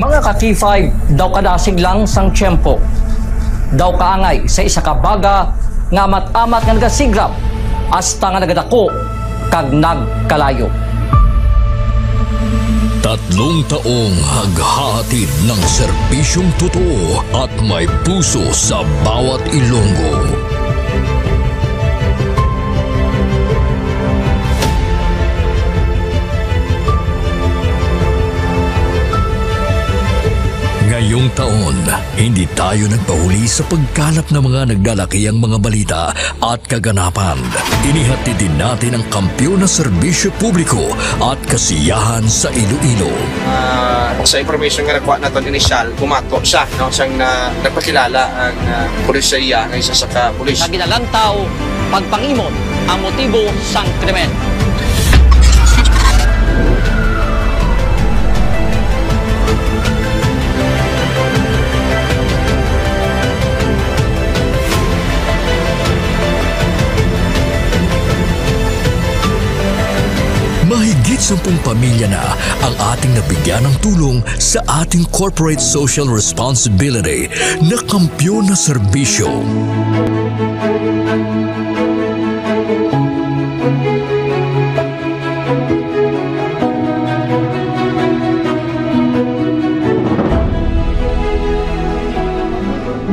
Mga ka-K five, daw kadasig lang sang tiyempo. Daw kaangay sa isa ka baga nga amat-amat nga nagasigrap hasta nga nagadako kag nagkalayo. Tatlong taong naghahatid ng serbisyong totoo at may puso sa bawat Ilonggo. Ngayong taon, hindi tayo nagpahuli sa pagkalap ng mga naglalakihang mga balita at kaganapan. Inihatid din natin ang kampiyon na serbisyo publiko at kasiyahan sa Iloilo. Ah, sa information nga nakuha naton inisyal, bumato siya, no, siyang na, nagpakilala ang, ah, pulis sa iya nga isa sa ka pulis. Nga ginalantaw pagpangimot ang motibo sang krimen. Mahigit sampung pamilya na ang ating nabigyan ng tulong sa ating corporate social responsibility na kampiyon na serbisyo.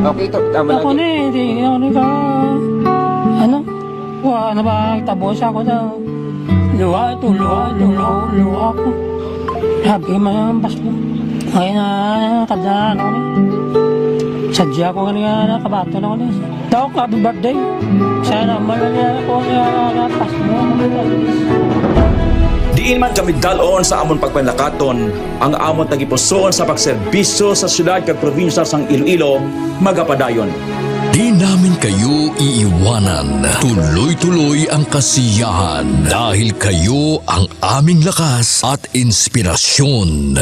Okay, to, tama lang. Ako ni, di ako ni ka, ano? Wa na ba tabo sa ako daw? Luha to, luha, luha, luha ko. Happy man ang Pasko. Ngayon na, kada ano ni. Sadya ko nga nakabato na ko ni. Doc, happy birthday. Sana man na ako nga Pasko. Diin man kami dalon sa amon pagpanlakaton, ang amon tagipusoon sa pagserbisyo sa siyudad kag probinsya sang Iloilo magapadayon. Di namin kayo iiwanan. Tuloy-tuloy ang kasiyahan dahil kayo ang aming lakas at inspirasyon.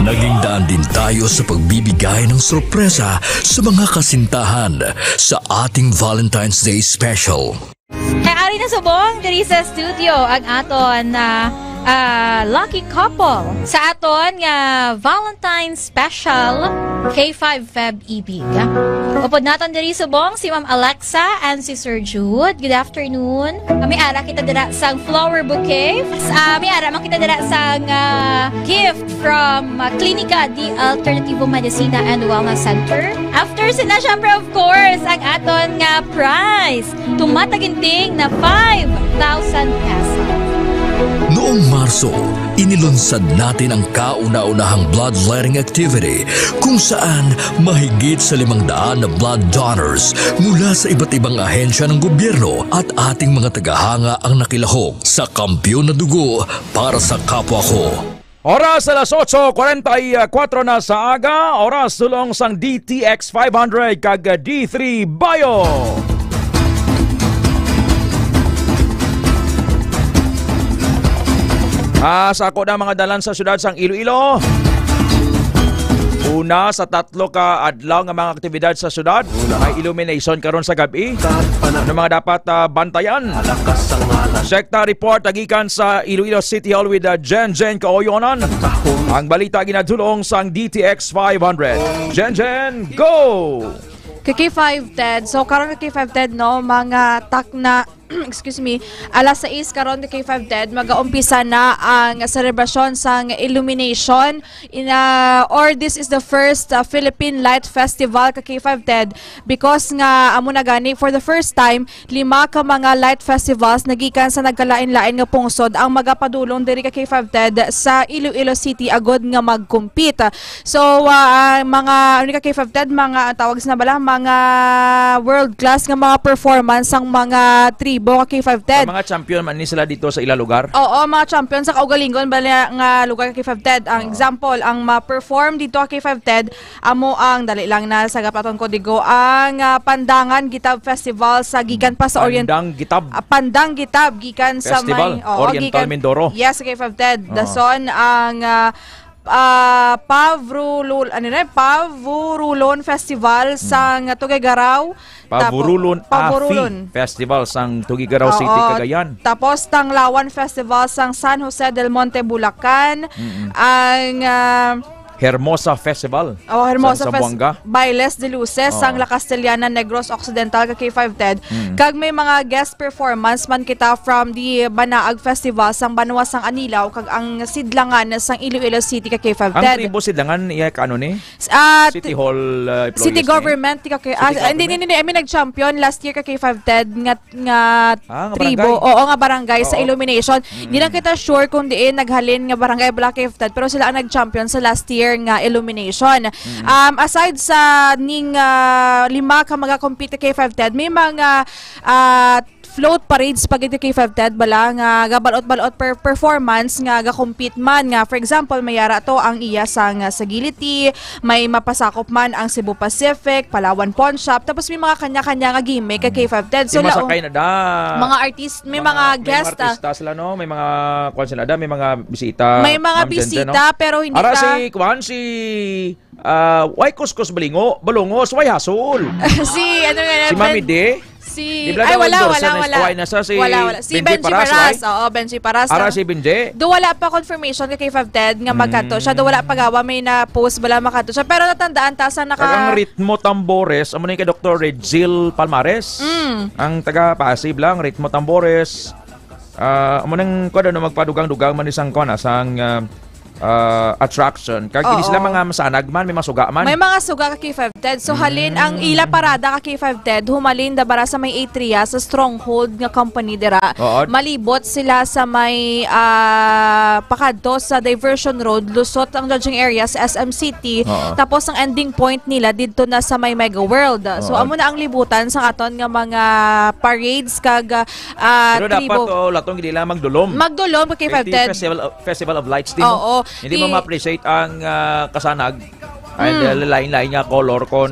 Naging daan din tayo sa pagbibigay ng sorpresa sa mga kasintahan sa ating Valentine's Day special. Kay ari na subong diri sa studio ang aton na, ah, lucky couple sa aton nga Valentine's Special K five Feb Ibig. Upod naton diri subong si Ma'am Alexa and si Sir Jude. Good afternoon. Kami ara kita dira sang flower bouquet. Sa, ah, may ara man kita dira sang, ah, gift from, ah, Klinika de Alternativo Medicina and Wellness Center. After sina, syempre, of course, ang aton nga prize. Tumataginting na five thousand pesos. Noong Marso, inilunsad natin ang kauna-unahang bloodletting activity, kung saan mahigit sa limang daan na blood donors mula sa iba't ibang ahensya ng gobyerno at ating mga tagahanga ang nakilahok sa kampiyon na dugo para sa kapwa ko. Oras alas otso kwarenta y kuwatro na sa aga, oras dulong sang D T X five hundred kag D three Bio. Ah, sa ako na mga dalan sa siyudad sang Iloilo. Una, sa tatlo ka adlaw nga mga aktibidad sa siyudad, may illumination karon sa gabi. Ano mga dapat, ah, bantayan? Sekta report gikan sa Iloilo City Hall with, uh, Jen Jen Kaoyonan. Ang balita ginadulong sang D T X five hundred. Jen Jen, go! K K five Ted. So, karon K K five Ted, no, mga takna excuse me, alas sais karon ka K five Ted, magaumpisa na ang selebrasyon sang illumination in, ah, or this is the first, ah, Philippine Light Festival ka K five Ted, because nga amo na gani for the first time lima ka mga light festivals nagikan sa nagkalain-lain nga pungsod ang magapadulong diri ka K five Ted sa Iloilo City agod nga mag-compete. So, ah, mga, ano ka, K five Ted, mga, tawag sa na bala, mga world class nga mga performance sang mga tribo ka K five Ted. Ang mga champion man ni sila dito sa ila lugar? Oo, mga champion sa kaugalingon bala nga lugar ka K five Ted. Ang Oo. example, ang ma-perform dito ka K five Ted, amo ang, dali lang na, sa gapaton ko digo, ang, ah, Pandangan Gitab Festival sa gikan pa sa Orient-, Pandang Gitab. ah, Pandang Gitab, gikan sa Festival, may, oo, Oriental gikan, Mindoro. Yes, K five Ted. Oo. Dason ang, ah, ah, Pavrulul-, ano na, Pavurulon Festival Hmm. sang Tuguegarao. Tapo-, Pavurulon Pavurulon. Afi Festival sang Tuguegarao Oo. City, Cagayan. Tapos Tanglawan Festival sang San Jose del Monte, Bulacan. Mm-mm. Ang, ah, Hermosa Festival Oh, Hermosa sang Fest-, Zamboanga. Bailes de Luces Oo. sang La Castellana, Negros Occidental, ka K five Ted. Mm. Kag may mga guest performance man kita from the Banaag Festival sang Banwa sang Anilao kag ang Sidlangan sang Iloilo City ka K five Ang Ted. Tribo Sidlangan, iya ka ano ni? S-, ah, City t-, Hall, uh, City employees ni? Government, ka K-, City ah, hindi, government? hindi, hindi. I mean, nag-champion last year ka K five Ted nga, nga Ah, nga tribo. barangay? Oo, nga barangay sa Oo. illumination. Mm. Di lang kita sure kung diin naghalin nga barangay Black F Ted, pero sila ang nag-champion sa last year nga illumination. Mm. Um, aside sa ning, ah, lima ka mga compete K five Ted, may mga, ah, float parades pa gid ka K five Ted bala nga gabalot-balot per performance nga ga-compete man nga, for example, may ara to ang iya sang, ah, Sagility, may mapasakop man ang Cebu Pacific, Palawan Pawn Shop, tapos may mga kanya-kanya nga gimmick ka Mm. K five Ted. So, May laon-, masakay na da. mga artist, may Mga, mga may mga guest, ah. artista sila, no? May mga, kuwan sila da, may mga bisita, May mga Ma'am Jen Jen, no? bisita, pero hindi Ara ka si, kuwan, si, ah, why kuskus balingo? Balungos, why hasol? Si, ano nga na, Si Mami Ben-, D? si, Di ba ay, daw wala, endorser wala, na, wala. why na sa si Wala, wala. Si Benji Benji Paras, Paras, why? oo, Benji Paras, Ara ah. si Benji? Do wala pa confirmation kay K five Ted nga magkadto siya. Do wala Mm. pa gawa, may na-post bala makadto siya. Pero natandaan ta sa naka- Kag ang Ritmo Tambores, amo ni kay Doktor Regil Palmares. Mm. Ang taga Pasig lang, Ritmo Tambores. Ah, amo nang kuwan, ano, magpadugang-dugang man isang kuwan, ah, sang, ah, ah, attraction. Kag hindi Oo. sila mga masanag man, may mga suga man. May mga suga ka K five Ted. So, halin, ang Mm. ila parada ka K five Ted, humalin da bara sa may Atria, sa Stronghold nga company dira. Oo. Malibot sila sa may, ah, pakadto sa Diversion Road, lusot ang judging area sa S M City. Oo. Tapos, ang ending point nila didto na sa may Mega World. So, Oo. amo na ang libutan sa aton nga mga parades kag, ah, ah, Pero dapat, tribo. oh, latong hindi lang magdulom. Magdulom, K five Ted. Festival of, Festival of Lights, di mo? Oo. Hindi mo Di- ma-appreciate ang, ah, kasanag. And, Hmm. uh, lain-lain nga color kon,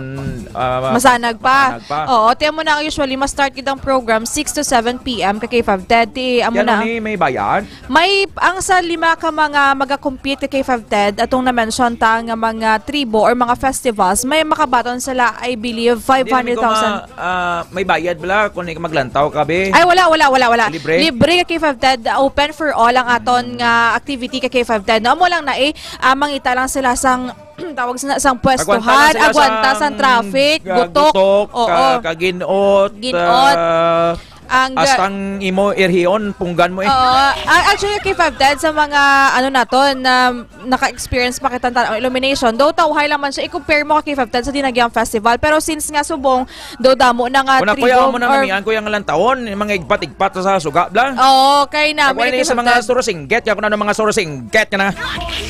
ah, Masanag pa. masanag pa. Oo, ti amo na, usually, ma-start kitang program six to seven P M ka K five Ted. Ti amo Yan na. ni may bayad? May, ang sa lima ka mga maga-compete ka K five Ted, atong na-mention ta nga mga tribo or mga festivals, may makabaton sila, I believe, Hindi, five hundred thousand. Hindi, may kuma-, ah, may bayad bala kung ikaw maglantaw ka, be? Ay, wala, wala, wala, wala. Libre? Libre ka K five Ted, open for all ang aton nga activity ka K five Ted. No, amo lang na eh, ah, mangita lang sila sang, tawag sa, sang Agwanta lang pwestuhan, sila agwanta sang sang, traffic, ah, gutok. gutok, Oo. ka-, kaginot, Ginot. ah, Ang ga- Hasta ang imo irhion, punggan mo eh. Oo. Ah, actually, K five Ted, sa mga, ano naton, na naka-experience pa kita ng illumination, though tawhay lang man siya, i-compare mo ka K five Ted sa Dinagyang Festival. Pero since nga subong, though damo na nga Kung ako tribo yung amo na or namian ko yung lantawon, yung mga igpat-igpat sa suga, bla. Oo, kay namin Ako ni sa mga K five Ted. Surasingget, kaya kung ano mga surasingget ka na.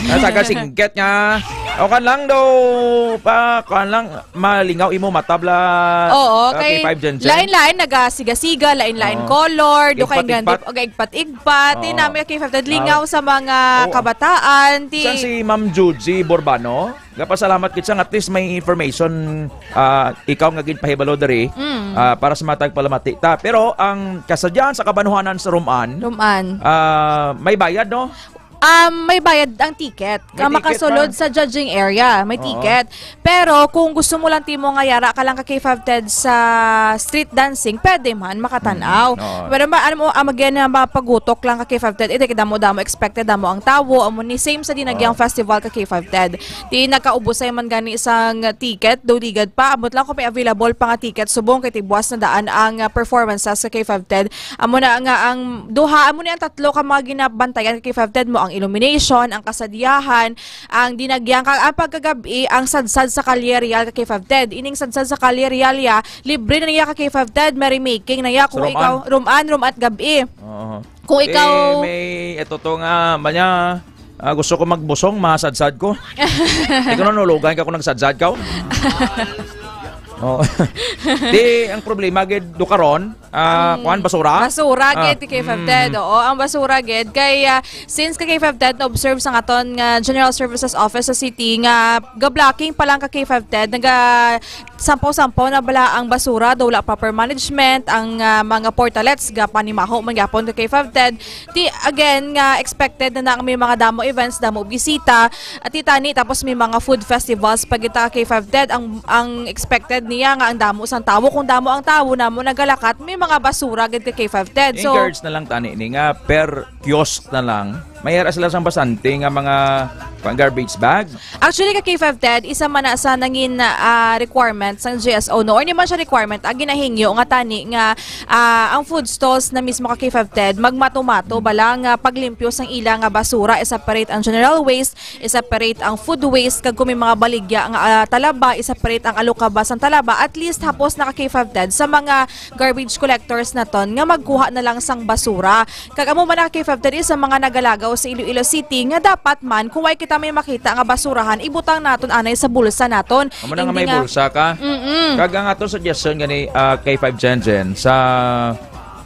Nasa kasingget nga. O kan lang daw, pa, kan lang, malingaw imo mata, bla. Oo, ah, kay K five Jen Jen. Lain-lain, nagasiga-siga, lain-lain Oo. color, do kay Igpat-igpat. gandip, og igpat-igpat. Oo. Ti nami K five Ted, lingaw Ah. sa mga Oo. kabataan, ti Bisan si Ma'am Judy Borbano, gapasalamat gid siya nga at least may information, ah, ikaw nga ginpahibalo diri, Mm. ah, para sa matag palamati ta. Pero ang kasadyahan sa kabanuhanan sa Roman, Roman. ah, may bayad, no? Um, may bayad ang ticket. May Ka ticket makasulod pa. sa judging area, may Oo. ticket. Pero kung gusto mo lang timo nga yara ka lang ka K five TED sa street dancing, pwede man, makatanaw. Mm, oo. Pero ma-, ano mo, ah, again, na mapagutok lang ka K five TED, ito, damo-damo expected, damo ang tawo, amo ni same sa Dinagyang Oo. Festival ka K five TED. Di nagkaubusay man gani sang ticket, do ligad pa, amot lang kung may available pa nga ticket, subong kay tibuas na daan ang, ah, performances sa K five TED. Amo na nga ang duha, amo ni ang tatlo ka mga ginabantayan kay K five TED mo, ang illumination, ang kasadyahan, ang dinagyang, kag ang pagkagabi, ang sadsad sa Kalye Real kay K five TED. Ining sadsad sa Kalye Real ya, libre na niya kay K five TED, merrymaking na ya. Kung Sa Roman. ikaw, Roman, Roman at gabi. Oo. Kung Eh, ikaw may ito to nga, manya, ah, gusto ko magbusong, masadsad ko. Ikaw na nulugan ka kung nagsadsad ka, oh. Oh. Di, ang problema, gid, do karon, ah, Ang kuwan, basura? basura, Ah, gid, kay K five TED. mm. Oo, ang basura, gid. Kay, ah, since ka K five TED, na-observe sa aton nga General Services Office sa city nga ga-blocking pa lang ka K five TED, naga-sampaw-sampaw na bala ang basura, do wala proper management, ang, ah, mga portalets, ga panimaho man gyapon ka K five TED. Ti, again, nga expected na, na may mga damo events, damo bisita, at ti tani, tapos may mga food festivals pa kita K five TED. Ang, ang expected niya nga ang damo sang tawo. Kung damo ang tawo, namo nagalakat, may mga basura gid ka K five TED. So, Encourage na lang tani ni nga per kiosk na lang. May ara sila sang basante nga mga pang garbage bag. Actually, ka K five TED, isa man na sa nangin, ah, requirement sang G S O, no? Or di man siya requirement, ang ginahingyo nga tani nga, ah, ang food stalls na mismo ka K five TED, magmato-mato bala nga paglimpyo sang ila nga basura, i-separate ang general waste, i-separate ang food waste, kag kung may mga baligya nga, ah, talaba, i-separate ang alukaba sang talaba, at least hapos na ka K five TED sa mga garbage collectors naton nga magkuha na lang sang basura. Kag amo man ang K five TED sa mga nagalagaw sa Iloilo City nga dapat man kung way kita may makita nga basurahan, ibutang naton anay sa bulsa naton. Amo na nga Hindi may nga bulsa ka. Mm-mm. Kag ang ato suggestion gani, ah, K five Gen Gen sa,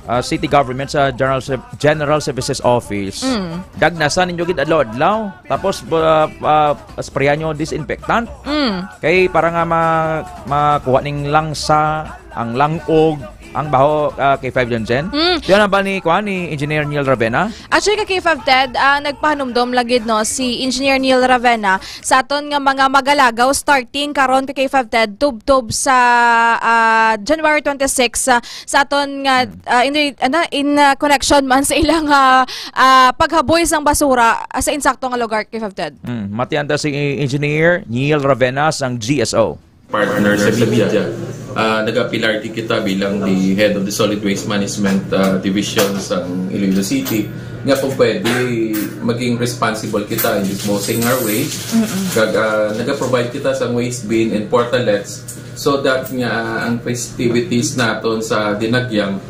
ah, city government, sa General Serv-, General Services Office. Mm. Dagnasan ninyo gid adlaw-adlaw. Tapos, ah, ah, sprayan nyo disinfectant. Mm. Kay para nga ma-, makuha ning langsa, ang langog, ang baho, ah, K five Gen Gen. Mm. Yan ang ba ni, kuan, ni Engineer Neil Ravena? Actually, ka K five TED, ah, nagpahanumdom lagi, no, si Engineer Neil Ravena sa aton nga mga magalagaw starting karon ka K five TED tubtob sa, ah, January twenty-six, ah, sa aton nga, Mm. ah, in, ano, in, ah, connection man sa ilang, ah, ah, paghaboy sang basura, ah, sa insakto nga lugar, K five TED. Mm. Matian ta si Engineer Neil Ravena sang G S O. Partner sa media. Ah, nag-apilar di kita bilang the head of the Solid Waste Management, ah, Division sa Iloilo City, nga kung pwede maging responsible kita in disposing our waste. Mm-mm. Kag, ah, nag-provide kita sa waste bin and portalets so that nga ang festivities naton sa Dinagyang,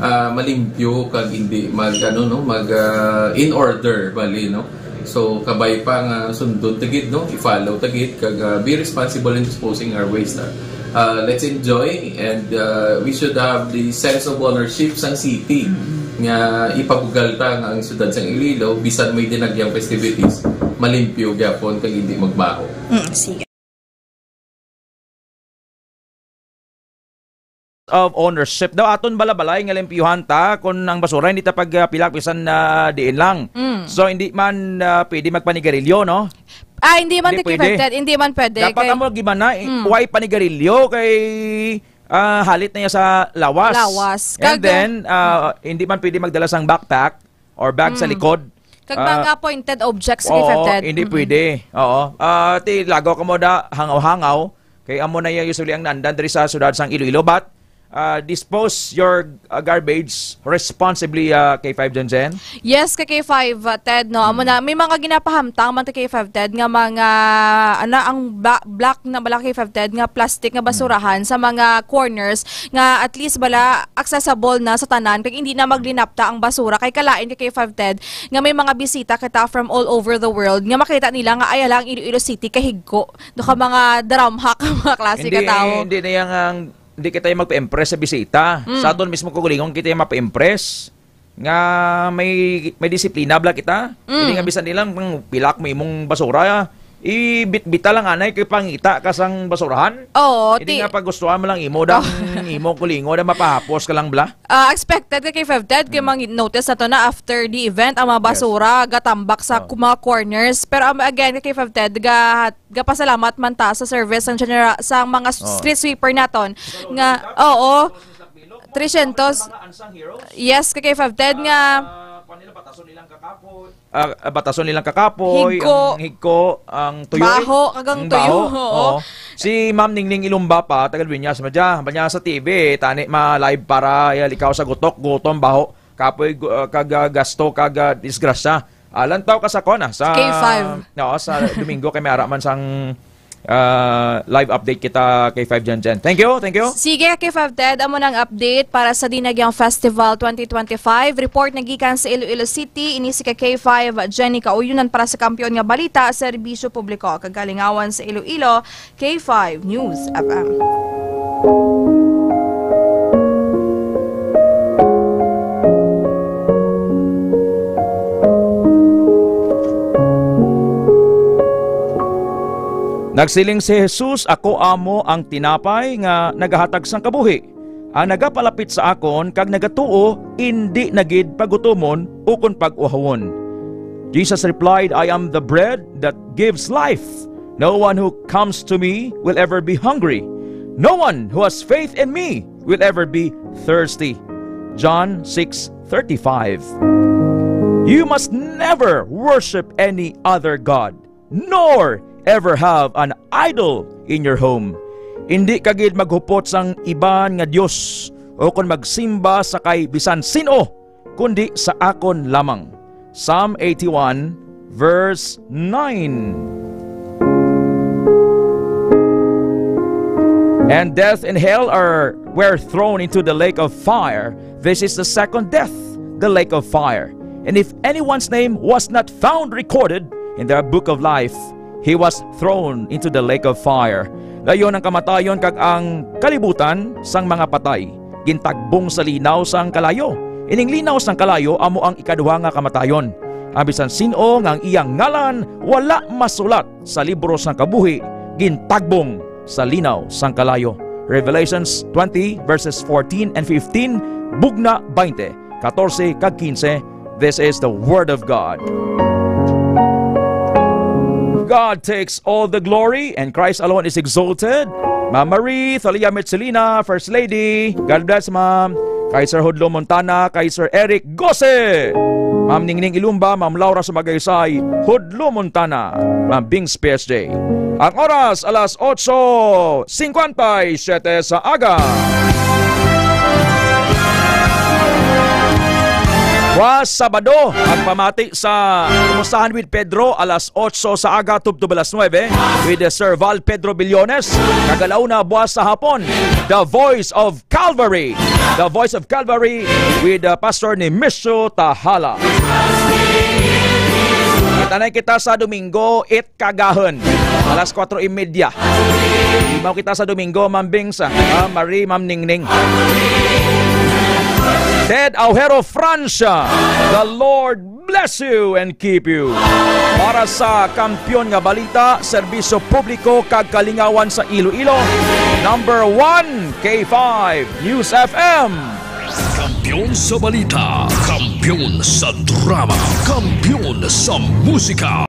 ah, malimpyo kag hindi mag, ano, no, mag, ah, in order, bali, no? So, kabay pa nga sundon ta gid, no? I-follow ta gid, kag, ah, be responsible in disposing our waste, ah. Ah, let's enjoy, and, ah, we should have the sense of ownership sang city nga ipabugal ta nga ang siyudad sang Iloilo, bisan may Dinagyang festivities, malimpyo gyapon kag hindi magbaho. Mm, sige. Of ownership daw, aton balabalay nga limpyuhan ta kung ang basura hindi ta pagpilak bisan na diin lang. Mm. So, hindi man, ah, pwede magpanigarilyo, no? Ah, hindi man Hindi pwede. Hindi man pwede. Dapat kay amo gimana, i-, Mm. way panigarilyo kay, ah, halit na niya sa lawas. Lawas. And Kag then, ah, hindi man pwede magdala sang backpack or bag sa Mm. likod. Kag Ah, mga pointed objects, oo, gifted. Hindi Mm-mm. pwede. Oo. Ah, ti lagaw ka mo da, hangaw-hangaw. Kay amo na yung usually ang nandan diri sa siyudad sang Iloilo. But, ah, dispose your, ah, garbage responsibly, ah, K five Jen Jen. Yes, ka K five, uh, Ted, no? Amo Mm. na, may mga ginapahamtang man ta K five, Ted, nga mga, ano, ang ba-, black na bala K five, Ted, nga plastic nga Mm. basurahan sa mga corners nga at least bala accessible na sa tanan, kag hindi na maglinapta ang basura. Kay kalain ka K five, Ted, nga may mga bisita kita from all over the world nga makita nila nga ay, ala, ang Iloilo City kahigko. Do ka mga daramhak, mga klase Hindi, ka tao. hindi na yang ang, hindi kita yung magpa-impress sa bisita. Mm. Sa aton mismo kaugalingon kita yung mapa-impress. Nga may, may disiplina bala kita. Mm. Hindi nga bisan nilang, "Ang pilak mo imong basura, ibitbita lang anay kay pangita ka sang basurahan." Oo, Hindi ti- nga pagustuhan mo lang imo dang Imo kulingon na mapahapos ka lang, bla? Ah, expected ka kay Five Ted, kay Mm. mang notice na to na after the event, ang mga Yes. basura gatambak sa Oh. ku-, mga corners. Pero, um, again, kay Five Ted, ga-, gapasalamat man ta sa service ng general, sa mga s-, Oh. street sweeper naton nga, oo, three hundred. Yes, kay Five Ted nga Ah, ah, batason nilang kakapoy, Higko. Ang higko, ang tuyo, eh. Baho, kag ang Ang tuyo, baho, oo. Oo. Si Ma'am Ningning Ilumba pa, taga Dueñas, madya, madya sa T V, tani ma-live para, eh, likaw sa gutok, gutom, baho, kapoy, gu-, ah, kag, ah, gasto, kag, ah, disgrasya. Ah, lantaw ka sa kuwan, ah, sa K five. Oo, sa Domingo kay may ara man sang ah, live update kita kay Five Jen Jen. Thank you, thank you. Sige, kay Five Ted, amo nang update para sa Dinagyang Festival twenty twenty-five. Report na gikan sa Iloilo City, ini si ka K five, Jenny Kauyonan para sa Kampiyon nga Balita, Serbisyo Publiko, kag Kalingawan sa Iloilo, K five News F M. Nagsiling si Jesus, "Ako amo ang tinapay nga nagahatag sang kabuhi. Ang nagapalapit sa akon kag nagatuo, indi na gid pagutomon ukon pag-uhawon." Jesus replied, "I am the bread that gives life. No one who comes to me will ever be hungry. No one who has faith in me will ever be thirsty." John six thirty-five. You must never worship any other god, nor ever have an idol in your home. Indi ka gid maghupot sang iban nga dios, o kon magsimba sa kay bisan sin-o, kundi sa akon lamang. Psalm eighty-one, verse nine. And death and hell are were thrown into the lake of fire. This is the second death, the lake of fire. And if anyone's name was not found recorded in the book of life, he was thrown into the lake of fire. Dayon ang kamatayon kag ang kalibutan sang mga patay gintagbong sa linaw sang kalayo. Ining linaw sang kalayo amo ang ikaduha nga kamatayon. Ang bisan sin-o nga ang iyang ngalan wala masulat sa libro sang kabuhi gintagbong sa linaw sang kalayo. Revelations twenty, verses fourteen and fifteen, Bugna twenty, katorse kag kinse. This is the word of God. God takes all the glory and Christ alone is exalted. Ma'am Marie Thalia Mitsilina, First Lady. God bless, ma'am. Kay Sir Hudlo Montana, kay Sir Eric Gose. Ma'am Ningning Ilumba, Ma'am Laura Sumagaysay, Hudlo Montana, Ma'am Bings P S J. Ang oras, alas otso cincuenta y siete sa aga. Buwas Sabado, ang pamati sa Kumustahan with Pedro, alas otso sa aga, tubtob alas nuebe, with, uh, Sir Val Pedro Billones. Kag alauna, buwas sa hapon, The Voice of Calvary. The Voice of Calvary with, uh, Pastor Nemesio Tahala. Kita na kita sa Domingo, it kagahon. Alas kuwatro y media. Imaw kita sa Domingo, Ma'am Bings, ah, Ma'am Marie, Ma'am Ningning. Ted Aujero Francia, the Lord bless you and keep you. Para sa Kampiyon nga Balita, Serbisyo Publiko kag Kalingawan sa Iloilo, number one, K five News F M. Kampiyon sa balita, kampiyon sa drama, kampiyon sa musika.